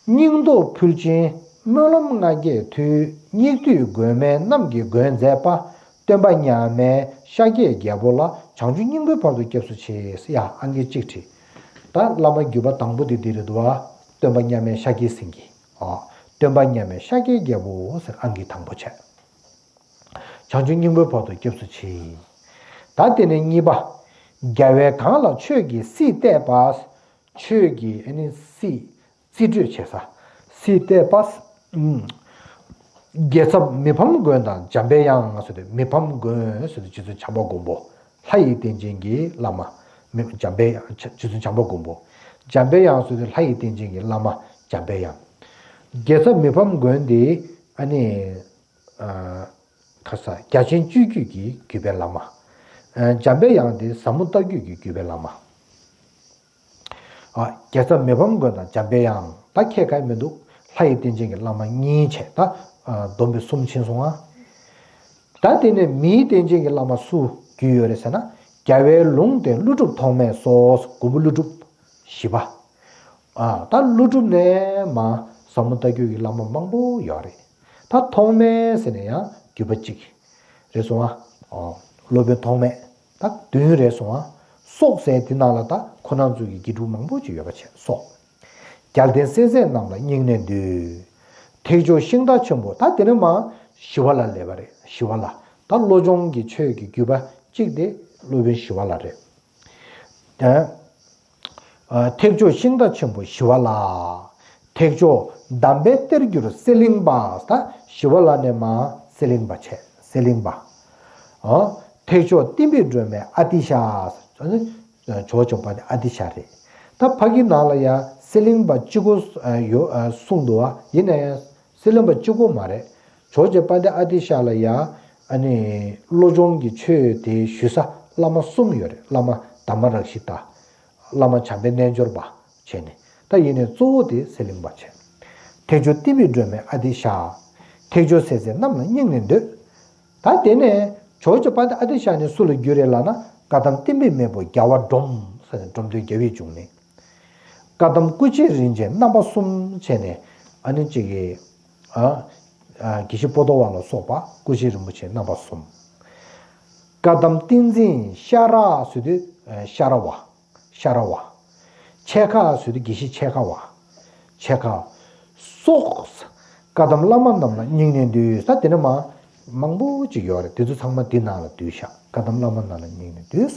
སྙིང་སྟོབས་ཕུལ་ཕྱིན་སྨོན་ལམ་ལྔ་བརྒྱའི་མཐུས། སྙིགས་དུས་མགོན་མེད་རྣམས་ཀྱིས་མགོན་མཛད་པ། སྟོན་པ་མཉམ་མེད་ཤཱཀྱའི་རྒྱལ་པོ་ལ། བྱང་ཆུབ་སྙིང་པོའི་བར་དུ་སྐྱབས་སུ་མཆི། ཡ་ཨང་ཀི་གཅིག་བྲིས། ད་བླ་མ་བརྒྱུད་པ་དང་པོ་དེ་འདི་རེད་འདུག་བ། སྟོན་པ་མཉམ་མེད་ཤཱཀྱའི་སེང་གེ། ཨ། སྟོན་པ་མཉམ་མེད་ཤཱཀྱའི་རྒྱལ་པོ་ཟེར་ཨང་ཀི་དང་པོ་བྱས། བྱང་ཆུབ་སྙིང་པོའི་བར་དུ་སྐྱབས་སུ་མཆི། ད་དེ་ནས་གཉིས་པ། རྒྱལ་བའི་གང་ལ་ཆོས་ཀྱི་སྲིད་གཏད་པ། ཆོས་ཀྱི་ཨ་ནི་སྲིད། རྩིས་སྤྲོད་བྱེད་ས། སྲིད་གཏད་པ། ཨུམ། རྒྱལ་ཚབ་མི་ཕམ་མགོན་དང་འཇམ་པའི་དབྱངས་ཟེར་ཏེ་མི་ཕམ་མགོན་ཟེར་ཏེ་རྗེ་བཙུན་བྱམས་པ་མགོན་པོ། ལྷ་ཡི་རྟེན་ཅན་གྱི་བླ་མ། མི་འཇམ་པའི་དབྱངས། རྗེ་བཙུན་བྱམས་པ་མགོན་པོ། འཇམ་པའི་དབྱངས་ཟེར་ཏེ་ལྷ་ཡི་རྟེན་ཅན་གྱི་བླ་མ་འཇམ་པའི་དབྱངས། རྒྱལ་ཚབ་མི་ཕམ་མགོན་དེ་ཨ་ནི་ཨ་ཁ་ས་རྒྱ་ཆེན་སྤྱོད་བརྒྱུད་ཀྱི་བརྒྱུད་པའི་བླ་མ། ཨ་འཇམ་པའི་དབྱངས་དེ་ཟབ་མོ་ལྟ་བརྒྱུད་ཀྱི་བརྒྱུད་པའི་བླ་མ། ཨ་རྒྱལ་ཚབ་མི་ཕམ་མགོན་དང་འཇམ་པའི་དབྱངས་ད་ཁྱད་གང་ཡང་མི་འདུག་ལྷ་ཡི་རྟེན་ཅན་གྱི་བླ་མ་གཉིས་བྱས་ད་ཨ་བསྡོམས་པས་གསུམ་ཕྱིན་སོང་ཨ། ད་དེ་ནས་མིའི་རྟེན་ཅན་གྱི་བླ་མ་སུ་བརྒྱུད་ཡོད་རེད་ཟེར་ན། རྒྱལ་བའི་ལུང་བསྟན་ཀླུ་སྒྲུབ་ཐོགས་མེད་སོགས་མགོན་པོ་ཀླུ་སྒྲུབ་བཞི་པ། ཨ་ད་ཀླུ་སྒྲུབ་ནས་མ་ཟབ་མོ་ལྟ་བརྒྱུད་ཀྱི་བླ་མ་མང་པོ་ཡོད་རེད། ད་ཐོགས་མེད་ཟེར་ནས་ཡང་བརྒྱུད་པ་གཅིག་རེད་སོང་ཨ། ཨོ་སློབ་དཔོན་ཐོགས་མེད་ད་བདུན་རེད་སོང་ཨ། སོགས་ཟེར་དེ་ནང་ལ་ད་ཁོ་རང་ཚོ་གི་དགེ་ཕྲུག་མང་པོ་ཅིག་ཡོད་པ་བྱས་སོགས། རྒྱལ་བསྟན་གསལ་མཛད་རྣམས་ལ་སྙིང་ནས་འདུད། ཐེག་མཆོག་ཤིང་རྟ་ཆེན་པོ་ད་དེ་ནས་མ་ཞི་བ་ལྷ་སླེབས་པ་རེད། ཞི་བ་ལྷ་ད་བློ་སྦྱོང་གི་ཆོས་ཀྱི་བརྒྱུད་པ་གཅིག་དེ་སློབ་དཔོན་ཞི་བ་ལྷ་རེད། ཨ་ཐེག་མཆོག་ཤིང་རྟ་ཆེན་པོ་ཞི་བ་ལྷ། ཐེག་མཆོག་གདམས་པའི་གཏེར་གྱུར་གསེར་གླིང་པ། ད་ཞི་བ་ལྷ་ནས་མ་གསེར་གླིང་པ་བྱས་གསེར་གླིང་པ། ཨ་ཐེག་མཆོག་བསྟན་པའི་སྒྲོན་མེ་ཨ་ཏི་ཤ། ཇོ་བོ་རྗེ་དཔལ་ལྡན་ཨ་ཏི་ཤ་རེད། ད་ཕ་གི་ནང་ལ་ཡང་གསེར་གླིང་པ་གཅིག་པོ་ཡོད་གསུངས་འདུག་བ། ཡིན་ན་ཡང་གསེར་གླིང་པ་གཅིག་པོ་མ་རེད། ཇོ་བོ་རྗེ་དཔལ་ལྡན་ཨ་ཏི་ཤ་ལ་ཡང་ཨ་ནི་བློ་སྦྱོང་གི་ཆོས་དེ་ཞུ་ས་བླ་མ་གསུམ་ཡོད་རེད། བླ་མ་དྷརྨ་རཀྵི་ཏ། བླ་མ་བྱམས་པའི་རྣལ་འབྱོར་པ་བྱས་ནས། ད་ཡིན་ནའི་གཙོ་བོ་དེ་གསེར་གླིང་པ་བྱས། ཐེག་མཆོག་བསྟན་པའི་སྒྲོན་མེ་ཨ་ཏི་ཤ། ཐེག་མཆོག་གསལ་མཛད་རྣམས་ལ་སྙིང་ནས་འདུད། ད་དེ་ནས་ཇོ་བོ་རྗེ་དཔལ་ལྡན་ཨ་ཏི་ཤ་ནི་སུ་ལ་བརྒྱུད་རེད་ལབ་ན། བཀའ་གདམས་བསྟན་པའི་མེས་པོ་རྒྱལ་བ་འབྲོམ་ཟེར་ནས་འབྲོམ་སྟོན་རྒྱལ་བའི་འབྱུང་གནས། བཀའ་གདམས་སྐུ་མཆེད་རིན་ཆེན་རྣམ་པ་གསུམ་བྱས་ནས་ཨ་ནི་གཅིག་གི་ཨ་ཨ་དགེ་བཤེས་པོ་ཏོ་བ་ལ་སོགས་པ་སྐུ་མཆེད་རིན་པོ་ཆེ་རྣམ་པ་གསུམ། བཀའ་གདམས་ཏིང་འཛིན་ཤ་ར་ཟེར་དུས་ཤ་ར་བ། ཤ་ར་བ། ཕྱེད་ཀ་ཟེར་དུས་དགེ་བཤེས་ཕྱེད་ཀ་བ། ཕྱེད་ཀ་སོགས། བཀའ་གདམས་བླ་མ་རྣམས་ལ་སྙིང་ནས་འདུད་ས་དེ་ནས་མ་མང་པོ་ཅིག་ཡོད་རེད། དེ་ཚོ་ཚང་མ་འདི་ནང་ལ་འདུས་ཤག་བཀའ་གདམས་བླ་མ་རྣམས་ལ་སྙིང་ནས་འདུད།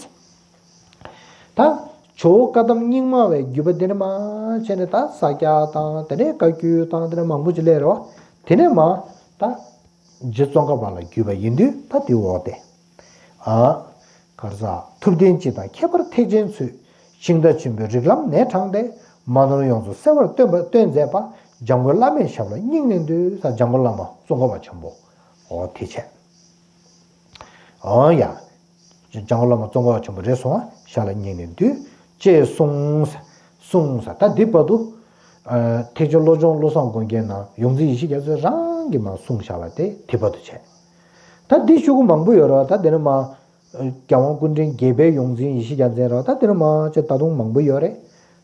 ད་ཇོ་བོ་བཀའ་གདམས་རྙིང་མ་བའི་བརྒྱུད་པ་དེ་ནས་མ་བྱས་ནས་ད་ས་སྐྱ་དང་དེ་ནས་བཀའ་བརྒྱུད་དང་དེ་ནས་མང་པོ་ཅིག་སླེབས་རེད་བ། དེ་ནས་མ་ད་རྗེ་ཙོང་ཁ་པ་ལ་བརྒྱུད་པ་ཡིན་དུས་ད་དེ་འོག་སྟེ། ཨ། གར་ས་ཐུབ་བསྟན་སྤྱི་དང་ཁྱད་པར་ཐེག་ཆེན་ཚུལ། ཤིང་རྟ་ཆེན་པོའི་རིགས་ལམ་ནས་དྲངས་ཏེ། མ་ནོར་ཡོངས་སུ་གསལ་བར་སྟོན་པ་སྟོན་མཛད་པ། འཇམ་མགོན་བླ་མའི་ཞབས་ལ་སྙིང་ནས་འདུད་ས་འཇམ་མགོན་བླ་མ་ཙོང་ཁ་པ་ཆེན་པོ། འོ་དེ་བྱས། འོ་ཡ། འཇམ་མགོན་བླ་མ་ཙོང་ཁ་པ་ཆེན་པོ་རེད་སོང་བ་ཞབས་ལ་སྙིང་ནས་འདུད། ཅེས་གསུངས། གསུངས་ས་ད་འདི་བར་དུ། ཨ་ཐེག་མཆོག་བློ་སྦྱོང་བློ་བཟང་དགོངས་རྒྱན་ནང་ཡོངས་འཛིན་ཡེ་ཤེས་རྒྱ་མཚོས་རང་གིས་མར་གསུངས་བཞག་པ་དེ་དེ་བར་དུ་བྱས། ད་འདི་ཤོག་གུ་མང་པོ་ཡོད་རེད་བ། ད་དེ་ནས་མ། རྒྱལ་དབང་སྐུ་ཕྲེང་བརྒྱད་པའི་ཡོངས་འཛིན་ཡེ་ཤེས་རྒྱ་མཚན་རེད་བ། ད་དེ་ནས་མ་ཅེ་ད་དུང་མང་པོ་ཡོད་རེད།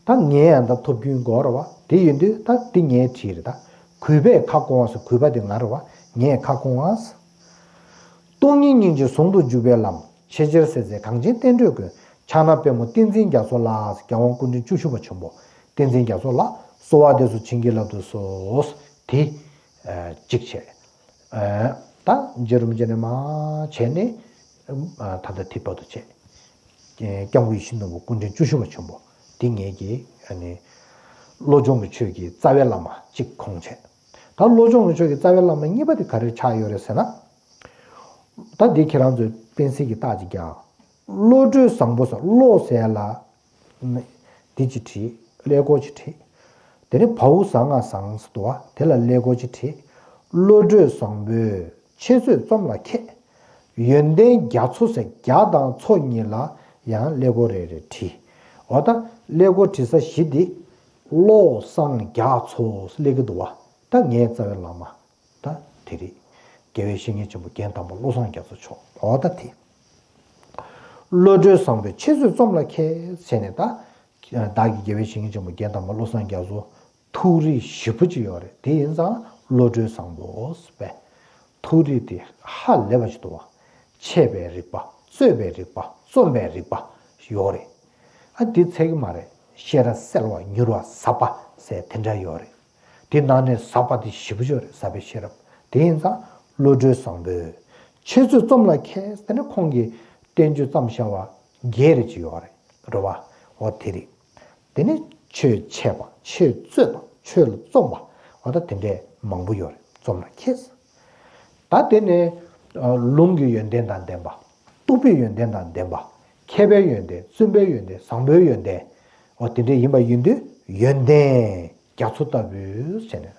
ད་ངས་ཡང་ད་ཐོབ་རྒྱུན་དགོས་རེད་བ། དེ་ཡིན་དུས་ད་འདི་ངས་བྲིས་རེད་ད། གུས་པས་ཁ་སྐོང་བ་ཟེར་གུས་པ་དེ་ང་རེད་བ། ངས་ཁ་སྐོང་བ་ཟེར། སྟོང་ཉིད་སྙིང་རྗེ་ཟུང་དུ་འཇུག་པའི་ལམ། ཆེས་ཆེར་གསལ་མཛད་གངས་ཅན་བསྟན་འགྲོའི་མགོན། ཕྱག་ན་པདྨོ་བསྟན་འཛིན་རྒྱ་མཚོ་ལ། རྒྱལ་དབང་སྐུ་ཕྲེང་བཅུ་བཞི་པ་ཆེན་པོ་བསྟན་འཛིན་རྒྱ་མཚོ་ལ། གསོལ་བ་འདེབས་སོ་བྱིན་གྱིས་བརླབ་ཏུ་གསོལ། དེ་གཅིག་བྱས། ད་རྗེ་རིན་པོ་ཆེ་ནས་མར་བྱས་ནས་ད་ལྟ་དེ་བར་དུ་བྱས། སྐྱབས་མགོན་ཡིད་བཞིན་ནོར་བུ་སྐུ་ཕྲེང་བཅུ་བཞི་པ་ཆེན་པོ་འདི་ངེད་ཀྱི་བློ་སྦྱོང་གི་ཆོས་ཀྱི་རྩ་བའི་བླ་མ་གཅིག་ཁོང་བྱས། ད་བློ་སྦྱོང་གི་ཆོས་ཀྱི་རྩ་བའི་བླ་མ་གཉིས་པ་དེ་ག་རེ་ཆགས་ཡོད་རེད་ཟེར་ན། ད་འདི་ཁྱེད་རང་ཚོས་དཔེ་གསལ་གྱི་རྟགས་ཅིག་རྒྱག་བློ་གྲོས་བཟང་པོ་ཟེར་བློ་ཟེར་ལ། འདི་ཅིག་བྲིས། ཀླད་ཀོར་ཅིག་བྲིས། དེ་ནས་བའུ་བཟང་ང་བཟང་ཟེར་འདུག་བ། དེ་ལ་ཀླད་ཀོར་ཅིག་བྲིས། བློ་གྲོས་བཟང་པོས་འཆད་རྩོད་རྩོམ་ལ་མཁས། ཡོན་ཏན་རྒྱ་མཚོ་ཟེར་རྒྱ་དང་མཚོ་གཉིས་ལ་ཡང་ཀླད་ཀོར་རེ་རེ་བྲིས། འོ་ད་ཀླད་ཀོར་བྲིས་ས་གཞི་འདི་བློ་བཟང་རྒྱ་མཚོ་ཟེར་སླེབས་ཀྱི་འདུག་བ། ད་ངའི་རྩ་བའི་བླ་མ། ད་དེ་རེད། རྒྱལ་བའི་བཤེས་གཉེན་ཆེན་པོ་རྒན་དམ་པ་བློ་བཟང་རྒྱ་མཚོ་མཆོག་འོ་ད་དེ། བློ་གྲོས་བཟང་པོས་འཆད་རྩོད་རྩོམ་ལ་མཁས་ཟེར་ནས་ད། བདག་གི་རྒྱལ་བའི་བཤེས་གཉེན་ཆེན་པོ་རྒན་དམ་པ་བློ་བཟང་རྒྱ་མཚོ་ཐུགས་རིག་ཞེ་པོ་ཅིག་ཡོད་རེད། དེ་ཡིན་ཙང་བློ་གྲོས་བཟང་པོ་ཟེར་བས། ཐུགས་རིག་དེ་ཧ་ལས་པ་ཞིག་འདུག་བ། འཆད་པའི་རིག་པ། རྩོད་པའི་རིག་པ། རྩོམ་པའི་རིག་པ་ཡོད་རེད། ཨ་འདི་ཚད་ཀྱི་མ་རེད། ཤེས་རབ་གསལ་བ་མྱུར་བ་ཟབ་པ་ཟེར་དེ་འདྲ་ཡོད་རེད། དེ་ནང་ནས་ཟབ་པ་དེ་ཞེ་པོ་ཅིག་རེད། ཟབ་པའི་ཤེས་རབ། དེ་ཡིན་ཙང་བློ་གྲོས་བཟང་པོས་འཆད་རྩོད་རྩོམ་ལ་མཁས། དེ་ནི་ཁོང་གིས་བསྟན་བཅོས་བརྩམས་བཞག་པ་བརྒྱད་རེ་ཅིག་ཡོད་རེད། རེད་བ། འོ་དེ་རེད། དེ་ནི་ཆོས་འཆད་པ། ཆོས་རྩོད་པ། ཆོས་ལ་རྩོམ་པ། འོ་ད་དེ་འདྲས་མང་པོ་ཡོད་རེད། རྩོམ་ལ་མཁས། ད་དེ་ནས་ལུང་གི་ཡོན་ཏན་དང་ལྡན་པ། རྟོགས་པའི་ཡོན་ཏན་དང་ལྡན་པ། མཁས་པའི་ཡོན་ཏན། བཙུན་པའི་ཡོན་ཏན། བཟང་པོའི་ཡོན་ཏན། འོ་དེ་འདྲས་ཡིན་པ་ཡིན་དུས་ཡོན་ཏན་རྒྱ་མཚོ་ལྟ་བུའི་ཟེར་ནས།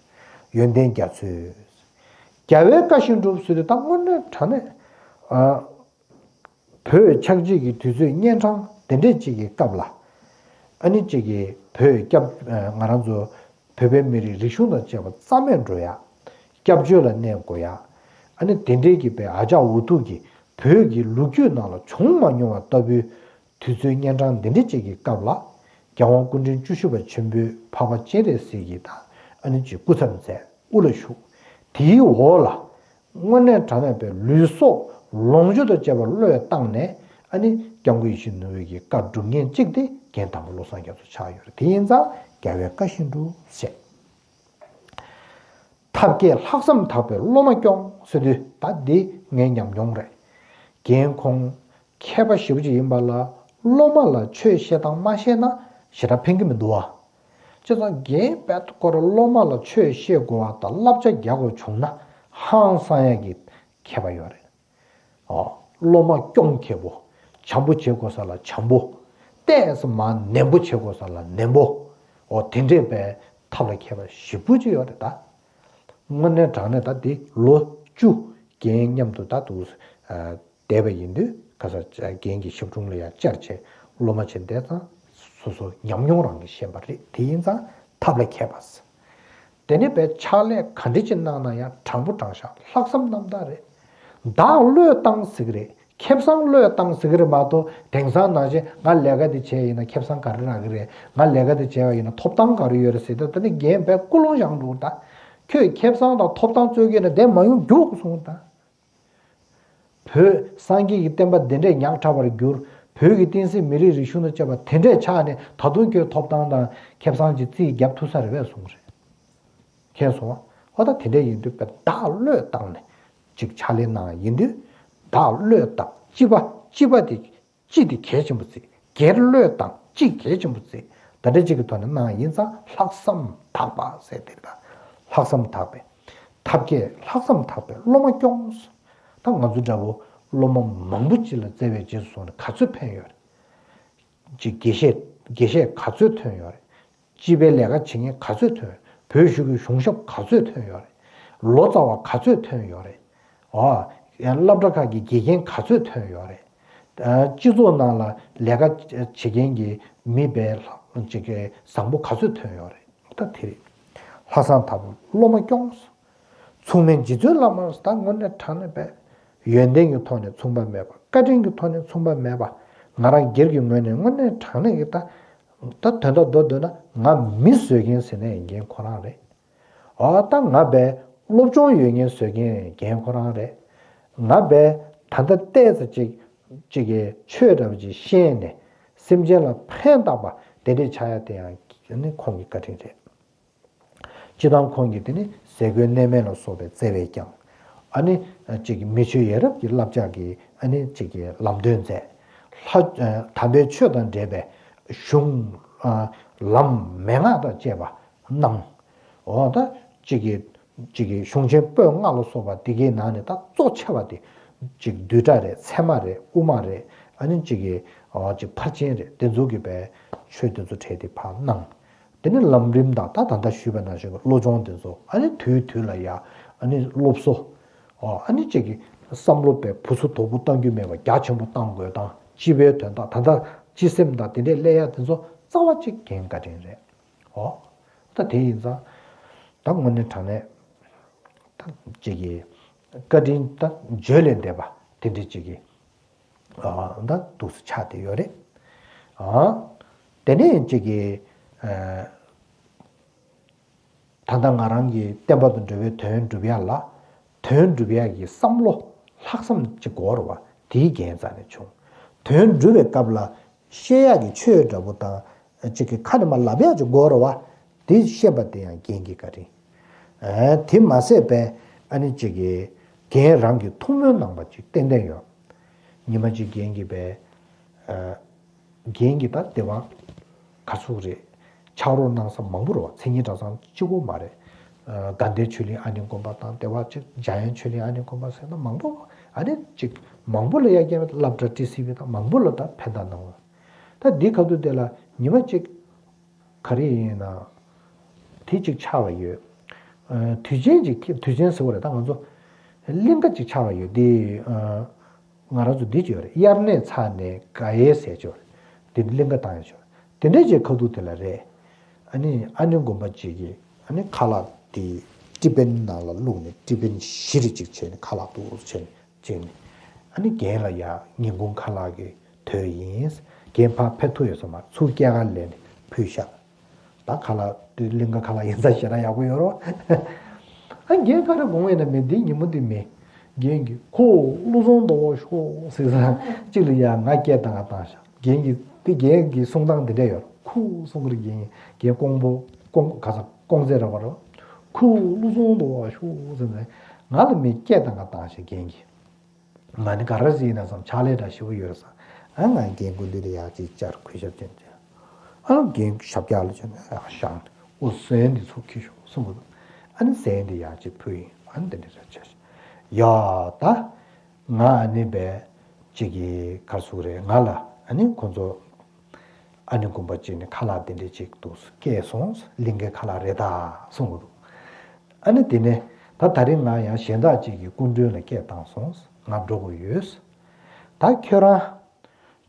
ཡོན་ཏན་རྒྱ་མཚོས། རྒྱལ་བའི་བཀའ་བཞིན་སྒྲུབ་ཟེར་དུས་ད་དངོས་གནས་དྲང་གནས། ཨ། བོད་ཆགས་འཇིག་གི་དུས་ཚོད་གཉན་འཕྲང་དེ་འདྲས་ཅིག་གི་སྐབས་ལ། ཨ་ནི་ཅིག་གི་བོད་སྐྱབས་ང་རང་ཚོ་བོད་པའི་མི་རིགས་རིག་གཞུང་དང་བཅས་པ་རྩ་མེད་འགྲོ་ཡ། སྐྱབས་བཅོལ་ལ་གནས་དགོས་ཡ། ཨ་ནི་དེ་འདྲས་ཀྱི་པའི་ཨ་ཅག་འུ་ཐུག་གི་བོད་ཀྱི་ལོ་རྒྱུས་ནང་ལ་བྱུང་མ་མྱོང་བ་ལྟ་བུའི་དུས་ཚོད་གཉན་འཕྲང་འདི་འདྲ་ཅིག་གི་སྐབས་ལ། རྒྱལ་དབང་སྐུ་ཕྲེང་བཅུ་བཞི་པ་ཆེན་པོའི་འཕགས་པ་སྤྱན་རས་གཟིགས་ཀྱི་དང་ཨ་ནི་ཅིག་སྐུ་ཚབ་མཛད་དབུ་ལ་བཞུགས། དེའི་འོག་ལ་དངོས་གནས་དྲང་གནས་པའི་ལུས་སྲོག་ལོངས་སྤྱོད་དང་བཅས་པ་བློས་བཏང་ནས་ཨ་ནི་སྐྱབས་མགོན་ཡིད་བཞིན་ནོར་བུའི་གི་བཀའ་སྒྲུབ་མཁན་གཅིག་དེ་རྒན་དར་མ་བློ་བཟང་རྒྱ་མཚོ་ཆགས་ཡོད་རེད། དེ་ཡིན་ཙང་རྒྱལ་བའི་བཀའ་བཞིན་སྒྲུབ་ཟེར། ཐབས་མཁས་ལྷག་བསམ་དག་པའི་སློབ་མ་སྐྱོང་ཟེར་དུས་ད་འདི་ངའི་ཉམས་མྱོང་རེད། རྒན་ཁོང་མཁས་པ་ཞེ་པོ་ཅིག་ཡིན་པ་ལ་སློབ་མ་ལ་ཆོས་བཤད་སྟངས་མ་ཤེས་ན་ཞེ་དྲག་ཕན་གྱི་མི་འདུག་བ། བྱས་ཙང་རྒན་དཔེ་ཁོ་རང་སློབ་མ་ལ་ཆོས་བཤད་དགོས་པ་དང་བསླབ་བྱ་རྒྱག་དགོས་བྱུང་ན་ཧང་སང་ཡ་གི་མཁས་པ་ཡོད་རེད། ཨོ། སློབ་མ་སྐྱོང་མཁས་པོ། བྱམས་པོ་བྱེད་དགོས་ས་ལ་བྱམས་པོ། ཏོག་ཙམ་མར་ནན་པོ་བྱེད་དགོས་ས་ལ་ནན་པོ། ཨོ་དེ་འདྲས་པའི་ཐབས་ལ་མཁས་པ་ཞེ་པོ་ཅིག་ཡོད་རེད་ད། དངོས་གནས་དྲང་གནས་ད་འདི་ལོ་བཅུ་རྒན་མཉམ་དུ་ད་འདུག་བསྡད་པ་ཡིན་དུས་ཁ་སང་རྒན་གྱི་ཞབས་དྲུང་ལ་ཡང་བཅར་བྱས་སློབ་མ་བྱས་བསྡད་ཙང་སོ་སོ་ཉམས་མྱོང་རང་གིས་ཤེས་པ་རེད། དེ་ཡིན་ཙང་ཐབས་ལ་མཁས་པ། དེ་ནས་པའི་ཕྱག་ལས་ག་འདྲ་ཅིག་གནང་ན་ཡང་དྲང་པོ་དྲང་བཞག་ལྷག་བསམ་རྣམ་དག་རེད། བདག་བློས་བཏང་ཟེར་གི་རེད། ཁེ་བཟང་བློས་བཏང་ཟེར་གི་རེད་མ་གཏོགས་དེང་སང་ནང་བཞིན་ང་ལས་ཀ་འདི་བྱས་ཡིན་ན་ཁེ་བཟང་ག་རེ་རག་གི་རེད། ང་ལས་ཀ་འདི་བྱས་པ་ཡིན་ན་ཐོབ་ཐང་ག་རེ་ཡོད་རེད་ཟེར་ཏེ་ད་ནི་རྒན་པས་ཀུན་སློང་བཞག་འདུག་ད་ཁྱོད་ཁེ་བཟང་དང་ཐོབ་ཐང་རྩོད་ཀྱི་ཡིན་ན་དེ་མ་ཡོང་རྒྱུགས་གསུངས་ད། བོད་སངས་རྒྱས་ཀྱི་བསྟན་པ་འདི་འདྲས་ཉག་ཕྲ་བར་གྱུར། བོད་ཀྱི་བསྟན་སྲིད་མི་རིགས་རིག་གཞུང་དང་བཅས་པ་དེ་འདྲས་ཆགས་ནས་ད་དུང་ཁྱོད་ཐོབ་ཐང་དང་ཁེ་བཟང་གི་རྩིས་རྒྱབ་ཐུབ་ས་རེད་པས་གསུངས་རེད། མཁྱེན་སོང་ཨ། ད་དེ་འདྲས་ཡིན་དུས་པས་བདག་བློས་བཏང་ནས་ཅིག་ཕྱག་ལས་གནང་ཡིན་དུས་བདག་བློས་བཏང་སྤྱི་པ་སྤྱི་པ་དེ་སྤྱི་དེ་གལ་ཆེན་པོ་བརྩི། སྒེར་བློས་བཏང་སྤྱི་གལ་ཆེན་པོ་བརྩི། ད་ལྟ་གཅིག་གི་ཐོག་ནས་གནང་ཡིན་ཙང་ལྷག་བསམ་དག་པ་ཟེར་དེ་ལ་ལྷག་བསམ་དག་པའི་ཐབས་མཁས་ལྷག་བསམ་དག་པའི་སློབ་མ་སྐྱོང་། ད་ང་ཚོ་འདྲ་བོ་སློབ་མ་མང་པོ་ཅིག་ལ་བརྩེ་བའི་རྗེས་སུ་བཟུང་ནས་ག་ཚོད་ཕན་ཡོད་རེད། ཅིག་དགེ་བཤེས་དགེ་བཤེས་ག་ཚོད་ཐོན་ཡོད་རེད། སྤྱི་པའི་ལས་ཀ་བྱེད་མཁན་ག་ཚོད་ཐོན། བོད་གཞུང་གི་གཞུང་ཞབས་ག་ཚོད་ཐོན་ཡོད་རེད། ལོ་ཙཱ་བ་ག་ཚོད་ཐོན་ཡོད་རེད། ཨོ། ཡང་སློབ་གྲྭ་ཁག་གི་དགེ་རྒན་ག་ཚོད་ཐོན་ཡོད་རེད། ཨ། སྤྱི་ཚོགས་ནང་ལ་ལས་ཀ་བྱེད་མཁན་གྱི་མི་དཔེ་ཅིག་གི་བཟང་པོ་ག་ཚོད་ཐོན་ཡོད་རེད། ད་དེ་རེད། ལྷག་བསམ་དག་པོ་སློབ་མ་སྐྱོང་། མཚུངས་མེད་རྗེ་བཙུན་བླ་མར་ད་དངོས་གནས་དྲང་གནས་པའི་ཡོན་ཏན་གྱི་ཐོག་ནས་མཚུངས་པ་མེད་པ། བཀའ་དྲིན་གྱི་ཐོག་ནས་མཚུངས་པ་མེད་པ། ང་རང་སྒེར་གྱི་ངོས་ནས་དངོས་གནས་དྲང་གནས་ཀྱི་ད་ད་དོན་དག་མདོར་བསྡུས་ན་ང་མི་བཟོད་མཁན་ཟེར་ནས་ཡིན་མཁན་ཁོ་རང་རེད། ཨོ་ད་ང་བས་སློབ་སྦྱོང་ཡོད་མཁན་བཟོད་མཁན་རྒན་ཁོ་རང་རེད། ང་བས་ད་ལྟ་ཏོག་ཙམ་ཅིག་ཅིག་གི་ཆོས་འདྲ་པོ་ཅིག་ཤེས་ནས་སེམས་ཅན་ལ་ཕན་བཏགས་པ་དེ་འདྲས་ཆགས་ཡ་དེ་ཡང་ནི་ཁོང་གི་བཀའ་དྲིན་རེད། སྤྱིར་བཏང་ཁོང་གིས་དེ་ནི་ཟས་གོས་གནས་མལ་ལ་སོགས་པའི་བརྩེ་བས་ཀྱང་། ཨ་ནི་ཅིག་གི་མི་ཆོས་ཡ་རབས་ཀྱི་བསླབ་བྱ་གི་ཨ་ནི་ཅིག་གི་ལམ་སྟོན་མཛད། ལྷ་དམ་པའི་ཆོས་དང་འབྲེལ་བའི་གཞུང་ལམ་མན་ངག་དང་བཅས་པ་གནང་། འོ་ད་ཅིག་གི་ཅིག་གི་གཞུང་ཆེན་པོད་ལྔ་ལ་སོགས་པ་དེ་གའི་ནང་ནས་ད་གཙོ་ཆེ་བ་དེ་ཅིག་བསྡུས་གྲྭ་རེད། ཚད་མ་རེད། དབུ་མ་རེད། ཨ་ནི་ཅིག་གི་ཨོ་ཅིག་ཕར་ཕྱིན་རེད། དེ་ཚོ་གི་པའི་ཆོས་དེ་ཚོ་གྲས་དེ་ཕར་གནང་། དེ་ནི་ལམ་རིམ་དང་ད་ད་ལྟ་ཞུས་པ་ནང་བཞིན་གྱི་བློ་སྦྱོང་དེ་ཚོ་ཨ་ནི་དུས་དུས་ལ་ཡ་ཨ་ནི་སློབ་གསོ། ཨོ་ཨ་ནི་ཅིག་གི་བསམ་བློ་པའི་བུ་ཚོ་དོ་པོ་གཏང་རྒྱུ་མེད་པ་རྒྱ་ཆེན་པོ་གཏང་དགོས་དང་སྤྱི་པའི་དོན་དག་ད་ལྟ་སྤྱི་སེམས་དང་དེ་འདྲས་སླེབས་ཡ་དེ་ཚོ་རྩ་བ་གཅིག་རྒན་བཀའ་དྲིན་རེད། ཨོ། ད་དེ་ཡིན་ཙང་། ད་དངོས་གནས་དྲང་གནས། ད་ཅིག་གི་བཀའ་དྲིན་ད་བརྗོད་ལས་འདས་པ་དེ་འདྲ་ཅིག་གི་ཨ། ད་འདུག་སེ་ཆགས་བསྡད་ཡོད་རེད། ཨ། དེ་ནས་ཅིག་གི་ཨ། ད་ལྟ་ང་རང་གི་བསྟན་པ་དང་འབྲེལ་བའི་དོན་སྒྲུབ་ཡ་ལ། དོན་སྒྲུབ་ཡ་གི་བསམ་བློ་ལྷག་བསམ་ཅིག་དགོས་རེད་བ། དེའི་འགན་རྩ་ནས་བྱུང་། དོན་སྒྲུབ་པའི་སྐབས་ལ་བཤད་ཡག་གི་ཆོས་འདྲ་པོ་དང་ཅིག་གི་ཁ་ནས་མར་ལབ་ཡག་ཅིག་དགོས་རེད་བ། དེ་ཤེས་པ་དེ་ཡང་རྒན་གྱི་བཀའ་དྲིན། ཨ། དེ་མ་ཟད་པའི་ཨ་ནི་ཅིག་གི་རྒན་རང་གི་ཐུགས་སྨོན་གནང་བ་ཅིག་ཏན་ཏན་ཡོད། ཉི་མ་གཅིག་རྒན་གྱིས་པའི། ཨ། རྒན་གྱིས་ད་དེ་བ་ག་ཚོད་རེད། ཕྱག་རོགས་གནང་ས་མང་པོ་རེད་བ། མཚན་ཉིད་གྲྭ་ཚང་གཅིག་པོ་མ་རེད། ཨ། དགའ་ལྡན་ཆོས་གླིང་ཨ་ནེ་དགོན་པ་དང་དེ་བ་ཅིག་འཇམ་དབྱངས་ཆོས་གླིང་ཨ་ནེ་དགོན་པ་ཟེར་ན་མང་པོ། ཨ་ནི་ཅིག་མང་པོ་ལ་ཡ་རྒན་སློབ་གྲྭ་ཊི་སི་བི་དང་མང་པོ་ལ་ད་ཕན་བཏགས་གནང་བ། ད་འདི་ཁ་ཐུག་དེ་ལ་ཉི་མ་གཅིག་ག་རེ་ཡིན་ན། དེ་གཅིག་ཆགས་པ་ཡོད། དུས་ཆེན་ཅིག་དུས་ཆེན་ཟེར་བ་རེད། ད་ང་ཚོ་གླིང་ག་ཅིག་ཆགས་པ་ཡོད་དེ། ང་རང་ཚོ་འདི་ཅིག་ཡོད་རེད། དབྱར་གནས་ཚར་ནས་དགའ་ཡའི་ཟས་ཅིག་ཡོད་རེད། འདི་ནི་གླིང་ག་བཏང་ཡ་ཅིག་ཡོད་རེད། དེ་འདྲས་ཅིག་ཁ་ཐུག་དེ་ལ་རེད། ཨ་ནི་ཨ་ནེ་དགོན་པ་ཅིག་གིས་ཨ་ནི་ཁ་ལག་དེ་ཏི་པན་ནང་ལ་བླུགས་ནས་ཏི་པན་བཞི་རེ་ཅིག་བྱས་ནས་ཁ་ལག་ཏོག་ཙམ་བྱས་ནས་བྱས་ནས། ཨ་ནི་རྒན་ལ་ཡ་ཉིན་གུང་ཁ་ལག་གི་དོད་ཡིན། རྒན་ཕར་ཕེབས་ཐུབ་ཡོད་ས་མ་རེད། ཚུར་སྐྱེལ་ག་ལེན་ནས་ཕུལ་ཤག་ད་ཁ་ལག་དེ་གླིང་ག་ཁ་ལག་ཡིན་ཙང་ཞེ་དྲག་ཡག་པོ་ཡོད་རོ། ཨ་རྒན་ག་རེ་དགོངས་ཡིན་ན་མེད། འདི་ཉིན་མོ་འདི་མེད། རྒན་གྱིས་ཁོ་བློ་བཟང་དོ་ཤོག་ཟེར་ཙང་གཅིག་ལ་ཡ་ང་སྐད་བཏང་ག་བཏང་ཤག་རྒན་གྱིས་དེ་རྒན་གྱི་གསུང་སྟངས་དེ་འདྲ་ཡོད། ཁོ་གསུང་གི་རེད། རྒན་རྒན་ཀོང་པོ་ཀོང་ག་ས་ཀོང་ཙེ་ར་བ་རོ། ཁོ་བློ་བཟང་དོ་ཤོག་ཟེར་ཙང་ང་ལ་མི་སྐད་བཏང་ག་བཏང་ཤག་རྒན་གྱིས། ང་ནི་ག་རེ་ཟེར་ན་བསམ། ཕྱག་ལས་འདྲ་ཞེ་པོ་ཡོད་བསམ། ཨ་ང་རྒན་སྐུ་མདུན་ལ་ཡག་ཅིག་བཅར་གུས་ཞབས་ཅན་ཅན། ཨ་རྒན་ཞབས་བཀྱག་ལ་བྱོན་ནས་ཨ་ཞང་ཨོ་ཟན་འདི་ཚུར་ཁྱེར་ཤོག་གསུང་གི་འདུག་ཨ་ནི་ཟན་འདི་ཡག་ཅིག་ཕུལ་ཡིན། ཨ་ནི་འདི་འདྲ་རེ་བྱས་ཤག་ཡ་ད་ང་ཨ་ནི་བས་ཅིག་གི་གར་སུ་རེད། ང་ལ་ཨ་ནི་ཁོང་ཚོ་ཨ་ནེ་དགོན་པ་ཅིག་ནས་ཁ་ལག་དེ་འདྲས་ཅིག་འདུག་སྐྱེལ་སོང་། གླིང་གའི་ཁ་ལག་རེད་ད་གསུང་གི་འདུག་ཨ་ནི་དེ་ནས་ད་ད་རིང་ང་ཡང་གཞན་དག་ཅིག་གི་སྐུ་མགྲོན་ལ་སྐད་བཏང་སོང་། ང་འགྲོ་དགོས་ཡོད། ད་ཁྱོད་རང་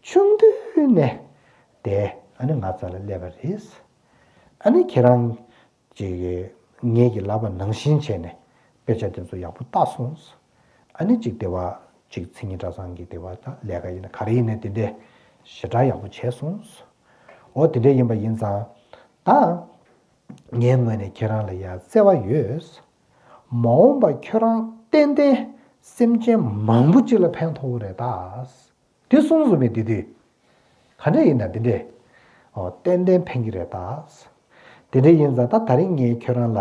ཆུང་དུས་ནས་དེ་ཨ་ནི་ང་རྩ་ལ་སླེབས་པ་རེད། ཨ་ནི་ཁྱེད་རང་ཅིག་གིས་ངེད་ཀྱིས་ལབ་པ་ནང་བཞིན་བྱས་ནས་དཔེ་ཆ་དེ་ཚོ་ཡག་པོ་ལྟ་སོང་། ཨ་ནི་ཅིག་སྡེ་བ་ཅིག་མཚན་ཉིད་གྲྭ་ཚང་གི་སྡེ་བ་དང་ལས་ཀ་ཡིན་ན་ག་རེ་ཡིན་ན་དེ་འདྲས་ཞེ་དྲག་ཡག་པོ་བྱས་སོང་། འོ་དེ་འདྲས་ཡིན་པ་ཡིན་ཙང་ད་ངའི་ངོས་ནས་ཁྱེད་རང་ལ་ཡ་བརྩེ་བ་ཡོད། མ་འོངས་པ་ཁྱོད་རང་ཏན་ཏན་སེམས་ཅན་མང་པོ་ཅིག་ལ་ཕན་ཐོགས་ཀྱི་རེད་ད། དེ་གསུངས་སོང་བས་དེ་དུས། ག་འདྲ་ཡིན་ན་དེ་འདྲས། ཨོ་ཏན་ཏན་ཕན་གྱི་རེད་ད། དེ་འདྲས་ཡིན་ཙང་ད་ད་རིང་ངས་ཁྱོད་རང་ལ་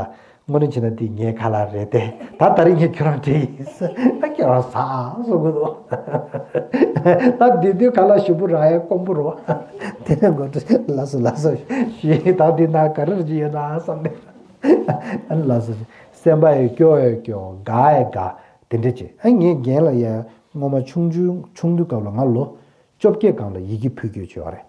དངོས་གནས་བྱས་ན་དེ་ངའི་ཁ་ལག་རེད་དེ། ད་ད་རིང་ངས་ཁྱོད་རང་སྤྲད་ཡིན། ད་ཁྱོད་རང་ཟ་གསུང་གི་འདུག་ད་དེ་དུས་ཁ་ལག་ཞིམ་པོ་རག་ཡ་དཀོན་པོ་རེད་བ། དེ་ནས་མགོ་ཁྲིད་ལགས་སོ་ལགས་སོ་ཞེས། ད་འདི་ན་ག་རེ་ཅིག་ཡོད་ན་བསམ་ནས། ཨ་ནི་ལགས་སོ་ཞེས་སེམས་པ་ཡི་སྐྱོ་ཡི་སྐྱོ་དགའ་ཡི་དགའ་དེ་འདྲས་བྱས། ཨ་ངས་རྒན་ལ་ཡ་སྔོན་མ་ཆུང་ཆུང་ཆུང་དུས་སྐབས་ལ་ང་ལོ་བཅོ་བརྒྱད་སྒང་ལ་ཡི་གེ་ཕུལ་རྒྱུ་བྱས་པ་རེད།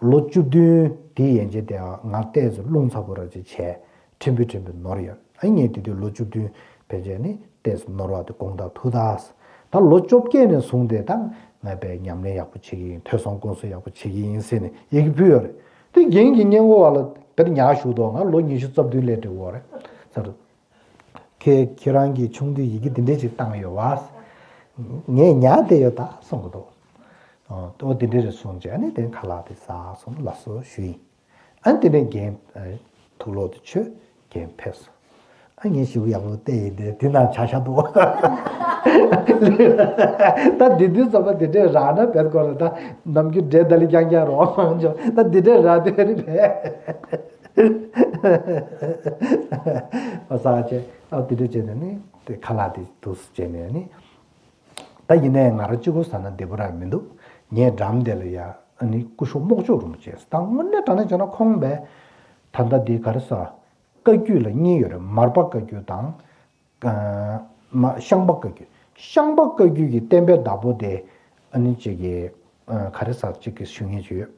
ལོ་བཅུ་བདུན་དེའི་ཡན་ཆད་དེ་ང་ཏོག་ཙམ་རླུང་ཚ་པོ་ར་ཅིག་བྱས། ཕྲན་བུ་ཕྲན་བུ་ནོར་ཡོད། ཨ་ངས་དེ་དུས་ལོ་བཅུ་བདུན་ཕལ་ཆེར་ནི་ཏོག་ཙམ་ནོར་བ་དེ་དགོངས་དག་ཐུག་ད། ད་ལོ་བཅོ་བརྒྱད་ནས་བཟུང་སྟེ་ད་ང་དཔེ་ཉམས་ལེན་ཡག་པོ་བྱེད་ཀྱི་ཡིན། ཐོས་བསམ་སྒོམ་གསུམ་ཡག་པོ་བྱེད་ཀྱི་ཡིན་ཟེར་ནས་ཡི་གེ་ཕུལ་ཡོད་རེད། དེ་རྒན་གྱིས་སྔས་མགོ་བ་ལ་དཔེ་ཉར་བཞག་འདུག་ང་ལོ་ཉི་ཤུ་རྩ་བདུན་སླེབས་འགྲོ་གི་ཡོད་རེད་ཟེར། ཁྱེད་ཁྱེད་རང་གིས་ཆུང་དུས་ཡི་གེ་འདི་འདྲས་ཅིག་བཏང་ཡོད་བ། ངས་ཉར་བསྡད་ཡོད་ད་གསུང་གི་འདུག་ཨོ་འདི་འདྲས་རེད་གསུངས་བྱས་ཨ་ནི་དེ་ཁ་ལག་དེ་ཟ་སོང་ལགས་སོ་ཞུས་ཡིན། ཨ་ནི་དེ་ནས་རྒན་ཐུགས་ལོག་དེ་ཆོད་རྒན་ཕེབས་སོང་། ཨ་ངས་ཞེ་པོ་ཡག་པོ་བལྟས་ཡིན་དེ་དེ་ནང་བྱ་བཞག་འདུག་ད་དེ་དུས་ཙམ་པ་དེ་འདྲས་རག་ན་བེད་སྐོར་ལ་ད་ནམ་རྒྱུན་འདྲེ་ད་ལི་རྐྱང་རྐྱང་རོགས་མང་ཆོག་ད་དེ་འདྲས་རག་དེ་རེད་པས། ཨ་ས་ཆེ་ཨ་དེ་འདྲ་བྱས་ནས་ནི་དེ་ཁ་ལག་དེ་འདུག་སེ་བྱས་ནས་ནི། ད་ཡིན་ནའི་ང་རང་གཅིག་པོ་ཟ་ན་བདེ་པོ་རང་མི་འདུག་ངས་འགྲམ་དེ་ལ་ཡ་ཨ་ནི་སྐུ་ཞབས་རྨོག་ཅོག་རིན་པོ་ཆེ་ད་དངོས་གནས་དྲང་གནས་བྱས་ན་ཁོང་བས་ད་ལྟ་འདི་ག་རེ་ཟ། བཀའ་བརྒྱུད་ལ་གཉིས་ཡོད་རེད། མར་པ་བཀའ་བརྒྱུད་དང་། ཨ་མ་ཤངས་པ་བཀའ་བརྒྱུད། ཤངས་པ་བཀའ་བརྒྱུད་ཀྱི་བསྟན་པའི་བདག་པོ་དེ་ཨ་ནི་གཅིག་གི་ཨ་ག་རེ་ཟེར་གཅིག་གི་ཞུ་མཁན་ཅིག་ཡོད།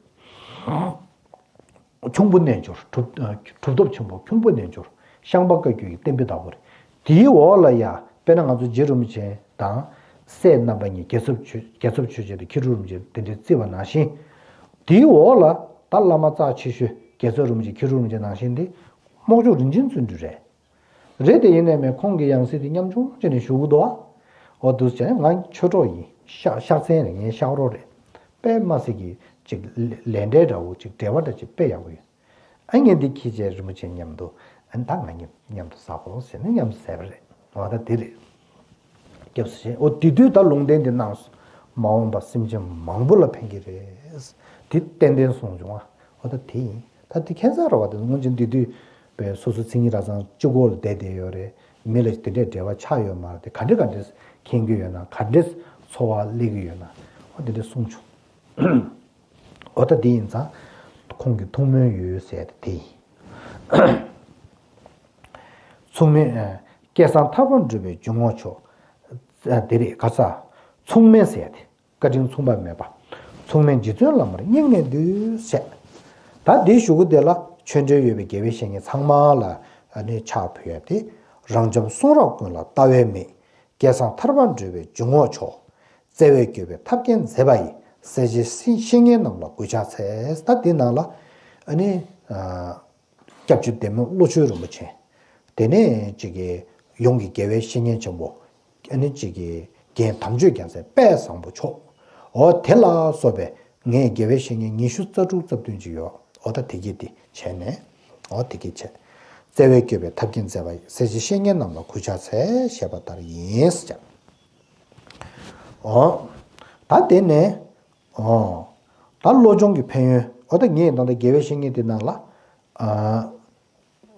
ཁྱུང་པོ་རྣལ་འབྱོར་གྲུབ་ཨ་གྲུབ་ཐོབ་ཆེན་པོ་ཁྱུང་པོ་རྣལ་འབྱོར་ཤངས་པ་བཀའ་བརྒྱུད་ཀྱི་བསྟན་པའི་བདག་པོ་རེད། དེའི་འོག་ལ་ཡ་དཔེར་ན་ང་ཚོ་རྗེ་རིན་པོ་ཆེ་དང་སྲས་རྣམ་པ་གཉིས་རྒྱལ་ཚབ་ཆོས་རྒྱལ་ཚབ་ཆོས་རྗེ་དང་མཁས་གྲུབ་རིན་པོ་ཆེ་དེ་འདྲའི་བརྩིས་པ་ནང་བཞིན། དེའི་འོག་ལ་ད་བླ་མ་རྩ་ཆེ་ཤོས་རྒྱལ་ཚབ་རིན་པོ་ཆེ་མཁས་གྲུབ་རིན་པོ་ཆེ་ནང་བཞིན་དེ་རྨོག་ཅོག་རིན་ཆེན་བརྩོན་འགྲུས་རེད། རེད་དེ་ཡིན་ནའི་མེད་ཁོང་གི་ཡང་སྲིད་དེ་ཉམ་ཆུང་བྱས་ནས་བཞུགས་འདུག་ཨ། འོ་འདུག་བྱས་ང་ཆོས་གྲོགས་ཡིན། ཤག་ཤག་མཚན་རེད། ངའི་ཤག་རོགས་རེད། དཔེ་མ་སྲིད་ཀྱི་ཅིག་ལས་འབྲེལ་འདྲ་བོ་ཅིག་འབྲེལ་བ་འདྲ་ཅིག་དཔེ་ཡག་པོ་ཡོད། ཨ་ངས་འདི་ཁྱི་བྱས་རིན་པོ་ཆེ་མཉམ་དུ་ཨ་ནི་ད་ང་མཉམ་མཉམ་དུ་ཟ་དགོས་ཟེར་ནས་མཉམ་དུ་ཟས་པ་རེད། འོ་ད་དེ་རེད། སྐྱབས་སུ་མཆི། འོ་དེ་དུས་ད་ལུང་བསྟན་འདི་གནང་སོང་། མ་འོངས་པ་སེམས་ཅན་མང་པོ་ལ་ཕན་གྱི་རེད། དེ་ཏན་ཏན་གསུངས་བྱུང་བ། འོ་ད་དེ་ཡིན། ད་དེ་ཁྱད་མཚར་རེད་བ། དེ་སྔོན་ཆད་འདི་དུས་པའི་སོ་སོ་མཚན་ཉིད་གྲྭ་ཚང་གཅིག་པོ་ལ་བསྡད་བསྡད་ཡོད་རེད། མི་ལ་དེ་འདྲའི་འབྲེལ་བ་ཆགས་ཡོད་མ་རེད། དེ་ག་འདྲ་ག་འདྲ་མཁྱེན་གྱི་ཡོད་ན་ག་འདྲ་འཚོ་བ་སླེབས་ཀྱི་ཡོད་ན་འོ་དེ་འདྲ་གསུངས་བྱུང་། འོ་ད་དེ་ཡིན་ཙང་ཁོང་གི་ཐུགས་སྨོན་ཡོད་ཟེར་དེ་དེ་ཡིན། མཚུངས་མེད། ཨ་སྐལ་བཟང་ཐར་པར་འགྲོ་བའི་འཇུག་ངོགས་མཆོག་ཨ་དེ་རེད་ག་ས། མཚུངས་མེད་ཟེར་ཡ་དེ། བཀའ་དྲིན་མཚུངས་པ་མེད་པ། མཚུངས་མེད་རྗེ་བཙུན་བླ་མར་སྙིང་ནས་འདུད་ཟེར། ད་དེའི་གཞུག་གུ་དེ་ལ་ཆོས་འབྲེལ་ཡོད་པའི་དགེ་བའི་བཤེས་གཉེན་ཚང་མ་ལ་ ཨ་ནི་ཕྱག་ཕུལ་ཡ་དེ། རང་འཇམ་གསུང་རབ་ཀུན་ལ་ལྟ་བའི་མིག་སྐལ་བཟང་ཐར་པར་འགྲོ་བའི་འཇུག་ངོགས་མཆོག་བརྩེ་བས་བསྐྱོད་པའི་ཐབས་མཁས་མཛད་པ་ཡི། སྲས་བཅས་བཤེས་གཉེན་རྣམས་ལ་གུས་ཕྱག་འཚལ། ད་འདི་ནང་ལ་ཨ་ནི། སྐྱབས་རྗེ་བདེ་སྨོན་བློ་ཆོས་རིན་པོ་ཆེ། དེ་ནས་ཅིག་གི་ཡོངས་ཀྱི་དགེ་བའི་བཤེས་གཉེན་ཆེན་པོ། ཨ་ནི་ཅིག་གི་རྒན་དམ་ཆོས་རྒྱལ་མཚན་དཔལ་བཟང་པོ་མཆོག་འོ་དེ་ལ་སོགས་པའི་ངའི་དགེ་བའི་བཤེས་གཉེན་ཉི་ཤུ་རྩ་དྲུག་རྩ་བདུན་ཅིག་ཡོད། འོ་ད་དེ་གི་དེ་བྱས་ནས། འོ་དེ་གི་བྱས། བརྩེ་བས་བསྐྱོད་པའི་ཐབས་མཁས་མཛད་པ་ཡི། སྲས་བཅས་བཤེས་གཉེན་རྣམས་ལ་གུས་ཕྱག་འཚལ་ཞེས་པ་ལྟར་ཡིན་ཟེར། འོ། ད་དེ་ནས། འོ། ད་བློ་སྦྱོང་གི་ཕན་ཡོན། འོ་ད་ངས་ད་ལྟ་དགེ་བའི་བཤེས་གཉེན་དེ་ནང་ལ། ཨ།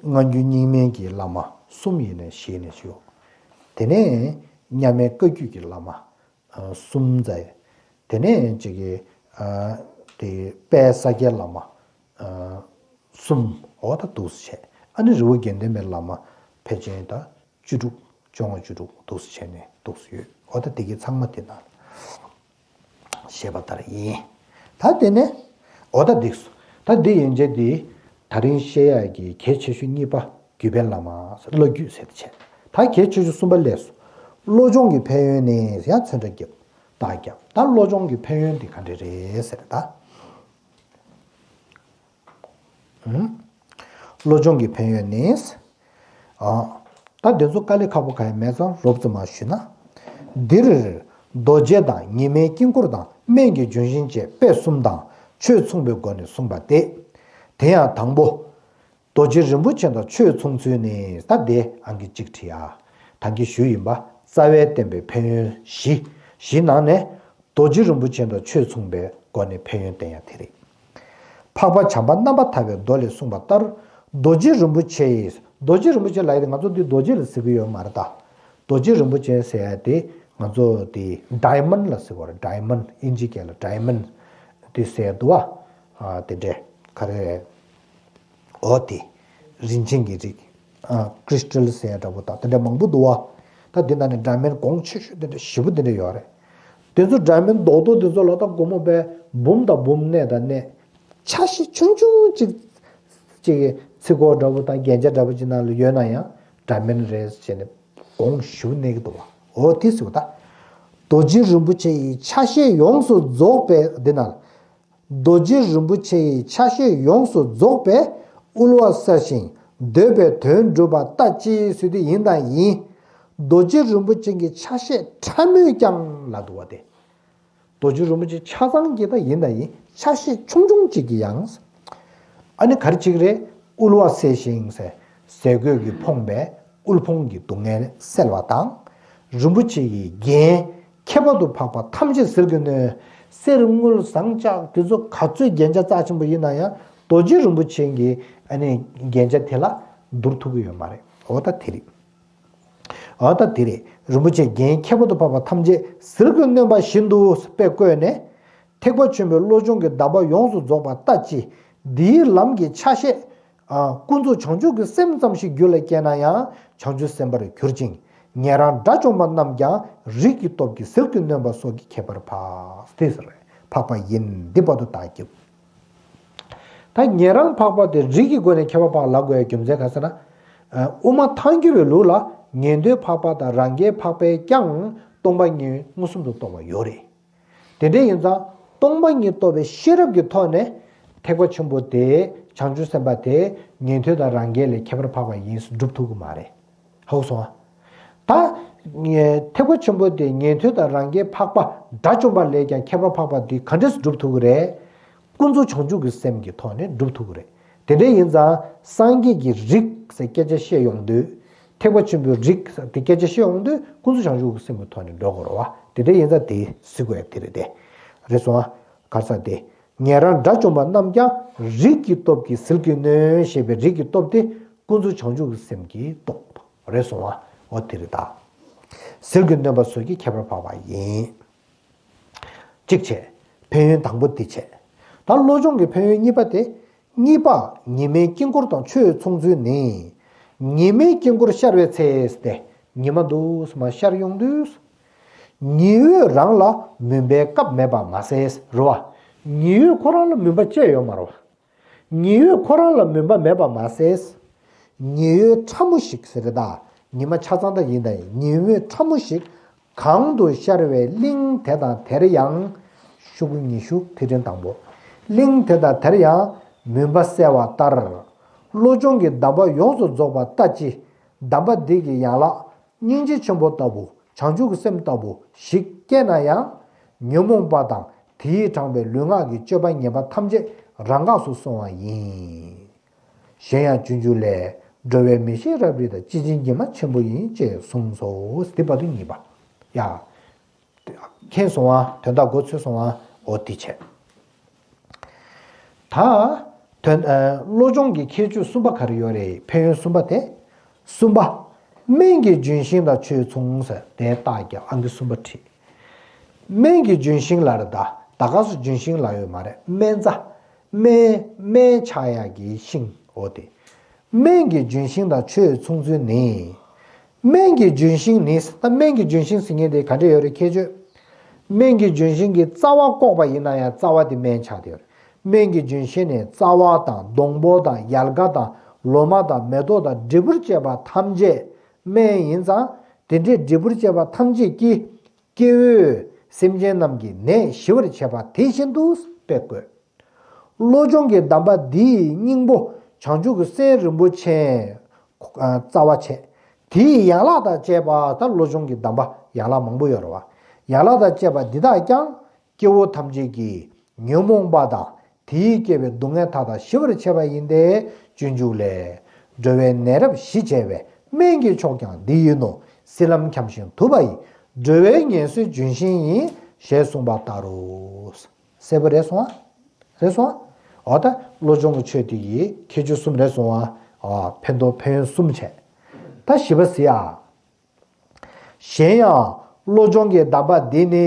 སྔ་འགྱུར་རྙིང་མའི་གི་བླ་མ་གསུམ་ཡིན་ནས་བཞི་ནས་བཞི། དེ་ནས་མཉམ་མེད་བཀའ་བརྒྱུད་ཀྱི་བླ་མ། ཨ། གསུམ་མཛད། དེ་ནས་ཅིག་གི། ཨ། དེ་དཔལ་ས་སྐྱའི་བླ་མ། ཨ། གསུམ། འོ་ད་འདུག་སེ་བྱས། ཨ་ནི་རི་བོ་དགེ་ལྡན་པའི་བླ་མ་ཕལ་ཆེར་ད་བཅུ་དྲུག་བཅོ་ལྔ་བཅུ་དྲུག་འདུག་སེ་བྱས་ནས་འདུག་སེ་ཡོད། འོ་ད་དེ་གི་ཚང་མ་དེ་ནང་ཞེས་པ་ལྟར་ཡིན། ད་དེ་ནས། འོ་ད་འདུག་སེ། ད་འདི་ཡན་ཆད་འདི་ད་རིང་བཤད་ཡག་གི་གལ་ཆེ་ཤོས་གཉིས་པ་བརྒྱུད་པའི་བླ་མ་བློ་བརྒྱུད་ཟེར་ཏེ་བྱས། ད་གལ་ཆེ་ཤོས་གསུམ་པ་སླེབས་སོང་། བློ་སྦྱོང་གི་ཕན་ཡོན་ནི་ཡང་ཚོན་ཁྲ་བརྒྱབ། རྟགས་བརྒྱབ། ད་བློ་སྦྱོང་གི་ཕན་ཡོན་འདི་ག་འདྲ་རེད་ཟེར་ད། བློ་སྦྱོང་གི་ཕན་ཡོན་ནི། ཨ། ད་དེ་ཚོ་དཀའ་ལས་ཁག་པོ་གང་ཡང་མེད་ཙང་རོབ་ཙམ་མར་ཞུས་ན། འདིར་རྡོ་རྗེ་དང་ཉི་མའི་དཀྱིལ་འཁོར་དང་སྨན་གྱི་ལྗོན་ཤིང་བཅས་དཔེ་གསུམ་དང་ཆོས་མཚུངས་པའི་སྒོ་ནས་གསུངས་པ་སྟེ། དེ་ཡང་དང་པོ། རྡོ་རྗེ་རིན་པོ་ཆེ་དང་ཆོས་མཚུངས་ཚུལ་ནི། ད་དེ་ཨང་ཀི་གཅིག་བྲིས་ཨ། ད་གིན་ཞུས་ཡིན་པ། རྩ་བའི་བསྟན་པའི་ཕན་ཡོན་བཞི། བཞི་ནང་ནས། རྡོ་རྗེ་རིན་པོ་ཆེ་དང་ཆོས་མཚུངས་པའི་སྒོ་ནས་ཕན་ཡོན་བསྟན་ཡ་དེ་རེད། འཕགས་པ་བྱམས་པ་རྣམ་པར་ཐར་པའི་མདོ་ལས་གསུངས་པ་ལྟར། རྡོ་རྗེ་རིན་པོ་ཆེ་ཡིས། རྡོ་རྗེ་རིན་པོ་ཆེ་ལབ་ཡ་དེ་ང་ཚོ་འདི་རྡོ་རྗེ་ལ་ཟེར་གི་ཡོད་མ་རེད་ད། རྡོ་རྗེ་རིན་པོ་ཆེ་ཟེར་ཡ་དེ་ང་ཚོ་དེ་ཌའི་མོན་ཌི་ལ་ཟེར་བ་རེད། ཌའི་མོན་ཌི། དབྱིན་ཇིའི་སྐད་ལ་ཌའི་མོན་ཌི་དེ་ཟེར་འདུག་བ། ཨ། དེ་འདྲས་ག་རེ་རེད། འོ་དེ། རིན་ཆེན་གྱི་རིགས། ཨ། ཀྲི་སི་ཊལ་ཟེར་ཡ་འདྲ་པོ་དང་དེ་འདྲ་མང་པོ་འདུག་བ། ད་འདི་ནང་ནས་ཌའི་མོན་ཌི་གོང་ཆེ་ཤོས་དེ་འདྲ་ཞེ་པོ་དེ་འདྲ་ཡོད་རེད། དེ་ཚོ་ཌའི་མོན་ཌི་རྡོག་རྡོག་དེ་ཚོ་ལ་ད་སྒོར་མོ་བས་འབུམ་དང་འབུམ་གནས་དང་གནས། ཆ་ཤས་ཆུང་ཆུང་ཅིག་ཅིག་ཚིག་གོ་འདྲ་པོ་དང་རྒྱན་ཆ་འདྲ་པོ་ཅིག་ནང་ལ་ཡོད་ན་ཡང་ཌའི་མོན་ཌི་རེད་ཟེར་ནས་གོང་ཞེ་པོ་གནས་ཀྱི་འདུག་བ། འོ་དེ་ཟེར་བ་ད། རྡོ་རྗེ་རིན་པོ་ཆེ་ཡི་ཆ་ཤས་ཡོངས་སུ་རྫོགས་པའི་འདི་ནང་། རྡོ་རྗེ་རིན་པོ་ཆེ་ཡི་ཆ་ཤས་ཡོངས་སུ་རྫོགས་པས་དབུལ་བ་བསལ་ཞིང་འདོད་པའི་དོན་འགྲུབ་པ་ལྟ་ཅི་ཟེར་དུས་ཡིན་དང་ཡིན། རྡོ་རྗེ་རིན་པོ་ཆེ་གི་ཆ་ཤས་ཕྲ་མོས་ཀྱང་ལབ་འདུག་བ་དེ། རྡོ་རྗེ་རིན་པོ་ཆེ་ཆ་ཚང་གི་ད་ཡིན་དང་ཡིན། ཆ་ཤས་ཆུང་ཆུང་ཅིག་གི་ཡང་། ཨ་ནི་ག་རེ་ཅིག་རེད། དབུལ་བ་བསལ་ཞིང་ཟེར། ཟས་གོས་ཀྱིས་ཕོངས་པའི་དབུལ་ཕོངས་ཀྱི་སྡུག་བསྔལ་སེལ་བ་དང་། རིན་པོ་ཆེ་ཡི་རྒྱན་ཁྱད་པར་དུ་འཕགས་པ་ཐམས་ཅད་ཟིལ་གྱིས་གནོན། གསེར་དངུལ་ཟངས་ལྕགས་དེ་ཚོ་ག་ཚོད་རྒྱན་ཆ་རྩ་ཆེན་པོ་ཡིན་ན་ཡང་རྡོ་རྗེ་རིན་པོ་ཆེ་གི་ཨ་ནི་རྒྱན་ཆ་དེ་ལ་བསྡུར་ཐུབ་ཀྱི་ཡོད་མ་རེད། འོ་ད་དེ་རེད། འོ་ད་དེ་རེད། རིན་པོ་ཆེ་རྒྱན་ཁྱད་པར་དུ་འཕགས་པ་ཐམས་ཅད་ཟིལ་གྱིས་གནོན་པ་བཞིན་དུ་དཔེ་བཀོད་ནས། ཐེག་པ་ཆེན་པོའི་བློ་སྦྱོང་གི་གདམས་པ་ཡོངས་སུ་རྫོགས་པ་ལྟ་ཅི། འདིའི་ལམ་གྱི་ཆ་ཤས། ཨ། ཀུན་རྫོབ་བྱང་ཆུབ་ཀྱི་སེམས་ཙམ་ཞིག་རྒྱུད་ལ་སྐྱེས་ན་ཡང་བྱང་ཆུབ་སེམས་དཔར་གྱུར་ཅིང་། ཉན་རང་དགྲ་བཅོམ་པ་རྣམས་ཀྱང་རིགས་ཀྱི་སྟོབས་ཀྱིས་ཟིལ་གྱིས་གནོན་པ་སོགས་ཀྱི་ཁྱད་པར་འཕགས་ཏེ་ཟེར། འཕགས་པ་ཡིན། འདི་བར་དུ་བརྟགས་ཀྱི། ད་ཉན་རང་འཕགས་པ་དེ་རིགས་ཀྱི་སྒོ་ནས་ཁྱད་པར་འཕགས་ལབ་དགོས་ཡ་རྒྱུ་མཚན་ག་ཟེར་ན། ཨ། དབུ་མ་ཐལ་འགྱུར་བའི་ལུགས་ལ་ཉན་ཐོས་འཕགས་པ་དང་རང་རྒྱལ་འཕགས་པས་ཀྱང་སྟོང་པ་ཉིད་མངོན་སུམ་དུ་རྟོགས་པ་ཡོད་རེད། དེ་འདྲ་ཡིན་ཙང་སྟོང་པ་ཉིད་རྟོགས་པའི་ཤེས་རབ་ཀྱི་ཐོག་ནས་ཐེག་པ་ཆེན་པོ་དེ་བྱང་ཆུབ་སེམས་དཔའ་དེ་ཉན་ཐོས་དང་རང་རྒྱལ་ལས་ཁྱད་པར་འཕགས་པ་ཡིན་སྒྲུབ་ཐུབ་ཀྱི་མ་རེད། ཧ་གོ་སོང་ཨ། ད་ཐེག་པ་ཆེན་པོ་དེ་ཉན་ཐོས་དང་རང་རྒྱལ་འཕགས་པ་དགྲ་བཅོམ་པ་ལས་ཀྱང་ཁྱད་པར་འཕགས་པ་དེ་ག་འདྲས་སྒྲུབ་ཐུབ་ཀྱི་རེད། ཀུན་རྫོབ་བྱང་ཆུབ་ཀྱི་སེམས་ཀྱི་ཐོག་ནས་སྒྲུབ་ཐུབ་ཀྱི་རེད། དེ་འདྲ་ཡིན་ཙང་སངས་རྒྱས་ཀྱི་རིགས་ཟེར་སྐད་ཆ་བཤད་ཡོང་དུས། ཐེག་པ་ཆེན་པོའི་རིགས་ཟེར་དེ་སྐད་ཆ་བཤད་ཡོང་དུས་ཀུན་རྫོབ་བྱང་ཆུབ་ཀྱི་སེམས་ཀྱི་ཐོག་ནས་འགྲོ་དགོས་རེད་བ། དེ་འདྲ་ཡིན་ཙང་དེ་ཟེར་དགོས་ཡ་དེ་རེད་དེ། རེད་སོང་ཨ། ག་རེ་ཟེར་དེ། ཉན་རང་དགྲ་བཅོམ་པ་རྣམས་ཀྱང་རིགས་ཀྱི་སྟོབས་ཀྱིས་ཟིལ་གྱིས་གནོན་ཞེས་པའི་རིགས་ཀྱི་སྟོབས་དེ་ཀུན་རྫོབ་བྱང་ཆུབ་ཀྱི་སེམས་ཀྱི་སྟོབས་རེད་སོང་ཨ། འོ་དེ་རེད་ད། ཟིལ་གྱིས་གནོན་པ་སོགས་ཀྱི་ཁྱད་པར་འཕགས་པ་ཡིན། གཅིག་བྱས། ཕན་ཡོན་དང་པོ་འདི་བྱས། ད་བློ་སྦྱོང་གི་ཕན་ཡོན་གཉིས་པ་དེ། གཉིས་པ། ཉི་མའི་དཀྱིལ་འཁོར་དང་ཆོས་མཚུངས་ཚུལ་ནི། ཉི་མའི་དཀྱིལ་འཁོར་ཤར་བའི་ཚེ་སྟེ། ཉི་མ་འདུག་སེ་མར་ཤར་ཡོང་དུས། ཉི་འོད་རང་ལ་མུན་པའི་སྐབས་མེད་པ་མ་ཟད་རེད་བ། ཉི་འོད་ཁོ་རང་ལ་མུན་པ་ཅི་ཡང་ཡོད་མ་རེད་བ། ཉི་འོད་ཁོ་རང་ལ་མུན་པ་མེད་པ་མ་ཟད། ཉི་འོད་ཕྲ་མོ་ཞིག་ཟེར་ད། ཉི་མ་ཆ་ཚང་ད་ཡིན་ད་ཡིན། ཉི་འོད་ཕྲ་མོ་ཞིག་གང་དུ་ཤར་བའི་གླིང་དེ་དང་དེར་ཡང་། ཤོག་གུ་ཉི་ཤུ་ཐིག་ཕྲེང་དང་པོ། གླིང་དེ་དང་དེར་ཡང་མུན་པ་བསལ་བ་ལྟར། བློ་སྦྱོང་གི་གདམས་པ་ཡོངས་སུ་རྫོགས་པ་ལྟ་ཅི། གདམས་པ་འདི་གི་ཡན་ལག་སྙིང་རྗེ་ཆེན་པོ་ལྟ་བུ་བྱང་ཆུབ་ཀྱི་སེམས་ལྟ་བུ་ཞིག་སྐྱེས་ན་ཡང་། ཉོན་མོངས་པ་དང་དེ་ཡིས་དྲངས་པའི་ལུས་ངག་གི་སྤྱོད་པ་ངན་པ་ཐམས་ཅད་རང་འགགས་སུ་སོང་བ་ཡིན། གཞན་ཡང་སྤྱོད་འཇུག་ལས། འགྲོ་བའི་མི་ཤེས་རབ་རིབ་དང་། སྐྱེ་འཆིའི་སྒྱུ་མ་ཆེན་པོ་ཡིན། ཅེས་གསུངས་སོ། འདི་བར་དུ་གཉིས་པ། ཡ། མཁྱེན་སོང་བ། དོན་དག་གོ་ཚོད་སོང་བ། འོ་དེ་བྱས། ད། དོན། ཨ། བློ་སྦྱོང་གི་ཁྱད་ཆོས་གསུམ་པ་ག་རེ་ཡོད་རེད། ཕན་ཡོན་གསུམ་པ་དེ། གསུམ་པ། སྨན་གྱི་ལྗོན་ཤིང་དང་ཆོས་མཚུངས་ཟེར་དེ་རྟགས་ཀྱི་ཨང་ཀི་གསུམ་པ་བྲིས། སྨན་གྱི་ལྗོན་ཤིང་ལབ་རེད་ད། ད་ག་སུ་ལྗོན་ཤིང་ལབ་ཡོད་མ་རེད། སྨན་རྩྭ། སྨན། སྨན་ཆགས་ཡག་གི་ཤིང་། འོ་དེ། སྨན་གྱི་ལྗོན་ཤིང་དང་ཆོས་མཚུངས་ཚུལ་ནི། སྨན་གྱི་ལྗོན་ཤིང་ནི། ད་སྨན་གྱི་ལྗོན་ཤིང་ཟེར་མཁན་དེ་ག་འདྲ་ཡོད་རེད། ཁྱད་ཆོས། སྨན་གྱི་ལྗོན་ཤིང་གི་རྩ་བ་བཀོག་པ་ཡིན་ན་ཡང་རྩ་བ་དེ་སྨན་ཆགས་བསྡད་ཡོད་རེད། སྨན་གྱི་ལྗོན་ཤིང་ནི་རྩ་བ་དང་སྡོང་པོ་དང་ཡལ་ག་དང་ལོ་མ་དང་མེ་ཏོག་དང་འབྲས་བུར་བཅས་པ་ཐམས་ཅད་སྨན་ཡིན་ཙང་། དེ་འདྲའི་འབྲས་བུར་བཅས་པ་ཐམས་ཅད་ཀྱིས། སྐྱེ་བོའི་སེམས་ཅན་རྣམས་ཀྱི་ནད་ཞི་བར་བྱེད་པ་དེ་བཞིན་དུ་དཔེ་བཀོད། བློ་སྦྱོང་གི་གདམས་པ་འདིའི་སྙིང་པོ་བྱང་ཆུབ་ཀྱི་སེམས་རིན་པོ་ཆེ། ཨ། རྩ་བ་བྱས། དེའི་ཡན་ལག་དང་བཅས་པ། ད་བློ་སྦྱོང་གི་གདམས་པ་ཡན་ལག་མང་པོ་ཡོད་རེད་བ། ཡན་ལག་དང་བཅས་པ་འདི་དག་ཀྱང་སྐྱེ་བོ་ཐམས་ཅད་ཀྱི་ཉོན་མོངས་པ་དང་དེས་སྐྱེས་པའི་སྡུག་བསྔལ་མཐའ་དག་ཞི་བར་བྱེད་པ་ཡིན་ཏེ། སྤྱོད་འཇུག་ལས། འགྲོ་བའི་ནད་རབ་ཞི་བྱེད་པའི། སྨན་གྱི་མཆོག་ཀྱང་འདི་ཡིན་ནོ། སྲིད་ལམ་འཁྱམས་ཤིང་དུབ་པ་ཡི། འགྲོ་བའི་ངལ་གསོའི་ལྗོན་ཤིང་ཡིན། ཞེས་གསུངས་པ་ལྟར་རོ། གསལ་པོ་རེད་སོང་ཨ། རེད་སོང་ཨ། འོ་ད་བློ་སྦྱོང་གི་ཆོས་དེ་ཡི་ཁྱད་ཆོས་གསུམ་རེད་སོང་ཨ། ཨ། ཕན་ཐོགས་ཕན་ཡོན་གསུམ་བྱས། ད་བཞི་པ་ཟེར་ཡ། གཞན་ཡང་བློ་སྦྱོང་གི་གདམས་པ་འདི་ནི།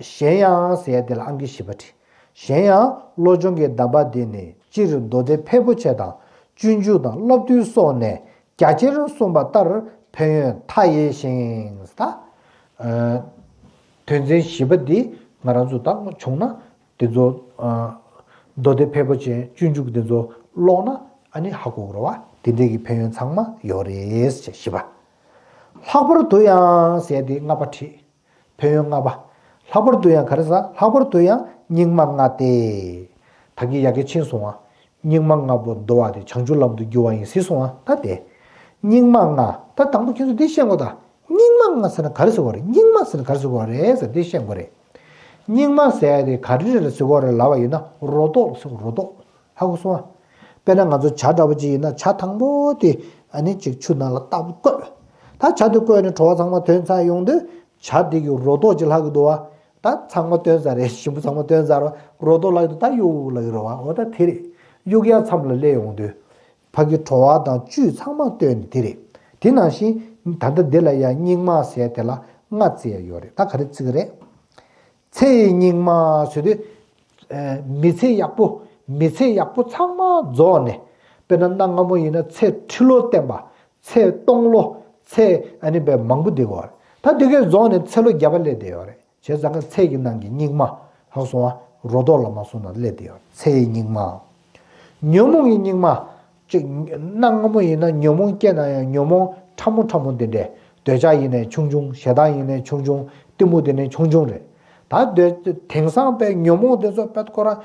གཞན་ཡང་ཟེར་ཡ་དེ་ལ་ཨང་ཀི་བཞི་པ་བྲིས། གཞན་ཡང་བློ་སྦྱོང་གི་གདམས་པ་འདི་ནི་སྤྱིར་མདོ་སྡེ་ཕལ་པོ་ཆེ་དང་སྤྱོད་འཇུག་དང་བསླབ་བཏུས་སོགས་ནས་རྒྱ་ཆེར་གསུངས་པ་ལྟར་ཕན་ཡོན་མཐའ་ཡས་ཤིང་། ད། ཨ། དོན་ཚན་བཞི་པ་འདི་ང་རང་ཚོ་ད་བྱུང་ན། དེ་ཚོ། ཨ། མདོ་སྡེ་ཕལ་པོ་ཆེ་སྤྱོད་འཇུག་དེ་ཚོ་ཀློག་ན་ཨ་ནི་ཧ་གོ་གི་རེད་བ། དེ་འདྲའི་གི་ཕན་ཡོན་ཚང་མ་ཡོད་རེད་ཅེས་བཞི་པ། ལྷག་པར་དུ་ཡང་ཟེར་དེ་ལྔ་པ་བྲིས། ཕན་ཡོན་ལྔ་པ། ལྷག་པར་དུ་ཡང་ག་རེ་ཟེར། ལྷག་པར་དུ་ཡང་སྙིགས་མ་ལྔ་སྟེ། ད་གིན་ཡ་གི་ཕྱིན་སོང་བ། སྙིགས་མ་ལྔ་པོ་བདོ་བ་དེ་བྱང་ཆུབ་ལམ་དུ་བསྒྱུར་བ་ཡིན་ཟེར་སོང་བ། ད་དེ། སྙིགས་མ་ལྔ། ད་དང་པོ་ཁྱེད་ཚོ་འདི་ཤེས་དགོས་ད། སྙིགས་མ་ལྔ་ཟེར་ན་ག་རེ་ཟེར་དགོས་རེད། སྙིགས་མ་ཟེར་ན་ག་རེ་ཟེར་དགོས་རེད་ཟེར་འདི་ཤེས་དགོས་རེད། སྙིགས་མ་ཟེར་ཡ་དེ་ག་རེ་རེད་ཟེར་དགོས་རེད་ལབ་པ་ཡིན་ན། རོ་ཏོག་ཟེར། རོ་ཏོག་ཧ་གོ་སོང་ཨ། དཔེར་ན་ང་ཚོ་ཇ་འདྲ་པོ་ཅིག་ཡིན་ན་ཇ་དང་པོ་དེ་ཨ་ནི་ཅིག་ཆུ་ནང་ལ་བཏབ་བསྐོལ། ད་ཇ་དེ་བསྐོལ་ནས་བྲོ་བ་ཚང་མ་ཐོན་ཚར་ཡོང་དུས་ཇ་དེ་གི་རོ་ཏོག་ཅིག་ལྷག་གི་འདུག་བ། ད་ཚང་མ་བཏོན་ཚར་རེད། ཞིམ་པོ་ཚང་མ་བཏོན་ཚར་བ། རོ་ཏོག་ལྷག་གི་འདུག་ད་གཡུག་ལབ་ཀྱི་རེད་བ། འོ་ད་དེ་རེད། གཡུག་ཡ་མཚམས་ལ་སླེབས་ཡོང་དུས་ཕ་གི་བྲོ་བ་དང་བཅུད་ཚང་མ་བཏོན་ནས་དེ་རེད། དེ་ནང་བཞིན་ད་ལྟ་འདི་ལ་ཡང་སྙིགས་མ་ཟེར་དེ་ལ་ལྔ་བརྩི་ཡ་ཡོད་རེད། ད་ག་རེ་བརྩི་གི་རེད། ཚེ་ཡི་སྙིགས་མ་ཟེར་དུས། ཨ། མི་ཚེ་ཡག་པོ། མི་ཚེ་ཡག་པོ་ཚང་མ་རྫོགས་ནས། དཔེར་ན་གནའ་སྔ་མོ་ཡིན་ན་ཚེ་ཁྲི་ལོ་བསྟན་པ། ཚེ་སྟོང་ལོ། ཚེ་ཨ་ནི་དཔེ་མང་པོ་བསྡད་ཡོད་རེད། ད་དེ་གས་རྫོགས་ནས་ཚེ་ལོ་བརྒྱ་པ་སླེབས་བསྡད་ཡོད་རེད། བྱས་ཙང་ཚེ་གི་ནང་གི་སྙིགས་མ། ཧ་གོ་སོང་ཨ། རོ་ཏོག་ལ་མ་སོང་ན་སླེབས་བསྡད་ཡོད་རེད། ཚེ་ཡི་སྙིགས་མ། ཉོན་མོངས་ཀྱི་སྙིགས་མ། ཅིག་གནའ་སྔ་མོ་ཡིན་ན་ཉོན་མོངས་སྐྱེས་ན་ཡང་ཉོན་མོངས་ཕྲ་མོ་ཕྲ་མོ་འདི་འདྲས། འདོད་ཆགས་ཡིན་ནའི་ཆུང་ཆུང་། ཞེ་སྡང་ཡིན་ནའི་ཆུང་ཆུང་། གཏི་མུག་དེ་ནི་ཆུང་ཆུང་རེད། ད་འདོད། དེང་སང་དཔེ་ཉོན་མོངས་དེ་ཚོ་དཔེ་ཁོ་རང་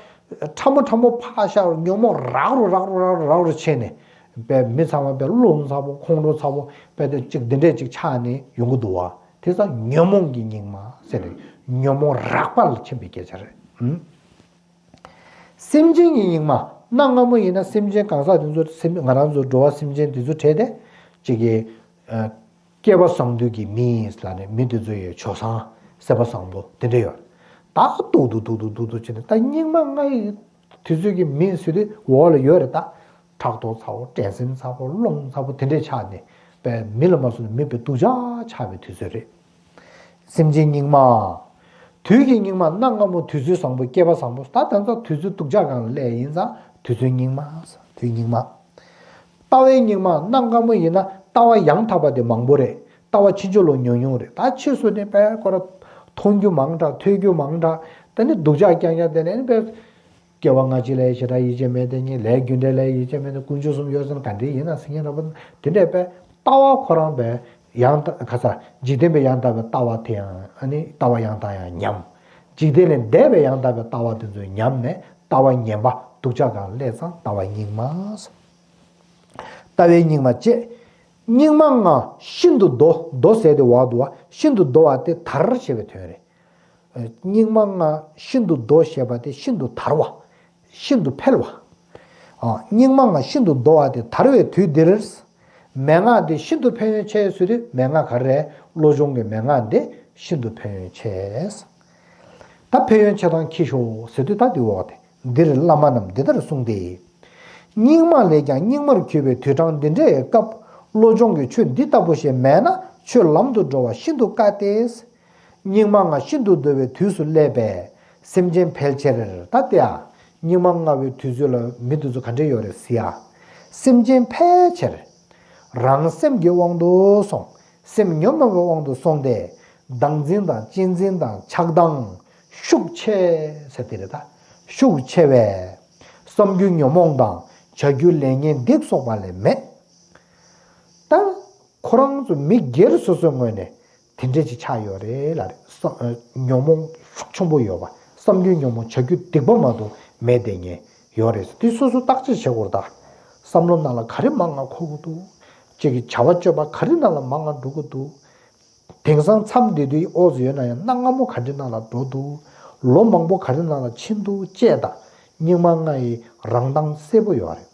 ཕྲ་མོ་ཕྲ་མོ་ཕར་བཞག་རུ་ཉོན་མོངས་རགས་རུ་རགས་རུ་རགས་རུ་རགས་རུ་ཕྱིན་ནས། དཔེ་མི་ཚང་མ་དཔེ་རླུང་ཚ་པོ་ཁོང་ཁྲོ་ཚ་པོ་དཔེ་དེ་གཅིག་འདི་འདྲས་གཅིག་ཆགས་ནས་ཡོང་གི་འདུག་བ། དེ་ཚོ་ཉོན་མོངས་ཀྱི་སྙིགས་མ་ཟེར་ནས་ཉོན་མོངས་རགས་པ་ལ་ཕྱིན་པའི་སྐད་ཆ་རེད། ཨུམ། སེམས་ཅན་གྱི་སྙིགས་མ། གནའ་སྔ་མོ་ཡིན་ན་སེམས་ཅན་གང་ཟག་དེ་ཚོ་སེམས། ང་རང་ཚོ་འགྲོ་བ་སེམས་ཅན་དེ་ཚོ་བྲལ་ཏེ། གཅིག་གི། ཨ། སྐལ་པ་བཟང་འདུས་ཀྱི་མི་ལ་ནི་མི་དེ་ཚོ་ཡི་སྤྱོད་བཟང་སེམས་པ་བཟང་པོ་དེ་འདྲ་ཡོད། ད་སྡུག་སྡུག་སྡུག་སྡུག་སྡུག་སྡུག་བྱས་ནས་ད་སྙིགས་མ་ལྔ་ཡི་དུས་ཚོད་ཀྱི་མི་ཟེར་དུས་འོག་ལ་ཡོད་རེད་ད། ཕྲག་དོག་ཚ་པོ། འགྲན་སེམས་ཚ་པོ། རླུང་ཚ་པོ་དེ་འདྲས་ཆགས་ནས་དཔེ་མི་ལ་མ་སོང་ནས་མི་དཔེ་སྡུག་ཅག་ཆགས་པའི་དུས་ཚོད་རེད། སེམས་ཅན་སྙིགས་མ། དུས་ཀྱི་སྙིགས་མ། གནའ་སྔ་མོ་དུས་ཚོད་བཟང་པོ། སྐལ་པ་བཟང་པོ། ད་ད་ལྟ་དུས་ཚོད་སྡུག་ཅག་སྒང་ལ་སླེབས་ཡིན་ཙང་དུས་ཚོད་སྙིགས་མ། དུས་སྙིགས་མ། ལྟ་བའི་སྙིགས་མ། གནའ་སྔ་མོ་ཡིན་ན་ལྟ་བ་ཡང་དག་པ་དེ་མང་པོ་རེད། ལྟ་བ་ཕྱིན་ཅི་ལོག་ཉུང་ཉུང་རེད། ད་ཕྱིས་སུ་ནི་དཔེ་ཁོ་ར་མཐོང་རྒྱུ་མང་དྲགས། ཐོས་རྒྱུ་མང་དྲགས། དེ་ནི་སྡུག་ཅག་རྐྱང་རྐྱང་དེ་ནི་དཔེ། སྐྱེ་བ་སྔ་ཕྱི་ལ་བྱེ་བྲག་ཡིད་ཆེས་མེད་དེ་ཉིད། ལས་རྒྱུ་འབྲས་ལ་ཡིད་ཆེས་མེད་དེ། ཀུན་འབྱུང་གསུམ་ཡོད་ཟེར་ན་ག་འདྲ་ཡིན་ན་ཟེར་མཁན་འདྲ་པོ། དེ་འདྲ་པས་ལྟ་བ་ཁོ་རང་པས་ཡང་དག་ག་ས་འཇིག་རྟེན་པས་ཡང་དག་པའི་ལྟ་བ་དེ་ཡང་ཨ་ནི་ལྟ་བ་ཡང་དག་ཡང་ཉམས། འཇིག་རྟེན་ལས་འདས་པའི་ཡང་དག་པའི་ལྟ་བ་དེ་ཚོ་ཉམས་ནས་ལྟ་བ་ངན་པ་སྡུག་ཅག་གང་སླེབས་ཙང་ལྟ་བ་སྙིགས་མ། ལྟ་བའི་སྙིགས་མ་བཅས། སྙིགས་མ་ལྔ་ཤིན་ཏུ་བདོ། བདོ་ཟེར་དེ་བ་འདུག་བ། ཤིན་ཏུ་བདོ་བ་དེ་དར་ཞེས་པའི་དོན་རེད། སྙིགས་མ་ལྔ་ཤིན་ཏུ་བདོ་ཞེས་པ་དེ་ཤིན་ཏུ་དར་བ། ཤིན་ཏུ་འཕེལ་བ། ཨ། སྙིགས་མ་ལྔ་ཤིན་ཏུ་བདོ་བ་དེ་དར་བའི་དུས་འདིར། མན་ངག་འདི་ཤིན་ཏུ་ཕན་ཡོན་ཆེ་ཟེར་དུས་མན་ངག་ག་རེ་རེད། བློ་སྦྱོང་གི་མན་ངག་འདི་ཤིན་ཏུ་ཕན་ཡོན་ཆེ། ད་ཕན་ཡོན་ཆེ་དང་ཁྱི་ཤོག་ཟེར་དུས་ད་འདི་འོག་དེ། འདིར་བླ་མ་རྣམས་འདི་ལྟར་གསུངས་ཏེ། སྙིགས་མ་ལས་ཀྱང་སྙིགས་མར་གྱུར་པའི་དུས་གྲངས་འདི་འདྲའི་སྐབས་བློ་སྦྱོང་གི་ཆོས་འདི་ལྟ་བུ་ཞིག་མེད་ན་ཆོས་ལམ་དུ་འགྲོ་བ་ཤིན་ཏུ་དཀའ་སྟེ། སྙིགས་མ་ལྔ་ཤིན་ཏུ་བདོ་བའི་དུས་སུ་སླེབས་པས་སེམས་ཅན་ཕལ་ཆེར། ད་ལྟའི་ཨ་སྙིགས་མ་ལྔ་བའི་དུས་ཚོད་ལ་མི་དེ་ཚོ་ག་འདྲ་ཡོད་རེད་ཟེར་ཡ། སེམས་ཅན་ཕལ་ཆེར་རང་སེམས་ཀྱི་དབང་དུ་སོང་། སེམས་ཉོན་མོངས་པའི་དབང་དུ་སོང་སྟེ། བདག་འཛིན་དང་གཅེས་འཛིན་དང་ཆགས་སྡང་ཤུགས་ཆེ་ཟེར་དེ་རེད་ད། ཤུགས་ཆེ་བས། བསམ་རྒྱུ་ཉོན་མོངས་དང་བྱ་རྒྱུ་ལས་ངན་འདི་སོགས་པ་ལས་མེད། ད་ཁོ་རང་ཚོ་མི་སྒེར་སོ་སོའི་ངོས་ནས་དེ་འདྲས་ཅིག་ཆགས་ཡོད་རེད་ལ་རེད། བསམ་ཉོན་མོངས་ཤུགས་ཆེན་པོ་ཡོད་པ། བསམ་རྒྱུ་ཉོན་མོངས་བྱ་རྒྱུ་སྡིག་པ་མ་གཏོགས་མེད་དེ་ངས་ཡོད་རེད། དེ་སོ་སོ་བརྟག་དཔྱད་བྱེད་དགོས་རེད་ད། བསམ་བློ་ནང་ལ་ག་རེ་མང་ང་འཁོར་གི་འདུག་ཅིག་གི་བྱ་བ་སྤྱོད་པ་ག་རེ་ནང་ལ་མང་ང་འགྲོ་གི་འདུག་དེང་སང་མཚམས་འདི་དུས་ཨོ་ཙི་ཡོད་ན་ཡང་གནའ་སྔ་མོ་ག་འདྲ་ནང་ལ་འགྲོ་འདུག་ལོ་མང་པོ་ག་རེ་ནང་ལ་ཕྱིན་འདུག་ཅེས་དང་སྙིགས་མ་ལྔ་ཡི་རང་མདངས་གསལ་པོ་ཡོད་རེད།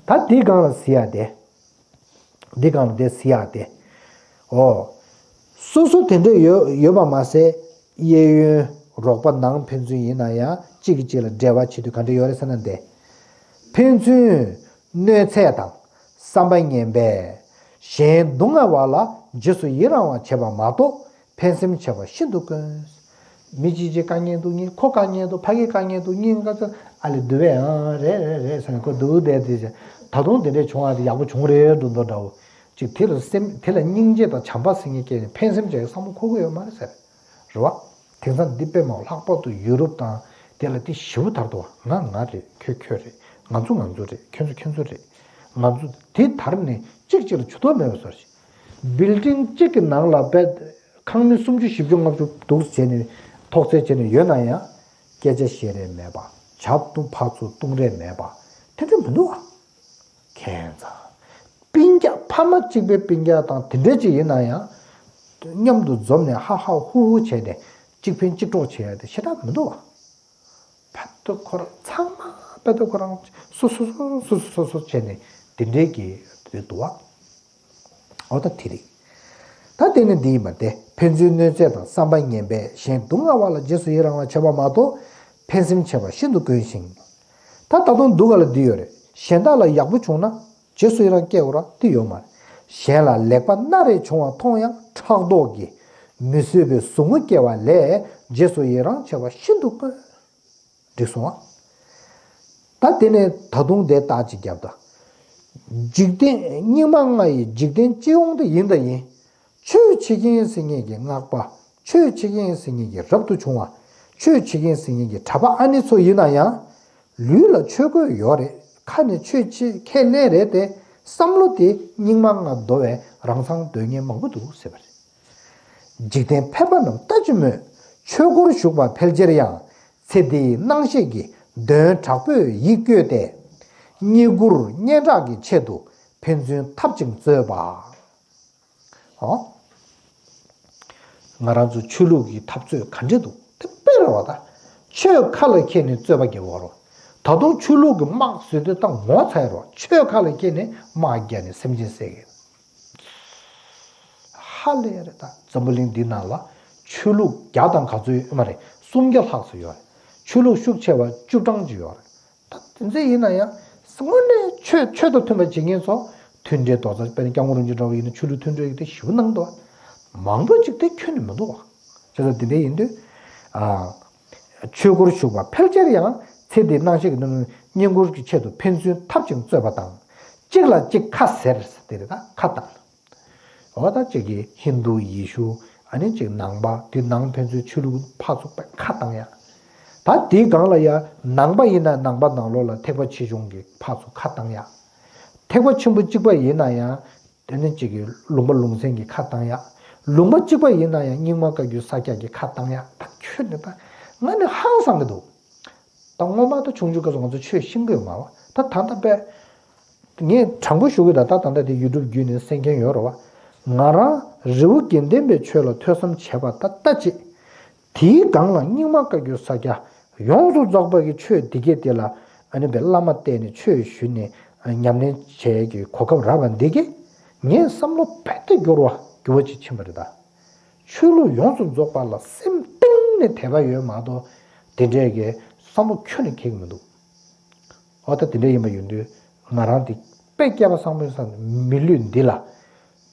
ད་འདི་སྒང་ལ་གཟིགས་ཡ་དེ། འདི་སྒང་ལ་དེ་གཟིགས་ཡ་དེ། ཨོ། སོ་སོ་དེ་འདྲ་ཡོད་ཡོད་པ་མ་ཟད། གཡས་གཡོན་རོགས་པ་ནང་ཕན་ཚུན་ཡིན་ན་ཡང་གཅིག་གིས་གཅིག་ལ་འབྲེལ་བ་བྱེད་དུས་ག་འདྲ་ཡོད་རེད་ཟེར་ན་དེ། ཕན་ཚུན་གནོད་འཚེ་དང་བསམ་པ་ངན་པས་གཞན་སྡུག་བསྔལ་བ་ལ་རྗེས་སུ་ཡི་རང་བ་བྱེད་པ་མ་གཏོགས་ཕན་སེམས་བྱེད་པ་ཤིན་ཏུ་དཀོན། མི་གཅིག་གཅིག་དཀའ་ངལ་འདུག་སྙིང་ཁོ་དཀའ་ངལ་འདུག་ཕ་གི་དཀའ་ངལ་འདུག་སྙིང་ག་ཚོད་ཨ་ལེ་འདུག་བས་ཨང་རེད་རེད་རེད་ཟེར་ནས་ཁོ་འདུག་བསྡད་དེ་ད་དུང་དེ་འདྲས་བྱུང་བ་དེ་ཡག་པོ་བྱུང་རེད་འདུག་མདོག་འདྲ་བོ། ཅིག་དེ་ལ་སེམས་དེ་ལ་སྙིང་རྗེ་དང་བྱམས་པ་ཟེར་མཁན་སྐྱེས་ནས་ཕན་སེམས་ཅན་གྱི་བསམ་བློ་འཁོར་གི་ཡོད་མ་རེད་ཟེར། རེད་བ། དེང་སང་འདི་དཔེ་མང་ལྷག་པར་དུ་ཡུ་རོབ་དང་དེ་ལ་དེ་ཞེ་པོ་དར་འདུག་བ། ང་ང་རེད། ཁྱོད་ཁྱོད་རེད། ང་ཚོ་ང་ཚོ་རེད། ཁྱོད་ཚོ་ཁྱོད་ཚོ་རེད། ང་ཚོ་དེ་དར་ནས་གཅིག་གཅིག་ལ་ཇུས་གཏོགས་མེད་པ་བཟོ་ཞིག་བིལ་ཌིང་གཅིག་གི་ནང་ལ་དཔེ་ཁང་མིག་སུམ་ཅུ་བཞི་བཅུ་ལྔ་བཅུ་འདུག་བྱས་ནས་ཐོག་བརྩེགས་བྱས་ནས་ཡོད་ན་ཡང་སྐད་ཆ་བཤད་རེས་མེད་པ། ཇ་བཏུང་ཕར་ཚུར་བཏུང་རེས་མེད་པ། དེ་འདྲ་མི་འདུག་བ། ཁྱད་མཚར། སྤུན་ཀྱག་ཕ་མ་གཅིག་པའི་སྤུན་ཀྱག་དང་དེ་འདྲས་ཅིག་ཡིན་ན་ཡང་། མཉམ་དུ་འཛོམས་ནས་ཧ་ཧ་ཧུ་ཧུ་བྱས་ཏེ་གཅིག་ཕན་གཅིག་གྲོགས་བྱེད་ཡ་དེ་ཞེ་དྲག་མི་འདུག་བ། ཕ་དུ་ཁོ་རང་ཚང་མ་ཕ་དུ་ཁོ་རང་སོ་སོ་སོ་སོ་སོ་སོ་བྱས་ནས་དེ་འདྲས་ཀྱི་རེད་འདུག་བ། འོ་ད་དེ་རེད། ད་དེ་ནི་འདི་ཡིན་པ་སྟེ་ཕན་ཚུན་གནོད་འཚེ་དང་བསམ་པ་ངན་པས་གཞན་སྡུག་བསྔལ་བ་ལ་རྗེས་སུ་ཡི་རང་བ་བྱེད་པ་མ་གཏོགས་ཕན་སེམས་བྱེད་པ་ཤིན་ཏུ་དཀོན་ཞིང་། ད་ད་དུང་འདུག་ག་ལ་འདི་ཡོད་རེད། གཞན་དག་ལ་ཡག་པོ་བྱུང་ན་རྗེས་སུ་ཡི་རང་སྐྱེ་དགོས་ར་འདི་ཡོད་མ་རེད། གཞན་ལ་ལེགས་པ་སྣ་རེ་བྱུང་བ་མཐོང་ཡང་ཕྲག་དོག་གིས་མི་བཟོད་པའི་ཟུག་རྔུ་སྐྱེ་བ་ལས་རྗེས་སུ་ཡི་རང་བྱེད་པ་ཤིན་ཏུ་དཀོན། འགྲིག་སོང་ཨ། ད་དེ་ནས་ད་དུང་དེ་རྟགས་ཅིག་བརྒྱབ་ད། འཇིག་རྟེན་སྙིགས་མ་ལྔ་ཡི་འཇིག་རྟེན་སྤྱི་ཡོངས་དེ་ཡིན་ད་ཡིན། ཆོས་བྱེད་མཁན་ཟེར་མཁན་གྱི་སྔགས་པ། ཆོས་བྱེད་མཁན་ཟེར་མཁན་གྱི་རབ་ཏུ་བྱུང་བ། ཆོས་བྱེད་མཁན་ཟེར་མཁན་གྱི་གྲྭ་པ་ཨ་ནི་ཚོ་ཡིན་ན་ཡང་། ལུས་ལ་ཆོས་གོས་ཡོད་རེད། ཁ་ནས་ཆོས་བྱེད་ཁས་ལེན་རེད་དེ། བསམ་བློ་དེ་སྙིགས་མ་ལྔ་བདོ་བའི་རང་མཚང་འདོན་མཁན་མང་པོ་འདུག་ཟེར་བ་རེད། འཇིག་རྟེན་ཕལ་པ་རྣམས་ལྟ་ཅི་སྨོས། ཆོས་སྒོར་ཞུགས་པ་ཕལ་ཆེར་ཡང་། ཚེ་འདིའི་སྣང་ཤས་ཀྱིས་གདོན་དྲག་པོས་ཡིད་བསྐྱོད་དེ། རྙེད་བཀུར་སྙན་གྲགས་ཀྱི་ཆེད་དུ་ཕན་ཚུན་འཐབ་ཅིང་རྩོད་པ། ཨོ། ང་རང་ཚོ་ཆོས་ལུགས་ཀྱི་འཐབ་རྩོད་ག་འདྲ་འདུག་དེ་དཔེ་རེད་བ་ད། ཆོས་ཁ་ལ་འཁྱེར་ནས་རྩོད་པ་རྒྱག་གི་ཡོད་རེད། ད་དུང་ཆོས་ལུགས་ཀྱི་དམག་ཟེར་དུས་ད་ངོ་ཚ་ཡོད་རེད་བ། ཆོས་ཁ་ལ་འཁྱེར་ནས་དམག་རྒྱག་ནས་སེམས་ཅན་བསད་ཀྱི་ཡོད། ཧ་ལས་རེད་ད། འཛམ་བུ་གླིང་འདི་ནང་ལ་ཆོས་ལུགས་བརྒྱ་དང་ག་ཚོད་ཡོད་མ་རེད། སུམ་བརྒྱ་ལྷག་ཙམ་ཡོད་རེད། ཆོས་ལུགས་ཤུགས་ཆེ་བ་བཅུ་གྲངས་ཅིག་ཡོད་རེད། ད་དེ་ཚོ་ཡིན་ན་ཡང་དངོས་གནས་ཆོས་ཆོས་དང་མཐུན་པ་བྱེད་མཁན་ཚོ་མཐུན་འབྲེལ་རྡོག་རྩ། དཔེར་ན་སྐྱབས་མགོན་རིན་པོ་ཆེ་འདྲ་བོ་ཡིན་ན་ཆོས་ལུགས་མཐུན་འབྲེལ་ཡིག་དེ་ཞེ་པོ་གནང་འདུག་མང་པོ་ཅིག་དེ་ཁྱོན་ནས་མི་འདུག་བ། བྱས་ཙང་དེ་འདྲ་ཡིན་དུས། ཨ། ཆོས་སྒོར་ཞུགས་པ་ཕལ་ཆེར་ཡང་ཚེ་འདིའི་སྣང་ཤས་ཀྱི་རྙེད་བཀུར་གྱི་ཆེད་དུ་ཕན་ཚུན་འཐབ་ཅིང་རྩོད་པ་དང་། གཅིག་ལ་གཅིག་ཁ་ཟེར་དེ་རེད་ད། ཁ་བཏང་། འོ་ད་གཅིག་གིས་ཧིན་རྡུ་ཡེ་ཤུ། ཨ་ནི་གཅིག་ནང་པ། དེ་ནང་ཕན་ཚུན་ཆོས་ལུགས་ཕར་ཚུར་ཁ་བཏང་ཡ། ད་དེའི་སྒང་ལ་ཡང་ནང་པ་ཡིན་ན་ནང་པ་ནང་ལོགས་ལ་ཐེག་པ་ཆེ་ཆུང་གི་ཕར་ཚུར་ཁ་བཏང་ཡ། ཐེག་པ་ཆེན་པོ་གཅིག་པ་ཡིན་ན་ཡང་དེ་ནི་གཅིག་གི་ལུང་པ་ལུང་ཚན་གྱི་ཁ་བཏང་ཡ། ལུང་པ་གཅིག་པ་ཡིན་ན་ཡང་རྙིང་མ་བཀའ་བརྒྱུད་ས་སྐྱ་གི་ཁ་བཏང་ཡ། ད་ཁྱོད་ནི་ད་ང་ནི་ཧང་སང་གི་འདུག་ད་སྔོན་མ་ད་ཆུང་ཆུང་སྐབས་སུ་ང་ཚོ་ཆོས་ཤེས་ཀྱི་ཡོད་མ་རེད་བ། ད་ད་ལྟ་དཔེ་ངས་དྲང་པོ་ཞུ་གི། ད་ད་ད་ལྟ་དེ་ཡུ་ཊུབ་བརྒྱུད་ནས་གསན་མཁན་ཡོད་རེད་བ། ང་རང་རི་བོ་དགེ་ལྡན་པའི་ཆོས་ལ་ཐོས་བསམ་བྱས་པ་ད་ལྟ་ཅིག་དེའི་སྒང་ལ་རྙིང་མ་བཀའ་བརྒྱུད་ས་སྐྱ་ཡོངས་སུ་རྫོགས་པ་གི་ཆོས་འདི་གས་དེ་ལ་ཨ་ནི་བའི་བླ་མ་བསྟེན་ནས་ཆོས་ཞུས་ནས་ཉམས་ལེན་བྱས་ཀྱི་གོ་སྐབས་རག་པ་འདི་གས་ངས་བསམ་བློ་རྦད་དེ་འགྱུར་བ་འགྱུར་བ་ཅིག་ཕྱིན་པ་རེད་ད། ཆོས་ལུགས་ཡོངས་སུ་རྫོགས་པ་ལ་སེམས་གཏིང་ནས་དད་པ་ཡོད་མ་གཏོགས་དེ་འདྲས་ཀྱི་བསམ་བློ་ཁྱོན་ནས་འཁྱེར་གྱི་མི་འདུག་འོ་ད་དེ་འདྲ་ཡིན་པ་ཡིན་དུས་ང་རང་དེ་དཔེ་སྐལ་པ་བཟང་པོའི་ས་ནས་མི་ལུས་འདི་ལ་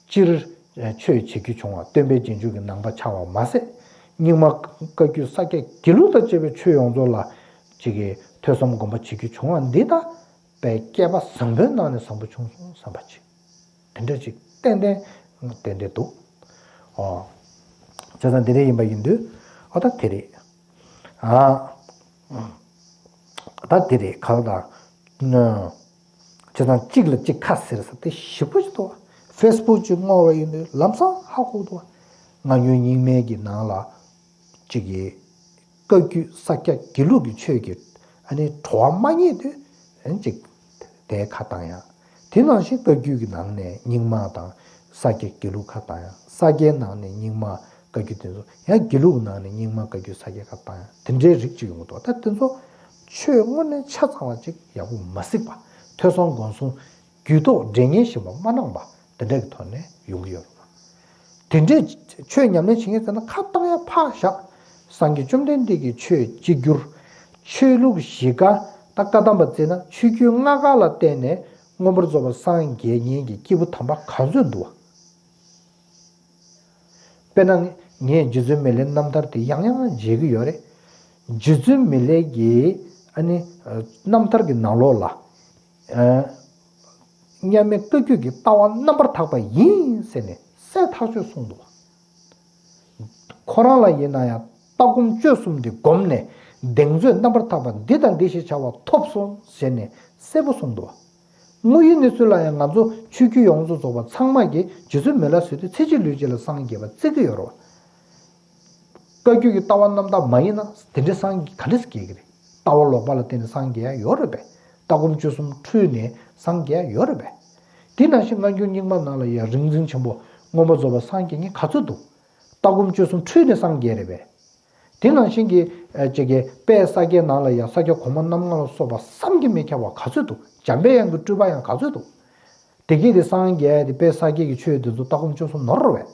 སྤྱིར་ཆོས་བྱེད་རྒྱུ་བྱུང་བ་སྟོན་པའི་རྗེས་འཇུག་གི་ནང་པ་ཆགས་པ་མ་ཟད། རྙིང་མ་བཀའ་བརྒྱུད་ས་སྐྱ་དགེ་ལུགས་དང་བཅས་པའི་ཆོས་ཡོངས་རྫོགས་ལ་ཅིག་གི་ཐོས་བསམ་སྒོམ་པ་བྱེད་རྒྱུ་བྱུང་བ་འདི་ད་དཔེ་སྐལ་པ་བཟང་པོའི་ནང་ནས་བཟང་པོ་བྱུང་སོང་བསམ་པ་ཅིག་དེ་འདྲ་ཅིག་ཏན་ཏན་ཏན་ཏན་འདུག་ཨོ། བྱས་ཙང་འདི་འདྲ་ཡིན་པ་ཡིན་དུས་ཨོ་ད་དེ་རེད། ཨ། ད་དེ་རེད་ག་ལ་དང་། བྱས་ཙང་གཅིག་ལ་གཅིག་ཁ་ཟེར་ས་དེ་ཞིབ་པོ་ཞིག་འདུག་ཕེ་སི་བུག་ཅིག་བསྔོགས་པ་ཡིན་དུས་ལམ་སང་ཧ་གོ་འདུག་ང་ཉོན་རྙིང་མའི་གི་ནང་ལ་གཅིག་གི་བཀའ་བརྒྱུད་ས་སྐྱ་དགེ་ལུགས་ཀྱི་ཆོས་ཀྱི་ཨ་ནི་བྲོ་བ་མ་རྙེད་དུས་ཨ་ནི་གཅིག་དེའི་ཁ་བཏང་ཡ། དེ་ནང་བཞིན་བཀའ་བརྒྱུད་ཀྱི་ནང་ནས་རྙིང་མ་དང་ས་སྐྱ་དགེ་ལུགས་ཁ་བཏང་ཡ། ས་སྐྱའི་ནང་ནས་རྙིང་མ་བཀའ་བརྒྱུད་དེ་ཚོ། ཡང་དགེ་ལུགས་ཀྱི་ནང་ནས་རྙིང་མ་བཀའ་བརྒྱུད་ས་སྐྱ་ཁ་བཏང་ཡ། དེ་འདྲའི་རིགས་གཅིག་ཡོང་གི་འདུག་ད་དེ་ཚོ་ཆོས་དངོས་གནས་ཆ་ཚང་བ་ཅིག་ཡག་པོ་མ་གཟིགས་པ། ཐོས་བསམ་སྒོམ་གསུམ་རྒྱུད་ཐོག་འབྲེལ་ཉེན་ཞིག་མ་མ་གནང་པ་དེ་འདྲ་གི་ཐོག་ནས་ཡོང་གི་ཡོད་རེད། དེ་འདྲའི་ཆོས་ཉམས་ལེན་བྱེད་མཁན་ཚོ་ན་ཁ་བཏང་ཡ་ཕར་བཞག་སངས་རྒྱས་བཅོམ་ལྡན་འདས་ཀྱི་ཆོས་གཅིག་གྱུར། ཆོས་ལུགས་བཞི་ཀ་ད་བཀའ་གདམས་པ་བརྩིས་ན་ཆོས་བརྒྱུད་ལྔ་ཀ་ལ་བརྟེན་ནས་མངོན་པར་རྫོགས་པར་སངས་རྒྱས་མཁན་གྱི་སྐྱེས་བུ་དམ་པ་ག་ཚོད་འདུག་བ། དཔེར་ན་ངས་རྗེ་བཙུན་མི་ལའི་རྣམ་ཐར་དེ་ཡང་ཡང་མཇལ་གྱི་ཡོད་རེད། རྗེ་བཙུན་མི་ལའི་གི་ཨ་ནི་རྣམ་ཐར་གྱི་ནང་ལོགས་ལ། མཉམ་མེད་བཀའ་བརྒྱུད་ཀྱི་ལྟ་བ་རྣམ་པར་དག་པ་ཡིན་ཟེར་ནས་གསལ་ཐག་ཆོད་གསུངས་འདུག་ཁོ་རང་ལ་ཡིན་ན་ཡང་ལྟ་སྒོམ་སྤྱོད་གསུམ་དེ་བསྒོམས་ནས་གདེང་ཚོད་རྣམ་པར་དག་པ་འདི་དང་འདི་ཞེས་བྱ་བ་ཐོབ་སོང་ཟེར་ནས་གསལ་པོ་གསུངས་འདུག་དངོས་ཡོད་གནས་ཚུལ་ལ་ཡང་ང་ཚོ་ཆོས་བརྒྱུད་ཡོངས་སུ་རྫོགས་པ་ཚང་མ་གིས་རྗེ་བཙུན་མི་ལ་ཟེར་དུས་ཚེ་གཅིག་ལུས་གཅིག་ལ་སངས་རྒྱས་པ་བརྩི་གི་ཡོད་རེད་བ། བཀའ་བརྒྱུད་ཀྱི་ལྟ་བ་རྣམ་དག་མ་ཡིན་ན་དེ་འདྲའི་སངས་རྒྱས་ག་འདྲས་སུ་རྒྱས་ཀྱི་རེད། ལྟ་བ་ལོག་པ་ལ་བརྟེན་ནས་སངས་རྒྱས་ཡ་ཡོད་རེད་པས། ལྟ་སྒོམ་སྤྱོད་གསུམ་འཁྲུལ་ནས་སངས་རྒྱས་ཡ་ཡོད་རེད་པས། དེ་ནང་བཞིན་སྔ་འགྱུར་རྙིང་མ་ནང་ལ་ཡ་རིག་འཛིན་ཆེན་པོ་མངོན་པར་རྫོགས་པར་སངས་རྒྱས་མཁན་ག་ཚོད་འདུག་ལྟ་སྒོམ་སྤྱོད་གསུམ་འཁྲུལ་ནས་སངས་རྒྱས་རེད་པས། དེ་ནང་བཞིན་གྱི་ཨ་ཅིག་གི་དཔལ་ས་སྐྱའི་ནང་ལ་ཡ་ས་སྐྱ་གོང་མ་རྣམ་ལྔ་ལ་སོགས་པ་བསམ་གྱིས་མི་ཁྱབ་པ་ག་ཚོད་འདུག་འཇམ་པའི་དབྱངས་ཀྱི་སྤྲུལ་པ་ཡང་ག་ཚོད་འདུག་དེ་གས་དེ་སངས་རྒྱས་དེ་དཔལ་ས་སྐྱའི་གི་ཆོས་དེ་ཚོ་ལྟ་སྒོམ་སྤྱོད་གསུམ་ནོར་རེད་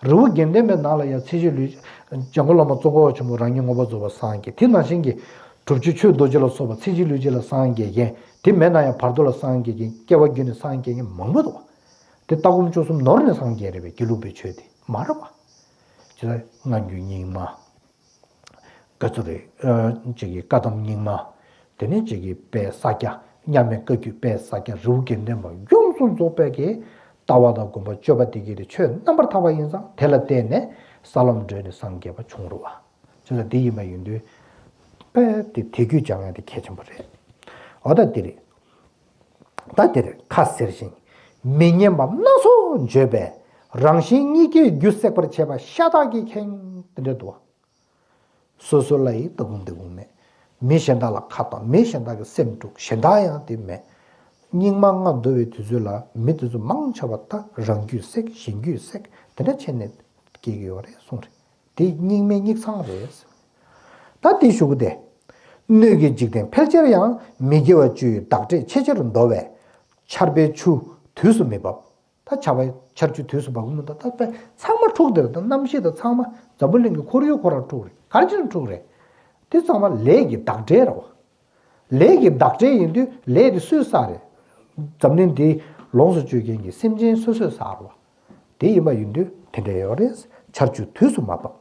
པས། རི་བོ་དགེ་ལྡན་པའི་ནང་ལ་ཡང་ཚེ་གཅིག་ལུས། འཇམ་མགོན་བླ་མ་ཙོང་ཁ་པ་ཆེན་པོ་རང་ཉིད་མངོན་པར་རྫོགས་པར་སངས་རྒྱས། དེ་ནང་བཞིན་གྱི་དྲུག་ཅུ་ཆོས་རྡོ་རྗེ་ལ་སོགས་པ་ཚེ་གཅིག་ལུས་གཅིག་ལ་སངས་རྒྱས་མཁན། དེ་མེད་ན་ཡང་བར་དོ་ལ་སངས་རྒྱས་མཁན། སྐྱེ་བ་བརྒྱུད་ནས་སངས་རྒྱས་མཁན་མང་པོ་འདུག་དེ་ལྟ་སྒོམ་སྤྱོད་གསུམ་ནོར་ནས་སངས་རྒྱས་རེད་པས། དགེ་ལུགས་པའི་ཆོས་དེ་མ་རེད་པ། ཇི་ལྟར་སྔ་འགྱུར་རྙིང་མ། ག་ཚོད་རེད། ཨ་ཅིག་གི་བཀའ་གདམས་རྙིང་མ། དེ་ནས་ཅིག་གི་དཔལ་ས་སྐྱ། མཉམ་མེད་བཀའ་བརྒྱུད་དཔལ་ས་སྐྱ། རི་བོ་དགེ་ལྡན་པ་ཡོངས་སུ་རྫོགས་པའི་གི་ལྟ་བ་དང་སྒོམ་པ་སྤྱོད་པ་དེ་གའི་དེ་ཆོས་རྣམ་པར་དག་པ་ཡིན་ཙང་དེ་ལ་བརྟེན་ནས་ས་ལམ་བགྲོད་ནས་སངས་རྒྱས་པ་བྱུང་རུང་བ། ཅི་ལ་དེ་ཡིན་པ་ཡིན་དུས། དཔེ་དེ་དད་གུས་སྦྱང་ཡ་དེ་གལ་ཆེན་པོ་རེད། འོ་ད་དེ་རེད། ད་དེར་ཁ་ཟེར་ཞིང་། མི་སྙན་པ་སྣ་ཚོགས་བརྗོད་པས་རང་གཞན་གཉིས་ཀའི་རྒྱུ་སྲེག་པར་བྱེད་པ་ཤ་སྟག་གིས་ཁེངས། དེ་འདྲ་འདུག་སོ་སོ་ལ་ཡི་ལྟ་སྒོམ་འདི་སྒོམ་མེད། མི་གཞན་དག་ལ་ཁ་བཏང་། མི་གཞན་དག་གི་སེམས་དཀྲུགས། གཞན་དག་ཡང་དེ་མེད། སྙིགས་མ་ལྔ་བདོ་བའི་དུས་ཚོད་ལ་མི་དེ་ཚོ་མང་ཆེ་བ་ད་རང་རྒྱུད་བསྲེགས། གཞན་རྒྱུད་བསྲེགས། དེ་འདྲ་བྱས་ནས་སྐྱེ་གི་ཡོད་རེད་གསུངས་རེད། དེ་སྙིགས་མའི་སྙིགས་མཚང་རེད། ད་དེ་ཞུ་གི་དེ། སྣོད་ཀྱི་འཇིག་རྟེན་ཕལ་ཆེར་ཡང་། མི་དགེ་བ་བཅུ་ཡི་བདག་འབྲས་ཆེས་ཆེར་འདོར་བས། ཆར་པའི་ཆུ་དུས་སུ་མི་འབབ། ད་ཆར་པ་ཆར་ཆུ་དུས་སུ་འབབ་གི་མི་འདུག་ད་དཔེ་ཚང་མ་འཁྲུག་དེ་རེད། ད་གནམ་གཤིས་དང་ཚང་མ་འཛམ་བུ་གླིང་གི་ཁོར་ཡུག་ཁོ་རང་འཁྲུག་རེད། ག་རེ་བྱས་ནས་འཁྲུག་རེད། དེ་ཚང་མ་ལས་ཀྱི་བདག་འབྲས་རེད་བ། ལས་ཀྱི་བདག་འབྲས་ཡིན་དུས་ལས་དེ་སུས་བསགས་རེད། འཛམ་གླིང་འདི་ལོངས་སུ་སྤྱོད་མཁན་གྱི་སེམས་ཅན་སོ་སོས་བསགས་རེད་བ། དེ་ཡིན་པ་ཡིན་དུས་དེ་འདྲ་ཡོད་རེད། ཆར་ཆུ་དུས་སུ་མ་བབས།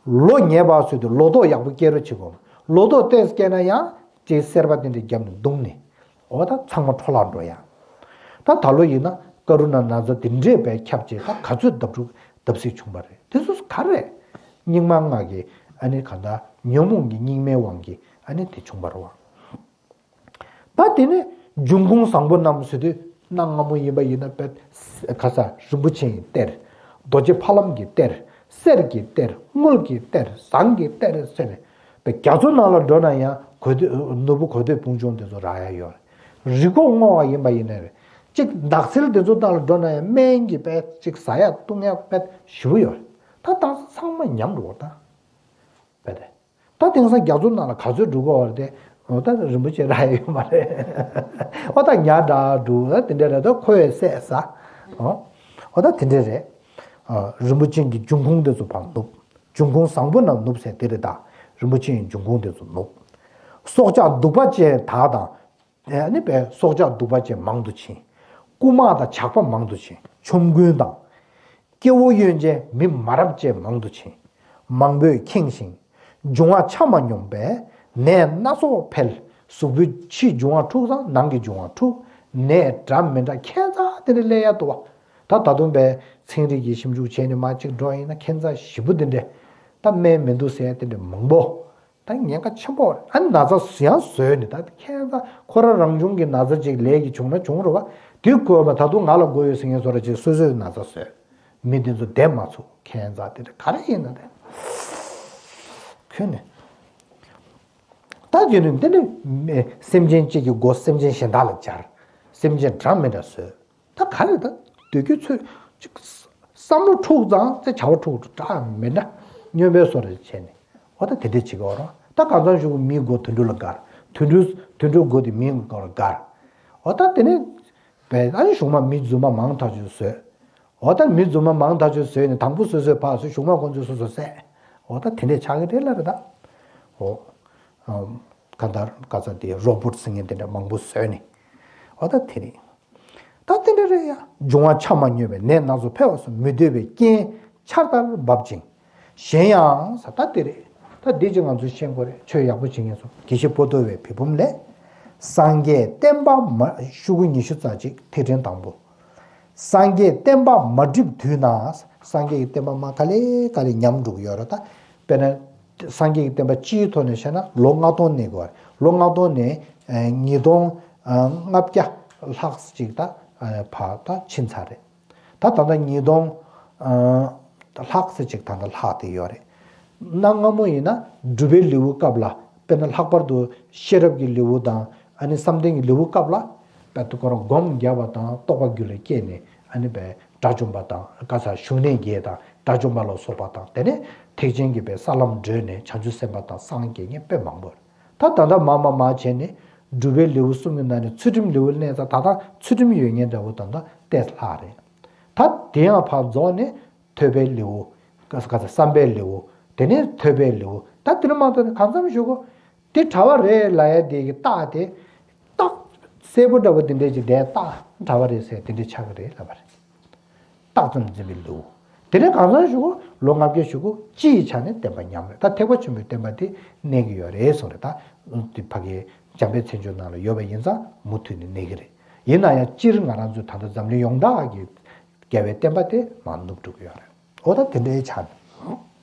ལོ་ཉེས་པ་ཟེར་དུས་ལོ་ཏོག་ཡག་པོ་སྐྱེ་རོགས་བྱེད་དགོས། ལོ་ཏོག་ཏོག་ཙམ་སྐྱེས་ན་ཡང་ཅིག་སེར་པ་དེ་འདྲ་བརྒྱབ་ནས་བརྡུངས་ནས། འོ་ད་ཚང་མ་འཕྲོ་བརླག་འགྲོ་ཡ། ད་ད་ལོ་ཡིན་ན་ཀ་རུ་ན་ན་ཚ་དེ་འདྲས་པའི་ཁྱབ་བྱས། ད་ག་ཚོད་བརྡབ་འཁྲུག་བརྡབ་གསིག་བྱུང་བ་རེད། དེ་ཚོ་ག་རེ་རེད། སྙིགས་མ་ལྔ་གི་ ཨ་ནི་གང་ལྟར་ཉོན་མོངས་ཀྱི་སྙིགས་མའི་དབང་གིས་ཨ་ནི་དེ་བྱུང་བ་རེད་བ། ད་དེ་ནས་འབྱུང་ཁུངས་བཟང་པོ་རྣམས་ཟེར་དུས་གནའ་སྔ་མོ་ཡིན་པ་ཡིན་ན་དཔེ་ཁ་ས་རིན་པོ་ཆེའི་གཏེར། རྡོ་རྗེ་ཕ་ལམ་གྱི་གཏེར། གསེར་གྱི་གཏེར། དངུལ་གྱི་གཏེར། ཟངས་ཀྱི་གཏེར་ཟེར་ནས་དཔེ་རྒྱ་མཚོ་ནང་ལ་འགྲོ་ན་ཡང་གོས་ཐུང་ནོར་བུ་གོས་ཐུང་ཕུན་ཆུང་དེ་ཚོ་རག་ཡ་ཡོད་རེད། རི་ཁོག་སྔོ་བ་ཡིན་པ་ཡིན་ན་རེད། གཅིག་འདག་སེལ་དེ་ཚོ་ནང་ལ་འགྲོ་ན་ཡང་སྨན་གྱི་དཔེ་གཅིག་ཟ་ཡ་བཏུང་ཡ་དཔེ་ཞེ་པོ་ཡོད་རེད། ད་དེང་སང་ཚང་མ་ཉམས་འགྲོ་བ་དང་དཔེ་དེ། ད་དེང་སང་རྒྱ་མཚོ་ནང་ལ་ག་ཚོད་འགྲོ་གི་ཡོད་རེད་དེ། འོ་ད་རིན་པོ་ཆེ་རག་ཡོད་མ་རེད། འོ་ད་ཉ་འདྲ་འགྲོ་ད་དེ་འདྲ་རེད། ད་ཁོ་ཡི་བསད་ཟ། འོ་འོ་ད་དེ་འདྲ་རེད། རིན་པོ་ཆེ་གི་འབྱུང་ཁུངས་དེ་ཚོ་ཕར་ནུབ། འབྱུང་ཁུངས་བཟང་པོ་རྣམས་ནུབ་ཟེར་དེ་རེད། ད་རིན་པོ་ཆེ་ཡི་འབྱུང་ཁུངས་དེ་ཚོ་ནུབ། སྲོག་ཆགས་གདུག་པ་ཅན་དག་དང་། ཨ་ནི་པའི་སྲོག་ཆགས་གདུག་པ་ཅན་མང་དུ་ཕྱིན། རྐུན་མ་དང་ཇག་པ་མང་དུ་ཕྱིན། ཆོམ་རྐུན་དང་། སྐྱེ་བོ་གཡོན་ཅན་མི་མ་རབས་ཅན་མང་དུ་ཕྱིན། མང་པོས་ཁེངས་ཤིང་། འབྱུང་བ་ཆ་མ་སྙོམས་པས་ནད་སྣ་ཚོགས་འཕེལ། གཟུགས་པོའི་ཕྱིའི་འབྱུང་བ་འཁྲུགས་ཙང་ནང་གི་འབྱུང་བ་འཁྲུགས། ནད་འདྲ་མི་འདྲ་ཁྱད་མཚར་དེ་འདྲ་སླེབས་ཡ་འདུག་བ། ད་ད་དུང་པའི་ཚན་རིག་གི་ཞིབ་འཇུག་བྱས་ནས་མར་གཅིག་འགྲོ་ཡིན་ན་ཁྱད་མཚར་ཞེ་པོ་དེ་འདྲ། ད་སྨན་མི་འདུག་ཟེར་ཡ་དེ་འདྲ་མང་པོ། ད་ཉེན་ཁ་ཆེན་པོ་རེད། ཨ་ནི་ན་ཚ་ཡང་བཟོས་ནས་ད་ཁྱད་མཚར་ཁོ་རང་རང་བྱུང་གི་ན་ཚ་ཅིག་ལས་ཀྱི་བྱུང་ན་བྱུང་རེད་བ། དེ་དགོས་པ་ད་དུང་ང་ལ་དགོས་ཡོད་ཟེར་མཁན་ཚོ་ར་ཅིག་སོ་སོའི་ན་ཚ་བཟོས། མི་དེ་ཚོ་བསྡད་མ་ཚུགས། ཁྱད་མཚར་དེ་འདྲ་ག་རེ་ཡིན་ན་དེ། ཁྱོད་ནི། ད་ཁྱོད་ནི་འདི་ནི་སེམས་ཅན་གཅིག་གི་མགོ་སེམས་ཅན་གཞན་དག་ལ་སྦྱར། སེམས་ཅན་འདྲ་མི་འདྲ་བཟོས། ད་ག་རེ་ད། སྡོད་རྒྱུ་ཚོད་ཅིག་བསམ་བློ་འཁྲུག་ཙང་ཙེ་བྱ་བ་འཁྲུག་འདྲ་མི་འདྲ་སྨྱོན་པའི་བཟོ་འདྲ་བྱས་ནས། འོ་ད་དེ་འདྲས་བྱེད་ཀྱི་ཡོད་རེད། ད་གང་འཚམ་ཞུ་གི་མིའི་མགོ་དུད་འགྲོ་ལ་དགར། དུད་འགྲོ་དུད་འགྲོའི་མགོ་དེ་མིའི་མགོ་ལ་དགར། འོ་ད་དེ་ནས་བས་ཨ་ནི་གཞུང་མ་མི་རྫུན་མ་མང་ཐག་ཆོད་བཟོས། འོ་ད་མི་རྫུན་མ་མང་ཐག་ཆོད་བཟོས་ནས་དང་པོ་སོ་སོས་ཕར་བཟོས། གཞུང་མ་ཁོང་ཚོས་སོ་སོ་བསད། འོ་ད་དེ་འདྲས་ཆགས་ཀྱི་རེད་ལབ་རེད་ད། འོ། ག་ད་ག་ཚ་དེ་རོ་བོ་ཊི་ཟེར་མཁན་དེ་འདྲ་མང་པོ་བཟོས་ནས། འོ་ད་དེ་རེད། ད་དེ་འདྲ་རེད་ཡ། འབྱུང་བ་ཆ་མ་སྙོམས་པས་ནད་སྣ་ཚོགས་འཕེལ་བ་སོགས་མི་འདོད་པའི་རྐྱེན་ཆར་ལྟར་འབབ་ཅིང་། གཞན་ཡང་ས་ད་དེ་རེད། ད་འདི་ཅིག་ང་ཚོས་ཤེས་དགོས་རེད། ཆོས་ཡག་པོ་བྱེད་མཁན་ཚོ། དགེ་བཤེས་པོ་ཏོ་བའི་བི་བུམ་ལས། སངས་རྒྱས་བསྟན་པ་མ་ཤོག་གུ་ཉི་ཤུ་རྩ་གཅིག་ཐིག་ཕྲེང་དང་པོ། སངས་རྒྱས་བསྟན་པ་མ་བསྒྲིབས་དུས་ན། སངས་རྒྱས་ཀྱི་བསྟན་པ་མར་ག་ལེ་ག་ལེ་ཉམས་འགྲོ་གི་ཡོད་རེད་ད། དཔེར་ན། སངས་རྒྱས་ཀྱི་བསྟན་པ་སྤྱིའི་ཐོག་ནས་བཤད་ན་ལོ་ལྔ་སྟོང་གནས་དགོས་པ་རེད། ལོ་ལྔ་སྟོང་ནས་ཉིས་སྟོང་ལྔ་བརྒྱ་ལྷག་ཅིག་ད་ཕར་ད་ཕྱིན་ཚར་རེད། ད་ད་ལྟ་ཉིས་སྟོང་ལྷག་ཙམ་ཅིག་ད་ལྟ་ལྷག་བསྡད་ཡོད་རེད། གནའ་སྔ་མོ་ཡིན་ན་སྒྲུབ་པའི་ལེའུ་སྐབས་ལ། དཔེར་ན་ལྷག་པར་དུ་ཤེས་རབ་ཀྱི་ལེའུ་དང་། ཨ་ནི་བསམ་གཏན་གྱི་ལེའུ་སྐབས་ལ། དཔེ་དེ་ཁོ་རང་སྒོམ་རྒྱབ་པ་དང་རྟོགས་པ་རྒྱུད་ལ་སྐྱེས་ནས། ཨ་ནི་དཔེ་དགྲ་བཅོམ་པ་དང་། ག་ས་བཞུགས་གནས་བརྒྱད་དང་དགྲ་བཅོམ་པ་ལ་སོགས་པ་དང་། དེ་ནས་ཐེག་ཆེན་གྱི་དཔེ་ས་ལམ་བགྲོད་ནས་བྱང་ཆུབ་སེམས་དཔའ་དང་སངས་རྒྱས་མཁན་དཔེ་མང་པོ་རེད། ད་ད་ལྟ་མར་མར་མར་བྱས་ནས་སྒྲུབ་པའི་ལེའུ་གསུམ་གྱི་ནང་ནས་ཚུལ་ཁྲིམས་ལེའུ་གནས་ཚང་ད་ལྟ་ཚུལ་ཁྲིམས་ཡོད་མཁན་འདྲ་བོ་ད་ལྟ་ཏོག་ཙམ་ལྷག་རེད། ད་དེ་ཡང་ཕར་རྫོགས་ནས་ཐོས་པའི་ལེའུ། ག་ས་ག་ས་བསམ་པའི་ལེའུ། དེ་ནས་ཐོས་པའི་ལེའུ། ད་དེ་ནས་མ་གཏོགས་ནས་གང་འཚམ་ཞུ་གོ། དེ་གྲྭ་པ་རེད་ལབ་ཡ་དེ་གི་རྟགས་དེ། རྟགས་གསལ་པོ་འདྲ་བོ་དེ་འདྲས་ཀྱི་དེ་རྟགས་གྲྭ་པ་རེད་ཟེར་དེ་འདྲས་ཆགས་ཀྱི་རེད་ལབ་པ་རེད། རྟགས་ཙམ་འཛིན་པའི་ལེའུ། དེ་ནས་གང་འཚམ་ཞུ་གོ། ལོ་ལྔ་བརྒྱ་ཞུ་གོ། སྤྱི་ཡི་ཆ་ནས་བསྟན་པ་ཉམས་རེད། ད་ཐེག་པ་ཆེན་པོའི་བསྟན་པ་དེ་གནས་ཀྱི་ཡོད་རེད་གསུངས་རེད། ད་དེ་ཕ་གིའི་འཇམ་དཔལ་མཚན་བརྗོད་ནང་ལ་ཡོད་པ་ཡིན་ཙང་མུ་མཐུད་ནས་གནས་ཀྱི་རེད། ཡིན་ན་ཡང་སྤྱིར་ང་རང་ཚོའི་ད་ལྟ་འཛམ་གླིང་ཡོངས་གྲགས་ཀྱི་རྒྱལ་བའི་བསྟན་པ་དེ་མར་ནུབ་འགྲོ་གི་ཡོད་རེད། འོ་ད་དེ་འདྲའི་ཆ་ནས།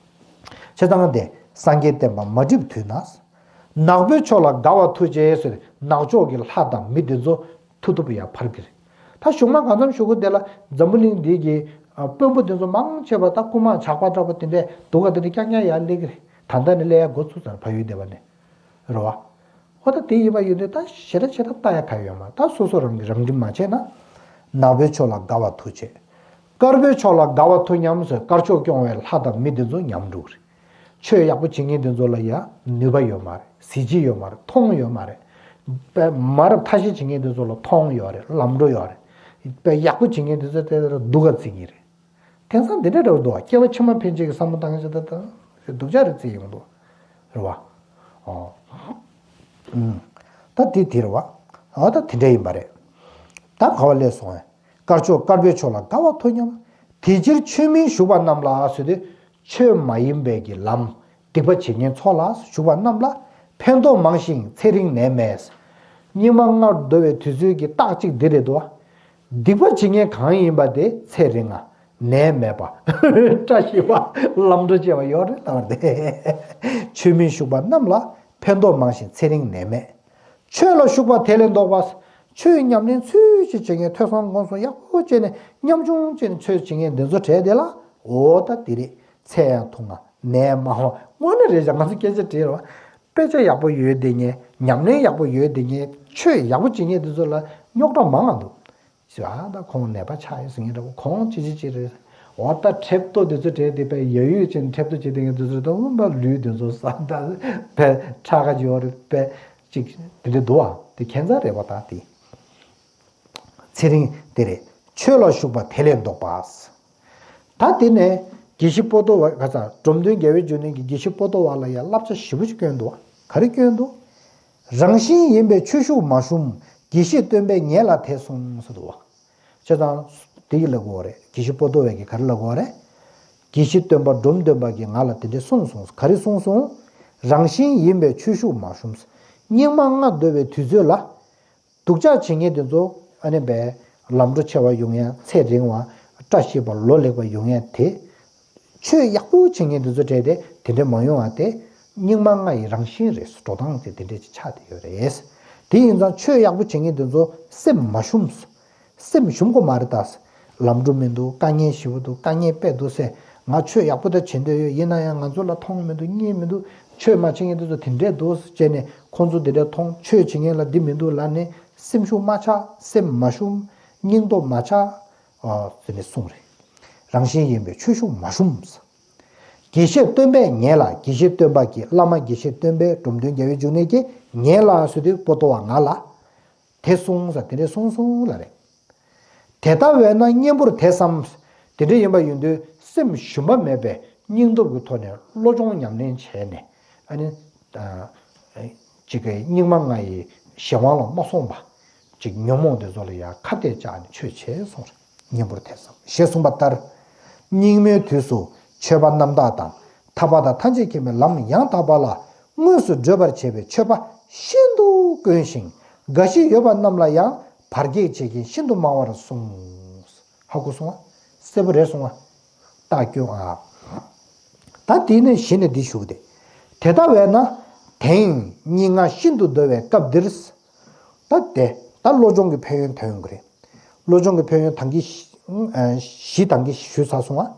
བྱས་ཙང་དེ་སངས་རྒྱས་བསྟན་པ་མ་བསྒྲིབས་དུས་ན། ནག་པོའི་ཕྱོགས་ལ་དགའ་བ་མཐུ་ཆེ་ཟེར། ནག་ཕྱོགས་ཀྱི་ལྷ་དང་མི་དེ་ཚོ་མཐུ་སྟོབས་ཡར་འཕར་གྱི་རེད། ད་གཞུག་མ་གང་འཚམ་ཞུ་གི་དེ་ལ་འཛམ་བུ་གླིང་འདི་གི་དཔོན་པོ་དེ་ཚོ་མང་ཆེ་བ་ད་རྐུན་མ་ཇག་པ་འདྲ་པོ་དེ་འདྲས་སྡུག་ག་དེ་འདྲས་རྐྱང་རྐྱང་ཡར་སླེབས་ཀྱི་རེད། ད་ལྟ་ནས་སླེབས་ཡ་འགོ་ཚུགས་ཚར། ཕ་ཡུལ་སྡེ་བ་ནས། རེད་བ། ཧོ་ད་དེ་ཡིན་པ་ཡིན་དུས་ད་ཞེ་དྲག་ཞེ་དྲག་ལྟ་ཡ་ག་ཡོད་མ་རེད། ད་སོ་སོ་རང་གིས་རང་འགྲེམས་མ་བྱས་ན། ནག་པོའི་ཕྱོགས་ལ་དགའ་བ་མཐུ་ཆེ། དཀར་པོའི་ཕྱོགས་ལ་དགའ་བ་མཐུ་ཉམས་ཟེར། དཀར་ཕྱོགས་སྐྱོང་བའི་ལྷ་དང་མི་དེ་ཚོ་ཉམས་འགྲོ་གི་རེད། ཆོས་ཡག་པོ་བྱེད་མཁན་དེ་ཚོ་ལ་ཡ་ནུས་པ་ཡོད་མ་རེད། གཟི་བརྗིད་ཡོད་མ་རེད། མཐོང་ཡོད་མ་རེད། དཔེ་མ་རབས་ཐ་ཤལ་བྱེད་མཁན་དེ་ཚོ་ལ་མཐོང་ཡོད་རེད། ལམ་འགྲོ་ཡོད་རེད། དཔེ་ཡག་པོ་བྱེད་མཁན་དེ་ཚོ་དེ་ལྟར་སྡུག་ག་བརྩི་གི་རེད། དེང་སང་འདི་འདྲ་འདྲ་བོ་འདུག་བ། སྐྱེ་བ་ཕྱི་མ་ཕན་ཆད་ཀྱི་བསམ་བློ་བཏང་ཡ་ཅིག་ད་ད་སྡུག་ཅག་རེད་བརྩི་ཡོང་འདུག་རེད་བ། ཨོ། ཨུམ། ད་དེ་དེ་རེད་བ། ཨ་ད་དེ་འདྲ་ཡིན་པ་རེད། ད་ག་བ་ལས་སོང་ངས། དཀར་ཕྱོགས་དཀར་པོའི་ཕྱོགས་ལ་དགའ་བ་མཐུ་ཉམས། དེ་ཕྱིར་ཆོས་མིན་ཞུགས་པ་རྣམས་ལ་ཟེར་དུས། ཆོས་མ་ཡིན་པའི་གི་ལམ། སྡིག་པ་བྱེད་མཁན་ཚོ་ལ་ཞུགས་པ་རྣམས་ལ། ཕན་འདོགས་མང་ཞིང་ཚེ་རིང་ནད་མེད། སྙིགས་མ་ལྔར་འདོར་བའི་དུས་ཚོད་ཀྱི་རྟགས་གཅིག་འདི་རེད་དོ། སྡིག་པ་བྱེད་མཁན་གང་ཡིན་པ་དེ་ཚེ་རིང་ང་ ནད་མེད་པ། བཀྲ་ཤིས་པ། ལམ་འགྲོ་བྱེད་པ་ཡོད་རེད་ལབ་པ་རེད། ཆོས་མིན་ཞུགས་པ་རྣམས་ལ་ཕན་འདོགས་མང་ཞིང་ཚེ་རིང་ནད་མེད། ཆོས་ལ་ཞུགས་པ་དེ་ལས་ལྡོག་པ། ཆོས་ཉམས་ལེན་ཚུལ་བཞིན་བྱེད་མཁན། ཐོས་བསམ་སྒོམ་གསུམ་ཡག་པོ་བྱས་ནས་ཉམ་ཆུང་བྱས་ནས་ཆོས་བྱེད་མཁན་འདི་ཚོ་གྲས་དེ་ལ། འོ་ད་དེ་རེད། ཚེ་ཡང་ཐུང་ང་ནད་མང་བ། དངོས་གནས་རེད་བཞག་ང་ཚོ་སྐད་ཆ་དྲིས་རོགས། དཔེ་ཆ་ཡག་པོ་ཡོད་བསྡད་མཁན། ཉམས་ལེན་ཡག་པོ་ཡོད་བསྡད་མཁན། ཆོས་ཡག་པོ་བྱེད་མཁན་འདི་ཚོ་ལ་རྙོག་དྲ་མང་ང་འདུག་ཞེས། ཨ་ད་ཁོང་ནད་པ་ཆགས་ཡོད་ཟེར་མཁན་འདྲ་པོ། ཁོང་ཅི་ཅི་ཅི་རེད། འོ་ད་ཁྲེབ་ཏོ་འདི་ཚོ་གྲས་དེ་དཔེ་ཡ་ཡུས་ཅན་ཁྲེབ་ཏོ་བྱེད་བསྡད་མཁན་འདི་ཚོ་ད་ཨུམ་པ་ལུས་འདི་ཚོ་ས་ད་དཔེ་ཁྲག་ཁ་ཅིག་ཡོད་རེད། དཔེ་ཅིག་དེ་འདྲ་འདུག་ཨ། དེ་ཁྱད་མཚར་རེད་པ། ད་དེ་ཚེ་རིང་དེ་རེད། ཆོས་ལ་ཞུགས་པ་དེ་ལས་ལྡོག་པ། ད་དེ་ནས་དགེ་བཤེས་པོ་ཏོ་བ་ག་ས་འབྲོམ་སྟོན་རྒྱལ་བའི་འབྱུང་གནས་ཀྱི་དགེ་བཤེས་པོ་ཏོ་བ་ལ་ཡང་བསླབ་བྱ་ཞེ་པོ་ཅིག་བསྐྱོན་འདུག་ག་རེ་བསྐྱོན་འདུག་རང་བཞིན་ཡིན་པས་ཆོས་ཞུགས་མ་ཞུམ། དགེ་བཤེས་སྟོན་པས་ངེད་ལ་དེ་གསུངས་ཟེར་འདུག་བྱས་ཙང་དེ་ཡི་ལབ་དགོས་རེད། དགེ་བཤེས་པོ་ཏོ་བས་ཀྱིས་ག་རེ་ལབ་དགོས་རེད། དགེ་བཤེས་སྟོན་པ་འབྲོམ་སྟོན་པ་གིས་ང་ལ་དེ་འདྲས་གསུངས་སོང་། ག་རེ་གསུངས་སོང་། རང་བཞིན་ཡིན་པས་ཆོས་ཞུགས་མ་ཞུམ། སྙིགས་མ་ལྔ་བདོ་བའི་དུས་ཚོད་ལ། སྡུག་ཅག་བྱེད་མཁན་དེ་ཚོ་ཨ་ནི་བས་ལམ་འགྲོ་ཆེ་བ་ཡོང་ཡ། ཚེ་རིང་བ། བཀྲ་ཤིས་པ། ལོ་ལེགས་པ་ཡོང་ཡ་དེ། ཆོས་ཡག་པོ་བྱེད་མཁན་དེ་ཚོ་གྲས་དེ་དེ་འདྲ་མ་ཡོང་བ་དེ་སྙིགས་མ་ལྔ་ཡི་རང་བཞིན་རེད། འགྲོ་སྟངས་དེ་དེ་འདྲ་ཅིག་ཆགས་བསྡད་ཡོད་རེད། དེ་ཡིན་ཙང་ཆོས་ཡག་པོ་བྱེད་མཁན་དེ་ཚོ་སེམས་མ་ཞུམ། སེམས་ཞུམ་དགོས་མ་རེད་ད། ལམ་འགྲོ་མི་འདུག་དཀའ་ངལ་ཞེ་པོ་འདུག་དཀའ་ངལ་དཔེ་འདུག་ཟེར། ང་ཆོས་ཡག་པོ་ད་བྱེད་འདོད་ཡོད། ཡིན་ན་ཡང་ང་ཚོ་ལ་མཐོང་མི་འདུག་གཉིད་མི་འདུག་ཆོས་མ་བྱེད་མཁན་དེ་ཚོ་དེ་འདྲས་འདུག་ཟེར་བྱས་ནས་ཁོང་ཚོ་དེ་འདྲས་མཐོང་། ཆོས་བྱེད་མཁན་ལ་འདི་མི་འདུག་ལབ་ནས་སེམས་ཤུགས་མ་ཆག་སེམས་མ་ཞུམ། སྙིང་སྟོབས་མ་ཆག་ཨ་ཟེར་ནས་གསུངས་རེད། རང་བཞིན་ཡིན་པས་ཆོས་ཞུགས་མ་ཞུམ། དགེ་བཤེས་སྟོན་པས་ངེད་ལ། དགེ་བཤེས་སྟོན་པ་གིས། བླ་མ་དགེ་བཤེས་སྟོན་པས། འབྲོམ་སྟོན་རྒྱལ་བའི་འབྱུང་གནས་ཀྱིས་ངེད་ལ་ཟེར་དུས་པོ་ཏོ་བ་ང་ལ། དེ་གསུངས་ཟེར། དེ་འདྲས་གསུངས་གསུངས་ལབ་རེད། དེ་ལྟ་བས་ན་གཉེན་པོར་དེ་བསམ། དེ་འདྲས་ཡིན་པ་ཡིན་དུས་སེམས་ཞུམ་པ་མེད་པའི་སྙིང་སྟོབས་ཀྱི་ཐོག་ནས་བློ་སྦྱོང་ཉམས་ལེན་བྱས་ནས། ཨ་ནི་ཅིག་གི་སྙིགས་མ་ལྔ་ཡི་གཞན་དབང་ལ་མ་སོང་བ། ཅིག་ཉོན་མོངས་དེ་ཚོ་ལ་ཡང་ཁ་གཏད་བཅག་ནས་ཆོས་བྱས་གསུངས་རེད། གཉེན་པོར་དེ་བསམ། ཞེས་གསུངས་པ་ལྟར། སྙིགས་མའི་དུས་སུ་ཆོས་པ་རྣམ་དག་དང་། ཐར་པ་དང་ཐམས་ཅད་མཁྱེན་པའི་ལམ་ཡང་དག་པ་ལ་དངོས་སུ་བགྲོད་པར་བྱེད་པའི་ཆོས་པ་ཤིན་ཏུ་དཀོན་ཞིང་། འགའ་ཞིག་ཡོད་པ་རྣམས་ལ་ཡང་བར་གེགས་བྱེད་མཁན་ཤིན་ཏུ་མང་བར་གསུངས། ཧ་གོ་སོང་ང་། གསལ་པོ་རེད་སོང་ང་། རྟགས་སྐྱོན་ཨ། ད་དེ་ནས་གཞི་ནས་འདི་ཞུ་གི་དེ། དེ་ལྟ་བས་ན་དེང་སྙིགས་ལྔ་ཤིན་ཏུ་བདོ་བའི་སྐབས་འདིར། ད་དེ་ད་བློ་སྦྱོང་གི་ཕན་ཡོན་ཐོན་གི་རེད། བློ་སྦྱོང་གི་ཕན་ཡོན་དང་གི་བཞི་དང་གི་ཞུས་ཚར་སོང་ང་།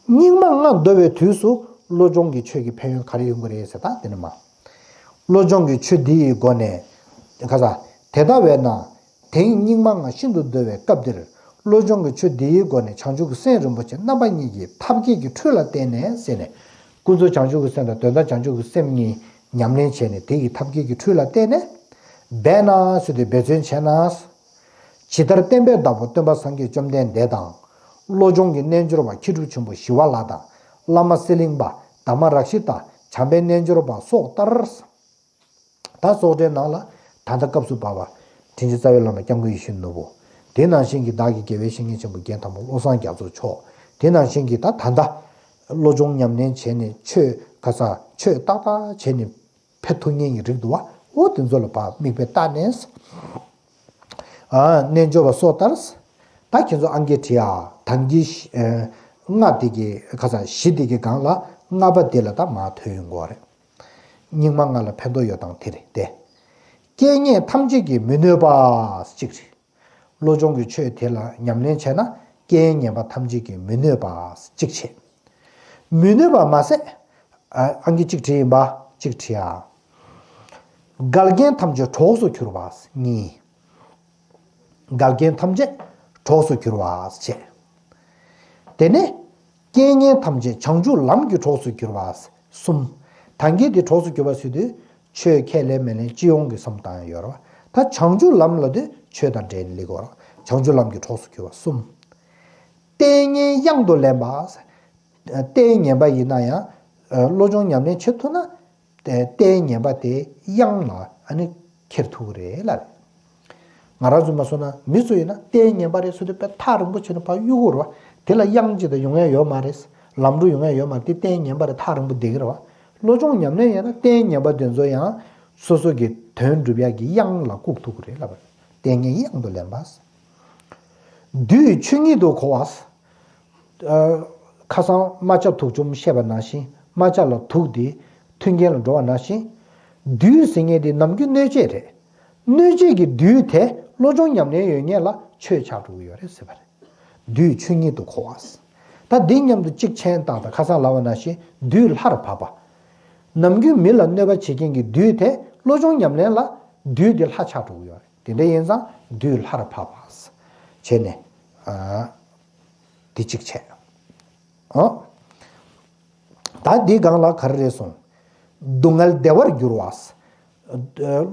སྙིགས་མ་ལྔ་བདོ་བའི་དུས་སུ་བློ་སྦྱོང་གི་ཆོས་ཀྱི་ཕན་ཡོན་ག་རེ་ཡོང་གི་རེད་ཟེར། ད་དེ་ནི་མ། བློ་སྦྱོང་གི་ཆོས་འདི་ཡི་སྒོ་ནས། ག་ས། དེ་ལྟ་བས་ན། དེང་སྙིགས་མ་ལྔ་ཤིན་ཏུ་བདོ་བའི་སྐབས་འདིར། བློ་སྦྱོང་གི་ཆོས་འདི་ཡི་སྒོ་ནས་བྱང་ཆུབ་ཀྱི་སེམས་རིན་པོ་ཆེ་རྣམ་པ་གཉིས་ཀྱི་ཐབས་མཁས་ཀྱི་འཕྲུལ་ལ་བརྟེན་ནས་ཟེར་ནས། ཀུན་རྫོབ་བྱང་ཆུབ་ཀྱི་སེམས་དང་དོན་དམ་བྱང་ཆུབ་ཀྱི་སེམས་གཉིས་ཉམས་ལེན་བྱས་ནས་དེ་ཡི་ཐབས་མཁས་ཀྱི་འཕྲུལ་ལ་བརྟེན་ནས། འབད་ན་ཟེར་དུས་འབད་བརྩོན་བྱས་ན། ཇི་ལྟར་བསྟན་པའི་བདག་པོ་སྟོན་པ་སངས་རྒྱས་བཅོམ་ལྡན་འདས་དང་། བློ་སྦྱོང་གི་རྣལ་འབྱོར་པ་མཁས་གྲུབ་ཆེན་པོ་ཞི་བ་ལྷ་དང་། བླ་མ་གསེར་གླིང་པ་དྷརྨ་རཀྵི་ཏ། བྱམས་པའི་རྣལ་འབྱོར་པ་སོགས་ལྟར། ད་སོགས་སྒྲའི་ནང་ལ་ད་ལྟ་སྐབས་སུ་བབ་པ། དྲིན་ཅན་རྩ་བའི་བླ་མ་སྐྱབས་མགོན་ཡིད་བཞིན་ནོར་བུ། དེ་ནང་བཞིན་གྱི་བདག་གི་དགེ་བའི་བཤེས་གཉེན་ཆེན་པོ་རྒན་དར་མོ་བློ་བཟང་རྒྱ་མཚོ་མཆོག་དེ་ནང་བཞིན་གྱི་ད་ད་ལྟ་བློ་སྦྱོང་ཉམས་ལེན་བྱས་ནས་ཆོས་ག་ས་ཆོས་ཏག་ཏག་བྱས་ནས་ཕེབས་ཐུབ་མཁན་གྱི་རིགས་འདུག་བ། འོ་དེ་ཚོ་ལ་ཕར་མིག་དཔེ་བལྟས་ནས། ཨ་རྣལ་འབྱོར་པ་སོགས་ལྟར། ད་ཁྱེད་ཚོ་ཨང་ཀི་བྲིས་ཨ། དང་གི་ཨ་ལྔ་དེ་གི་ག་ས་བཞི་དེ་གི་སྒང་ལ་ལྔ་པ་དེ་ལ་ད་མར་ཐོན་ཡོང་གི་རེད། སྙིགས་མ་ལྔ་ལ་ཕན་ཐོགས་ཡོད་སྟངས་དེ་རེད་དེ། རྐྱེན་ངན་ཐམས་ཅད་ཀྱིས་མི་གནོད་པ་གཅིག་རེད། བློ་སྦྱོང་གི་ཆོས་དེ་ལ་ཉམས་ལེན་བྱས་ན་རྐྱེན་ངན་པ་ཐམས་ཅད་ཀྱིས་མི་གནོད་པ་གཅིག་བྱས། མི་གནོད་པ་མ་ཟད། ཨ་ཨང་ཀི་གཅིག་བྲིས་ཡིན་པ་གཅིག་བྲིས་ཨ། འགལ་རྐྱེན་ཐམས་ཅད་གྲོགས་སུ་གྱུར་པ་གཉིས། འགལ་རྐྱེན་ཐམས་ཅད་གྲོགས་སུ་གྱུར་པ་བྱས། དེ་ནས་རྐྱེན་ངན་ཐམས་ཅད་བྱང་ཆུབ་ལམ་གྱི་གྲོགས་སུ་གྱུར་པ་གསུམ། ད་གིན་དེ་གྲོགས་སུ་གྱུར་པ་ཟེར་དུས་ཆོས་ཁས་ལེན་མི་ལེན་སྤྱི་ཡོངས་ཀྱི་བསམ་བཏང་ཡོད་རེད་བ། ད་བྱང་ཆུབ་ལམ་ལབ་དུས་ཆོས་དང་འབྲེལ་ནས་སླེབས་དགོས་རེད་བ། བྱང་ཆུབ་ལམ་གྱི་གྲོགས་སུ་གྱུར་པ་གསུམ། ལྟས་ངན་གཡང་དུ་ལེན་པ། ལྟས་ངན་པ་ཡིན་ན་ཡང་བློ་སྦྱོང་ཉམས་ལེན་བྱེད་ཐུབ་ན། ལྟས་ངན་པ་དེ་གཡང་ལ་ཨ་ནི་འཁྱེར་ཐུབ་ཀྱི་རེད་ལབ། ང་རང་ཚོ་མ་སོང་ན་མི་ཚོ་ཡིན་ན་ལྟས་ངན་པ་རེད་ཟེར་དུས་དཔེ་ཐག་རིང་པོ་བྱས་ནས་ཕར་གཡུག་གི་རེད་བ། དེ་ལ་གཡང་ཅིག་དང་ཡོང་ཡ་ཡོད་མ་རེད། ལམ་འགྲོ་ཡོང་ཡ་ཡོད་མ་རེད། དེ་ལྟས་ངན་པ་རེད། ཐག་རིང་པོ་བསྡད་ཀྱི་རེད་བ། བློ་སྦྱོང་ཉམས་ལེན་ཡིན་ན་ལྟས་ངན་པ་དེ་ཚོ་ཡང་སོ་སོ་གི་དོན་སྒྲུབ་ཡ་གི་གཡང་ལ་བཀུག་ཐུབ་ཀྱི་རེད་ལབ། ལྟས་ངན་གཡང་དུ་ལེན་པ། བདུད་ཆོས་ཉིད་དུ་གོ་བ། ཁ་སང་རྨ་བྱ་དུག་ཆུམ་བཤད་པ་ནང་བཞིན་རྨ་བྱ་ལ་དུག་དེ་མཐུན་རྐྱེན་ལ་འགྲོ་བ་ནང་བཞིན། བདུད་ཟེར་མཁན་དེ་ནམ་རྒྱུན་གནོད་བྱེད་རེད། གནོད་བྱེད་ཀྱི་བདུད་དེ་བློ་སྦྱོང་ཉམས་ལེན་ཡོད་མཁན་ལ་ཆོས་ཆགས་འགྲོ་གི་ཡོད་རེད་ཟེར་བ་རེད། བདུད་ཆོས་ཉིད་དུ་གོ་བ། ད་འདི་མཉམ་དུ་གཅིག་མཆན་བཏང་དང་ཁ་སང་ལབ་པ་ནང་བཞིན་བདུད་ལྷར་བབས་པ། ནམ་རྒྱུན་མི་ལ་གནོད་པ་བྱེད་མཁན་གྱི་བདུད་དེ་བློ་སྦྱོང་ཉམས་ལེན་ལ་བདུད་དེ་ལྷ་ཆགས་འགྲོ་གི་ཡོད་རེད། དེ་འདྲ་ཡིན་ཙང་བདུད་ལྷར་བབས་པ། བྱས་ནས། ཨ། འདི་གཅིག་བྱས། ཨོ། ད་འདི་སྒང་ལ་ག་རེ་རེད་གསུངས། སྡུག་བསྔལ་བདེ་བར་འགྱུར་བ།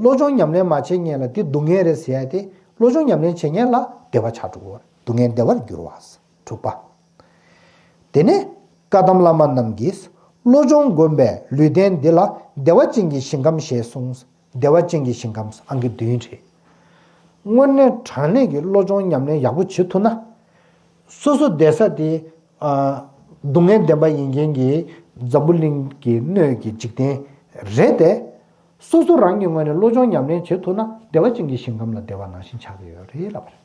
བློ་སྦྱོང་ཉམས་ལེན་མ་བྱས་མཁན་ལ་འདི་སྡུག་བསྔལ་རེད་ཟེར་ཡ་དེ་བློ་སྦྱོང་ཉམས་ལེན་བྱེད་མཁན་ལ་བདེ་བ་ཆགས་འགྲོ་གི། སྡུག་བསྔལ་བདེ་བར་འགྱུར་བ། དྲུག་པ། དེ་ནས་བཀའ་གདམས་བླ་མ་རྣམས་ཀྱིས་བློ་སྦྱོང་བསྒོམས་པས་ལུས་རྟེན་འདི་ལ་བདེ་བ་ཅན་གྱི་ཞིང་ཁམས་ཞེས་གསུངས། བདེ་བ་ཅན་གྱི་ཞིང་ཁམས་ཨང་ཀི་བདུན་རེད། དངོས་གནས་དྲང་གནས་ཀྱི་བློ་སྦྱོང་ཉམས་ལེན་ཡག་པོ་བྱེད་ཐུབ་ན། སོ་སོ་བསྡད་ས་དེ། ཨ། སྡུག་བསྔལ་ལྡན་པ་ཡིན་མཁན་གྱི་འཛམ་བུ་གླིང་གི་སྣོད་ཀྱི་འཇིག་རྟེན་རེད་དེ། སོ་སོ་རང་གི་ངོས་ནས་བློ་སྦྱོང་ཉམས་ལེན་བྱེད་ཐུབ་ན་བདེ་བ་ཅན་གྱི་ཞིང་ཁམས་ལ་བདེ་བ་ནང་བཞིན་ཆགས་ཀྱི་ཡོད་རེད་ལབ་པ་རེད།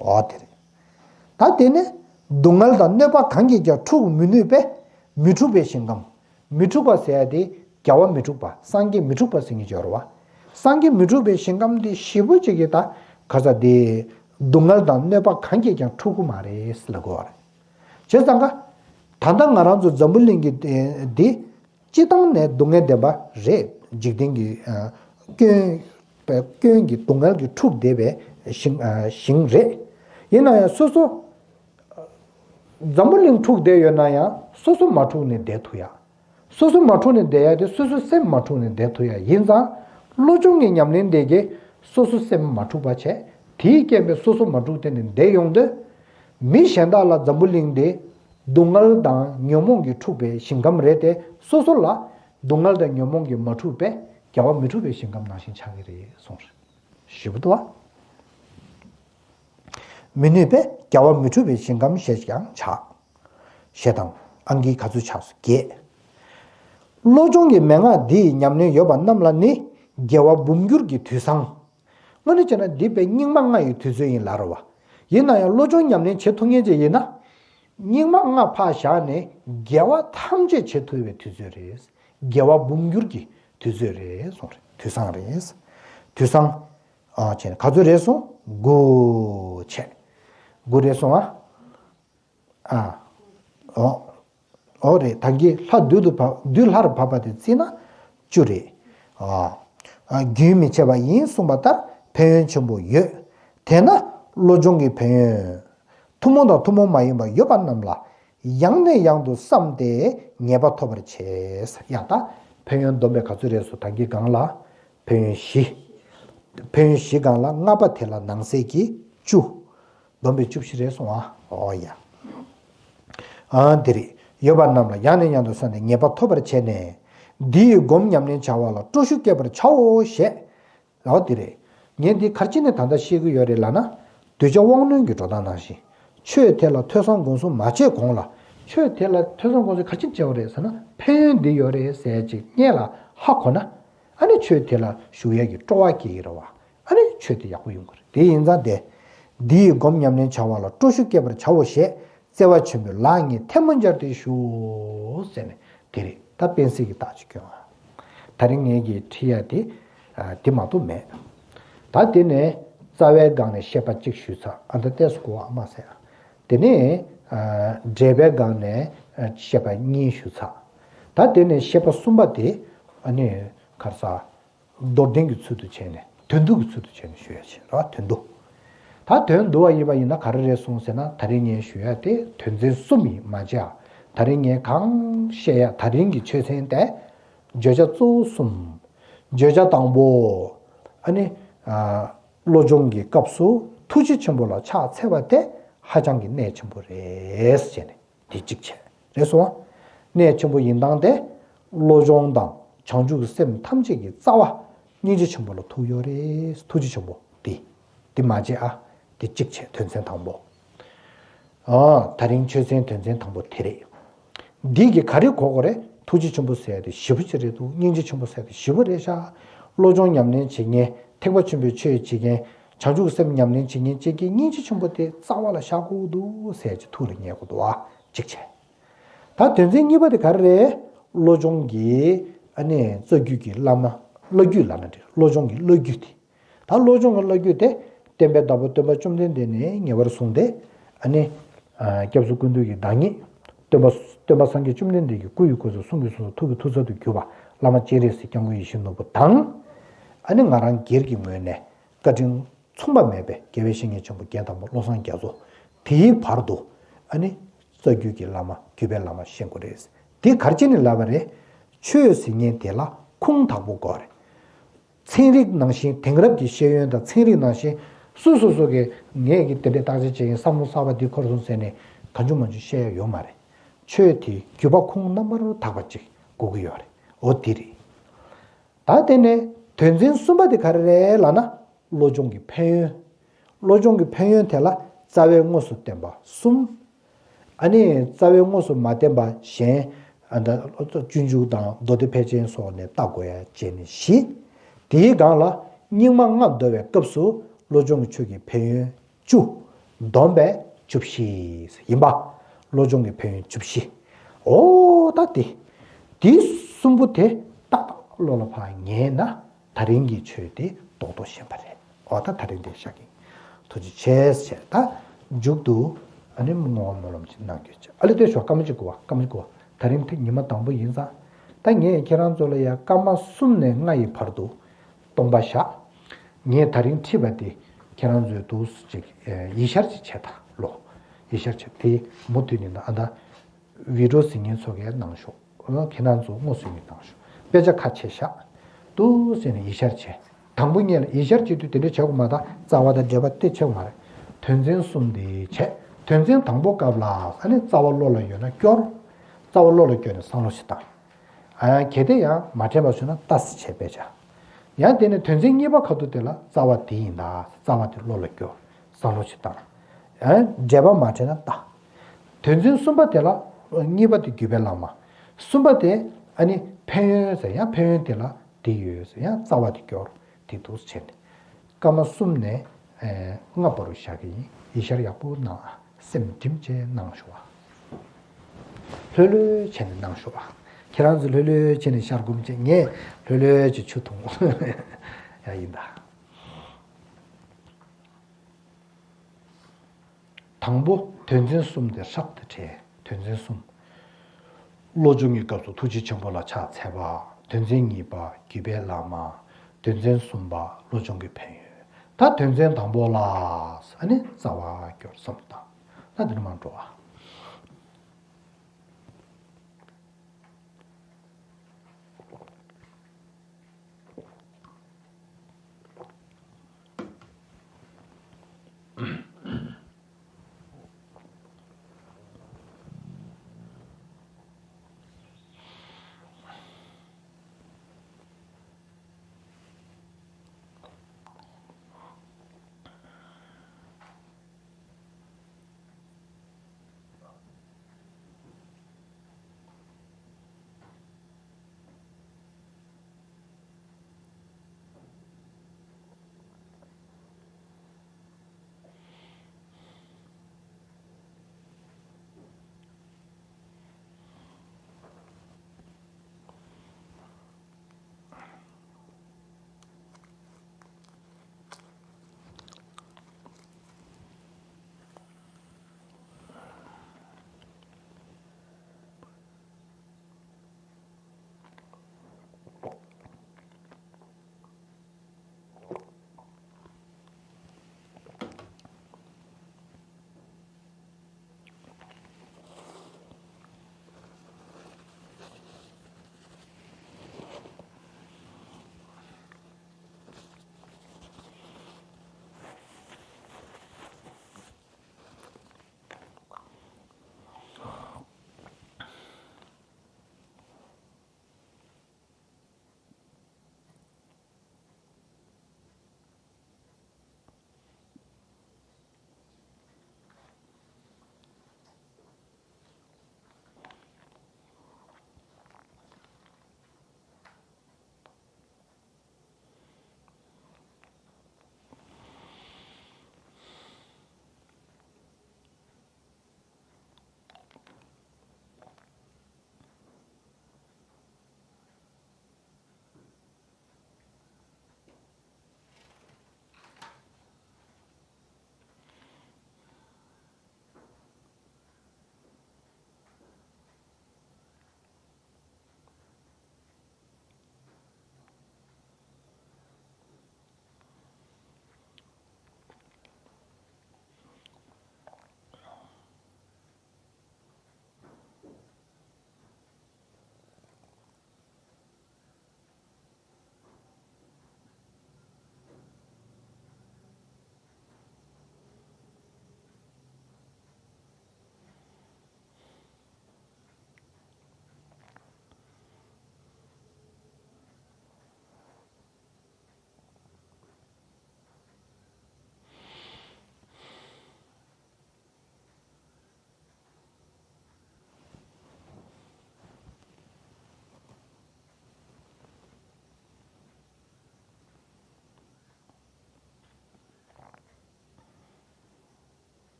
འོ་དེ་རེད། ད་དེ་ནས་སྡུག་བསྔལ་དང་གནོད་པ་གང་གིས་ཀྱང་འཁྲུག་མི་ནུས་པས་མི་འཁྲུགས་པའི་ཞིང་ཁམས། མི་འཁྲུགས་པ་ཟེར་ཡ་དེ་རྒྱལ་བ་མི་འཁྲུགས་པ་སངས་རྒྱས་མི་འཁྲུགས་པ་ཟེར་མཁན་ཅིག་ཡོད་རེད་བ། སངས་རྒྱས་མི་འཁྲུགས་པའི་ཞིང་ཁམས་དེ་ཞེ་པོ་ཅིག་གི་ད་ག་ས་དེ་སྡུག་བསྔལ་དང་གནོད་པ་གང་གིས་ཀྱང་འཁྲུག་གི་མ་རེད་ལབ་དགོས་པ་རེད། བྱས་ཙང་ཀ་ད་ལྟ་ང་རང་ཚོ་འཛམ་བུ་གླིང་གི་འདི་སྤྱི་བཏང་ནས་སྡུག་བསྔལ་ལྡན་པ་རེད། འཇིག་རྟེན་གྱི་སྐྱོན་སྐྱོན་གྱི་སྡུག་བསྔལ་གྱིས་འཁྲུགས་བསྡད་པའི་ཞིང་ཞིང་རེད། ཡིན་ན་ཡང་སོ་སོ། འཛམ་བུ་གླིང་འཁྲུགས་བསྡད་ཡོད་ན་ཡང་སོ་སོ་མ་འཁྲུགས་ནས་བསྡད་ཐུབ་ཡ། སོ་སོ་མ་འཁྲུགས་ནས་བསྡད་ཡ་དེ་སོ་སོའི་སེམས་མ་འཁྲུགས་ནས་བསྡད་ཐུབ་ཡ་ཡིན་ཙང་། བློ་སྦྱོང་གི་ཉམས་ལེན་དེ་གིས་སོ་སོ་སེམས་མ་འཁྲུགས་པ་བྱས། དེའི་རྐྱེན་པས་སོ་སོ་མ་འཁྲུགས་ཏེ་ནས་བསྡད་ཡོང་དུས། མི་གཞན་དག་ལ་འཛམ་བུ་གླིང་དེ་སྡུག་བསྔལ་དང་ཉོན་མོངས་ཀྱིས་འཁྲུགས་པའི་ཞིང་ཁམས་རེད་དེ། སོ་སོ་ལ་སྡུག་བསྔལ་དང་ཉོན་མོངས་ཀྱིས་མ་འཁྲུགས་པས་རྒྱལ་བ་མི་འཁྲུགས་པའི་ཞིང་ཁམས་ནང་བཞིན་ཆགས་ཀྱི་རེད་གསུངས་རེད། ཞེ་པོ་འདུག་བ། མི་ནུས་པས་རྒྱལ་བ་མི་འཁྲུགས་པའི་ཞིང་ཁམས་ཞེས་ཀྱང་བྱ། ཞེས་དང་། ཨང་ཀི་ག་ཚོད་ཆགས་སོ་བརྒྱད། བློ་སྦྱོང་གི་མན་ངག་འདི་ཡི་ཉམས་ལེན་ཡོད་པ་རྣམས་ལ་ནི་དགེ་བ་འབུམ་འགྱུར་གྱི་དུས་བཟང་། དངོས་གནས་བྱས་ན་འདི་དཔེ་སྙིགས་མ་ལྔ་ཡི་དུས་ཚོད་ཡིན་ལབ་རེད་བ། ཡིན་ན་ཡང་བློ་སྦྱོང་ཉམས་ལེན་བྱེད་ཐུབ་མཁན་ཅིག་ཡིན་ན། སྙིགས་མ་ལྔ་ཕར་བཞག་ནས་དགེ་བ་ཐམས་ཅད་བྱེད་ཐུབ་པའི་དུས་ཚོད་རེད། དགེ་བ་འབུམ་འགྱུར་གྱི་དུས་ཚོད་རེད་གསུངས་རེད། དུས་བཟང་རེད། དུས་བཟང་། ཨ། བྱས་ནས་ག་ཚོད་རེད་གསུངས། དགུ་བྱས། དགུ་རེད་གསུངས་ཨ། ཨ། འོ། འོ་རེད། ད་གིན་ལྷ་བདུད་དུ་བབས། བདུད་ལྷར་བབས་པ་དེ་བརྩིས་ན་བཅུ་རེད། ཨ། ཨ། རྒྱུན་མི་འཆད་པ་ཡིན་གསུངས་པ་ལྟར་ཕན་ཡོན་ཆེན་པོ་ཡོད། དེས་ན་བློ་སྦྱོང་གི་ཕན་ཡོན། ཐུན་མོང་དང་ཐུན་མོང་མ་ཡིན་པ་ཡོད་པ་རྣམས་ལ་ཡང་ནས་ཡང་དུ་བསམས་ཏེ་ངེས་པ་ཐོབ་པར་བྱེད། ཡ། ད་ཕན་ཡོན་བསྡོམས་པས་ག་ཚོད་རེད་གསུངས། ད་གིན་སྒང་ལ་ཕན་ཡོན་བཞི། ཕན་ཡོན་བཞི་སྒང་ལ་ལྔ་པ་དེ་ལ་ནང་གསེས་ཀྱི་བཅུ། བསྡོམས་པས་བཅུ་བཞི་རེད་གསུངས་ཨ། འོ་ཡ། ཨ། འདི་རེད། ཡོད་པ་རྣམས་ལ་ཡང་ནས་ཡང་དུ་བསམས་ཏེ་ངེས་པ་ཐོབ་པར་བྱས་ནས། འདི་ཡི་སྒོམ་ཉམས་ལེན་བྱ་བ་ལ་སྤྲོ་ཤུགས་བསྐྱེད་པར་བྱའོ་ཞེས། འོ་དེ་རེད། ངས་འདི་ག་རེ་བྱས་ནས་ད་ལྟ་བཤད་ཀྱི་ཡོད་རེད་ལབ་ན། གདུལ་བྱ་དབང་རྣོན་གྱི་འགྲོ་སྟངས་ནང་བཞིན། ཆོས་དེ་ལ་ཐོས་བསམ་སྒོམ་གསུམ་མ་བྱས་གོང་ལ། ཆོས་དེ་ལ་ཐོས་བསམ་སྒོམ་གསུམ་ག་རེ་བྱས་ནས་བྱེད་པ་རེད་ཟེར་ན། ཕན་ཡོན་འདི་ཡོད་རེད་ཟེར་ཅིག་སྔོན་ལ་ཧ་གོ་ན། ཨ་ནི་ཆོས་དེ་ལ་ཞུགས་ཡས་ཀྱི་སྤྲོ་བ་སྐྱེ་གི་རེད་བ། ཨ་ནི་ཆོས་དེ་ཡག་པོ་ཡོང་གི་རེད། དེ་ཡིན་ཙང་དེ། འདི་ཡི་སྒོམ་ཉམས་ལེན་བྱ་བ་ལ་སྤྲོ་ཤུགས་བསྐྱེད་པར་བྱའོ་ཞེས། བརྩེ་བ་ཆེན་པོས་ལག་གཉིས་ཐལ་མོ་སྦྱར་ཏེ་ཞུ། ཟེར་ནས་དེ་རེད། ད་པེན་སིལ་གྱི་རྟགས་ཅིག་གྱོན། ད་རིང་ངས་ཀྱིས་ཁྲིད་ཡ་དེ། ཨ། དེ་མ་གཏོགས་མེད། ད་དེ་ནས་རྩ་བའི་སྒང་ནས་བཤད་པ་གཅིག་ཞུས་ཚར། ཨ། ད་ལྟས་སུ་གོ་བ་མ་ཟད། དེ་ནས། ཨ། འགྲེལ་པའི་སྒང་ནས། ཨ། བཤད་པ་གཉིས་ཞུས་ཚར། ད་དེ་ནས་བཤད་པ་གསུམ་པ་དེ། ཨ་ནི་ག་རེ་ཟེར། མདོར་བསྟན་གྱི་ཚུལ་དུ་བྱས་ནས། དོན་བསྡུ་གི་ཚུལ་དུ་བྱས་ནས་ཞུ་ཡ་བྱས་ར། དོན་བསྡུ། ད་དོན་བསྡུ་བ་ཡིན་པ་ཡིན་ན་ག་རེ་རེད་གསུངས་ཟེར་ན། ད་རིང་ངས་ཞུ་ཡ་དེ་དོན་ཚན་གསུམ་ཡིན། མ་བརྗེད་ཨ། ད་རིང་ངས་གང་བཤད་ཡ། ད་རིང་གི་ཆོས་ཚན་དེ། བརྗོད་བྱ་གཙོ་བོ་གསུམ། བརྗོད་བྱ་དང་པོ། ཨ་ནི། ཨ། བློ་སྦྱོང་གི་སྐབས་སུ་ཐུགས་རྗེ་ཆེན་པོ་ལ་ཕྱག་འཚལ་བ་དེ་ཧ་ཅང་གི་གནད་ཆེན་པོ་རེད་ཟེར་ནས། དེ་གཅིག་བྱས། རེད་སོང་། གནད་ཆེན་པོ་ཡིན་སྟངས་དེ། བློ་སྦྱོང་དང་བྱང་ཆུབ་ཀྱི་སེམས་ཐམས་ཅད་ཀྱི་རྩ་བ་སྙིང་རྗེ་ཆེན་པོ་ལ་ཐུག་ཡོད་རེད། ཐུགས་རྗེ་ཆེན་པོ་དེ། དེ་མ་བརྗེད་ཨ། དེ་གཅིག་བྱས། དོན་ཚན་དང་པོ། ཨ། ད་རིང་ཆོས་ཚན་དོན་ཚན་དང་པོ་དེ་རེད། འདི་གི་ག་རེ་གོ་དགོས་རེད། ཐུགས་རྗེ་ཆེན་པོ་ཟེར་ཡ་དེ་ཞེ་པོ་ཅིག་རེད་འདུག་སྙིང་རྗེ་ཆེན་པོ་ཟེར་ཡ་དེ་ཞེ་པོ་རེད་ཤག་བློ་སྦྱོང་ཉམས་ལེན་བྱེད་མཁན། ཐེག་པ་ཆེན་པོའི་ཆོས་བྱེད་མཁན། བྱང་ཆུབ་ཀྱི་སེམས་ཉམས་ལེན་བྱེད་མཁན་ཅིག་གིས་སྙིང་རྗེ་ཆེན་པོ་དེ་རྩ་བ་ལ་བཞག་དགོས་འདུག་ཟེར་གྱི་ཐུགས་ལ་ངེས་དགོས་འདུག་བ། གཅིག་བྱས། ད་དོན་ཚན་གཉིས་པ་དེ་ག་རེ་རེད། བློ་སྦྱོང་གི་ཨ་ནི་རྩ་རྒྱུད་ཀྱི་བླ་མ། བླ་རྒྱུད་ལབ་ན་འགྲིག་བློ་སྦྱོང་གི་བླ་རྒྱུད་དེ། ད་བློ་སྦྱོང་གི་བླ་རྒྱུད་དེ་སྟོན་པའི་བདག་པོ་སྟོན་པ་བཅོམ་ལྡན་འདས་ནས་ངེས་པར་བཟུང་སྟེ། ཨ་ནི་སྐྱབས་སུ་ཀུན་འདུས་ཀྱི་བདག་ཉིད། སྟོན་པ་སྟོན་པ་སངས་རྒྱས་བཅོམ་ལྡན་འདས་ཀྱི་སྐུ་ཡི་སྐུ་ཚབ། གསུང་གི་གསུང་ཚབ། ཐུགས་ཀྱི་ཐུགས་ཚབ་ཏུ་གྱུར་པ་བླ་མ་སྤྱན་རས་གཟིགས། སྐྱབས་མགོན་ཡིད་བཞིན་ནོར་བུ་དང་། ཨ་ནི་ང་རང་སྒེར་གྱི་ངོས་ནས་བཀའ་དྲིན་མཚུངས་པ་མེད་པའི་དགེ་བའི་བཤེས་གཉེན་ཆེན་པོ་བརྒྱད་དང་པོ་བློ་བཟང་རྒྱ་མཚོ། དེའི་བར་དུ་ཨ་ནི་རྩ་རྒྱུད་ཀྱི་བླ་མ། བརྒྱུད་པའི་བླ་མ་ཤེས་དགོས་རེད། དེ་ག་རེ་བྱས་ནས་ལབ་པ་རེད། ཆོས་ཟེར་མཁན་དེ་ལ་ཁུངས་དག་པོ་དགོས་རེད། ཚན་རིག་ནང་བཞིན། དེང་རབས་ཀྱི་ཤེས་ཡོན་དང་ཚན་རིག་ནང་བཞིན། སུ་སོ་སོ་གིས་ངས་ཀྱི་དེ་འདྲའི་བརྟག་དཔྱད་བྱེད་ཀྱིན་བསམ་བློ་གསར་པ་འདི་འཁོར་སོང་ཟེར་ནས་གང་བྱུང་མང་བྱུང་བཤད་ཡ་ཡོད་མ་རེད། ཆོས་དེ་བརྒྱུད་པ་ཁུངས་རྣམ་པར་དག་པ་ཅིག་དགོས་ཀྱི་ཡོད་རེད། འོ་དེ་རེད། ད་དེ་ནས་དོན་ཚན་གསུམ་པ་དེ་ག་རེ་རེད་ལབ་ན། བློ་སྦྱོང་གི་ཕན་ཡོན། བློ་སྦྱོང་གི་ཕན་ཡོན་དེ་ལ་རྩ་བའི་དངོས་སུ་བསྟན་པ་གསུམ། ཨ་ནི་རྩ་བའི་དངོས་སུ་མ་བསྟན་པ་གཞན། ཨ་ད་སྤྱོད་འཇུག་དང་མདོ་སྡེ་ཕལ་ཆེན་སོགས་ནས་བལྟ་དགོས་ཡ་བྱས་ནས་བཞི། དེའི་སྒང་ལ་རྙིང་མ་ལྔ་བསྡོམས་པའི་སྐབས་སུ་བློ་སྦྱོང་གི་ཆོས་ཀྱི་ཕན་ཡོན་བཅུ། བསྡོམས་པས་བཅུ་བཞི་ཡིན་པ། བློ་སྦྱོང་གི་ཕན་ཡོན་བཅུ་བཞི། འོ་ད་དེ། དེ་གསུམ་པོ་དེ་ཏག་ཏག་བློ་ལ་ཕར་ངེས་ན། ད་རིང་གི་ཆོས་དེ་རྡོག་རྡོག་ཤེས་པ་རེད། འོ་ད་ད་རིང་དེ་བཞག་གི། ཐུགས་རྗེ་ཆེ་ཟེར། ད་མཇུག་ཏུ་ཨ་ནི་བསྔོ་བ་སྨོན་ལམ་ཅིག་གནང་རྒྱུ་བྱ། ཨ་ལེ་དེ་ཞོག་སྐར་མ་གཅིག་སྒུག་པ། སྐར་མ་གཅིག་སྒུག་པ། ད་རིང་དེ་ཉི་མ་དང་པོ་ཡིན་ཙང་། ད་ངས་ཁྱེད་རང་ཚོ་ལ་ཡ་སྐར་མ་གསུམ་ནས་ལྔ་ཡི་བར་དུ་སྟོང་པ་བཞག་ངས་ད་རིང་ཁྲིད་པ་དེ་ཁྱེད་རང་ཚོས་འདུག་ཅིག་ཡིད་ཤར་ཅིག་བྱེད་དང་ལོ། ཡིད་ཤར་བྱེད། དེ་མུ་མཐུད་ནས་ད་ཨ་ད། བི་ཌིའོ་གཟིགས་མཁན་ཚོ་གས་གནང་ཤོག་ཁྱེད་རང་ཚོ་དངོས་སུ་ཡིན་གནང་ཤོག་དཔེ་ཆ་ཁ་ཕྱེ་བཞག་ཏུ་ཟེར་ནས་ཡིད་ཤར་བྱས། དང་པོ་ཉིད་ལ་ཡིད་ཤར་བྱེད་དུས་དེ་འདྲ་བྱེད་དགོས་མ་ད། རྩ་བ་དང་འབྲེལ་བ་དེ་བྱེད་དགོས་མ་རེད། དོན་ཚན་གསུམ་དེ་བྱས། དོན་ཚན་དང་པོ་སྐབས་ལ་ཨ་ནི་རྩ་བ་བློ་ལ་ཡོད་ན་སྐྱོར། རྩ་བ་བློ་ལ་སྐྱོར་ནས་བསམ་བློ་ཞིག་བཏང་། ཨ་གལ་ཏེ་ཡང་མ་དྲན་པ་བྱུང་ན་ལྟ་ཟེར་བྱས་དཔེ་ཆ། ཡང་དེ་ནས་དོན་ཚན་གཉིས་པ་ཁ་ཐུག་དེ་ལ་རྩ་བ་དེ་ཡིན་ད། རྩ་བ་དེ་བློ་ལ་སྐྱོར། བསམ་བློ་ཞིག་བཏང་། ཨ་འབྲེལ་བ་མ་དྲན་ན་ལྟ། དོན་ཚན་གསུམ་པ་དེ་ལ། གཉིས་པ་དེ་བརྒྱུད་པའི་བླ་མ། གསུམ་པ་དེ་ཨ་ནི་ཕན་ཡོན་ཟེར། ཡང་ཕན་ཡོན་དེ་ལ་དེ་ཡོད་ཟེར། ཡང་རྩ་བ་དེ་སྐྱོར། དེ་འདུག་བྱས་ནས་སྐར་མ་གསུམ་ནས་ཨེ་ལྔ་བར་དུ་བཞག་གི་ཡིན། ཡིད་ཤར་ཡག་པོ་གནང་ཨ། སེམས་སྒྲིམ་བྱས་གནང་ཤོག་ཨ། ལྷོད་ལྷོད་བྱས་ནས་གནང་ཤོག་ཨ། ཁྱེད་རང་ཚོ་ལྷོད་ལྷོད་བྱས་ནས་ཤར་སྒོམ་བྱས། ངས་ལྷོད་ལྷོད་བྱས་ཆུ་འཐུང་ཡ་ཡིན་ད། དང་པོ་དོན་ཚན་གསུམ་དེ་ཧྲག་ཏུ་བྲལ། དོན་ཚན་གསུམ། བློ་སྦྱོང་གི་སྐབས་སུ་ཐུགས་རྗེ་ཆེན་པོ་ལ་ཕྱག་འཚལ་བ། དོན་ཚན་གཉིས་པ་བརྒྱུད་པའི་བླ་མ། དོན་ཚན་གསུམ་པ་བློ་སྦྱོང་གི་ཕན་ཡོན། ད་དོན་ཚན་དང་པོ་ལ་ཨ་ནི་རྩ་བ་སྐྱོར་བསམ་བཏང་། ད་དེ་ནས་མར་འགྲོ་ཨ།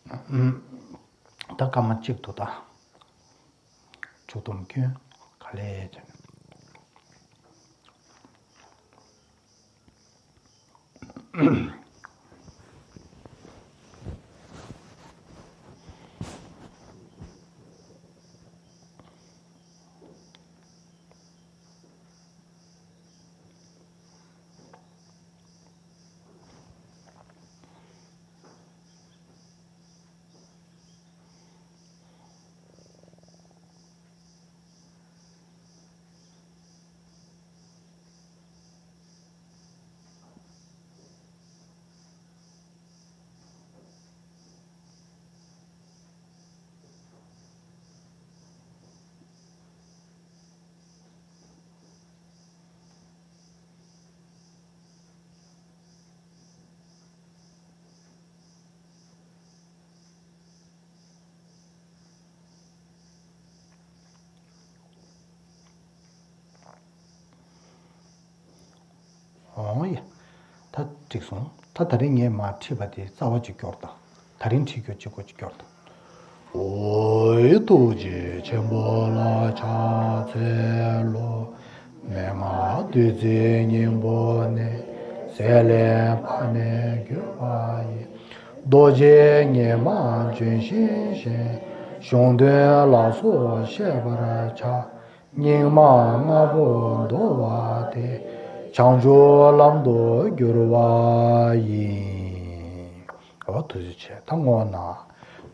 ད་སྐར་མ་གཅིག་ཏུ་ད། ཆུ་དུམ་ཀུན་ག་ལེ་བྱས། ཨོང་ཡ། ད་འགྲིག་སོང་། ད་དེ་རིང་ངས་མར་ཁྲིད་པ་དེ་རྩ་བ་གཅིག་སྐྱོར་དང་། དེ་རིང་ཁྲིད་རྒྱུ་གཅིག་པོ་གཅིག་སྐྱོར་དང་། ཨོ་ཡ། ཐུགས་རྗེ་ཆེན་པོ་ལ་ཕྱག་འཚལ་ལོ། མན་ངག་བདུད་རྩིའི་སྙིང་པོ་ནི། ཟས་ལས་ཕ་ནས་བརྒྱུད་པ་ཡི། རྡོ་རྗེ་ཉི་མ་ལྗོན་ཤིང་བཞིན། གཞུང་དོན་ལ་སོགས་ཤེས་པར་བྱ། སྙིགས་མ་ལྔ་པོ་འདོར་བ་དེ། བྱང་ཆུབ་ལམ་དུ་བསྒྱུར་བ་ཡིན། འོ་ཐུགས་རྗེ་ཆེ། ད་བསྔོ་ན།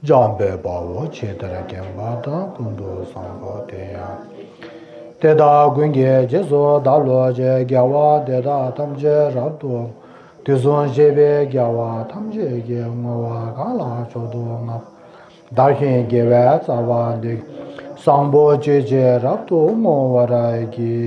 འཇམ་དཔལ་དཔའ་བོས་ཇི་ལྟར་མཁྱེན་པ་དང་། ཀུན་ཏུ་བཟང་པོ་དེ་ཡང་དེ་དག་ཀུན་གྱི་རྗེས་སུ་བདག་སློབ་ཅིང་། དགེ་བ་འདི་དག་ཐམས་ཅད་རབ་ཏུ། དུས་གསུམ་གཤེགས་པའི་རྒྱལ་བ་ཐམས་ཅད་ཀྱིས། བསྔོ་བ་གང་ལ་མཆོག་ཏུ་བསྔགས། བདག་གཞན་དགེ་བའི་རྩ་བ་འདི། བཟང་པོ་སྤྱོད་ཕྱིར་རབ་ཏུ་བསྔོ་བར་བགྱི།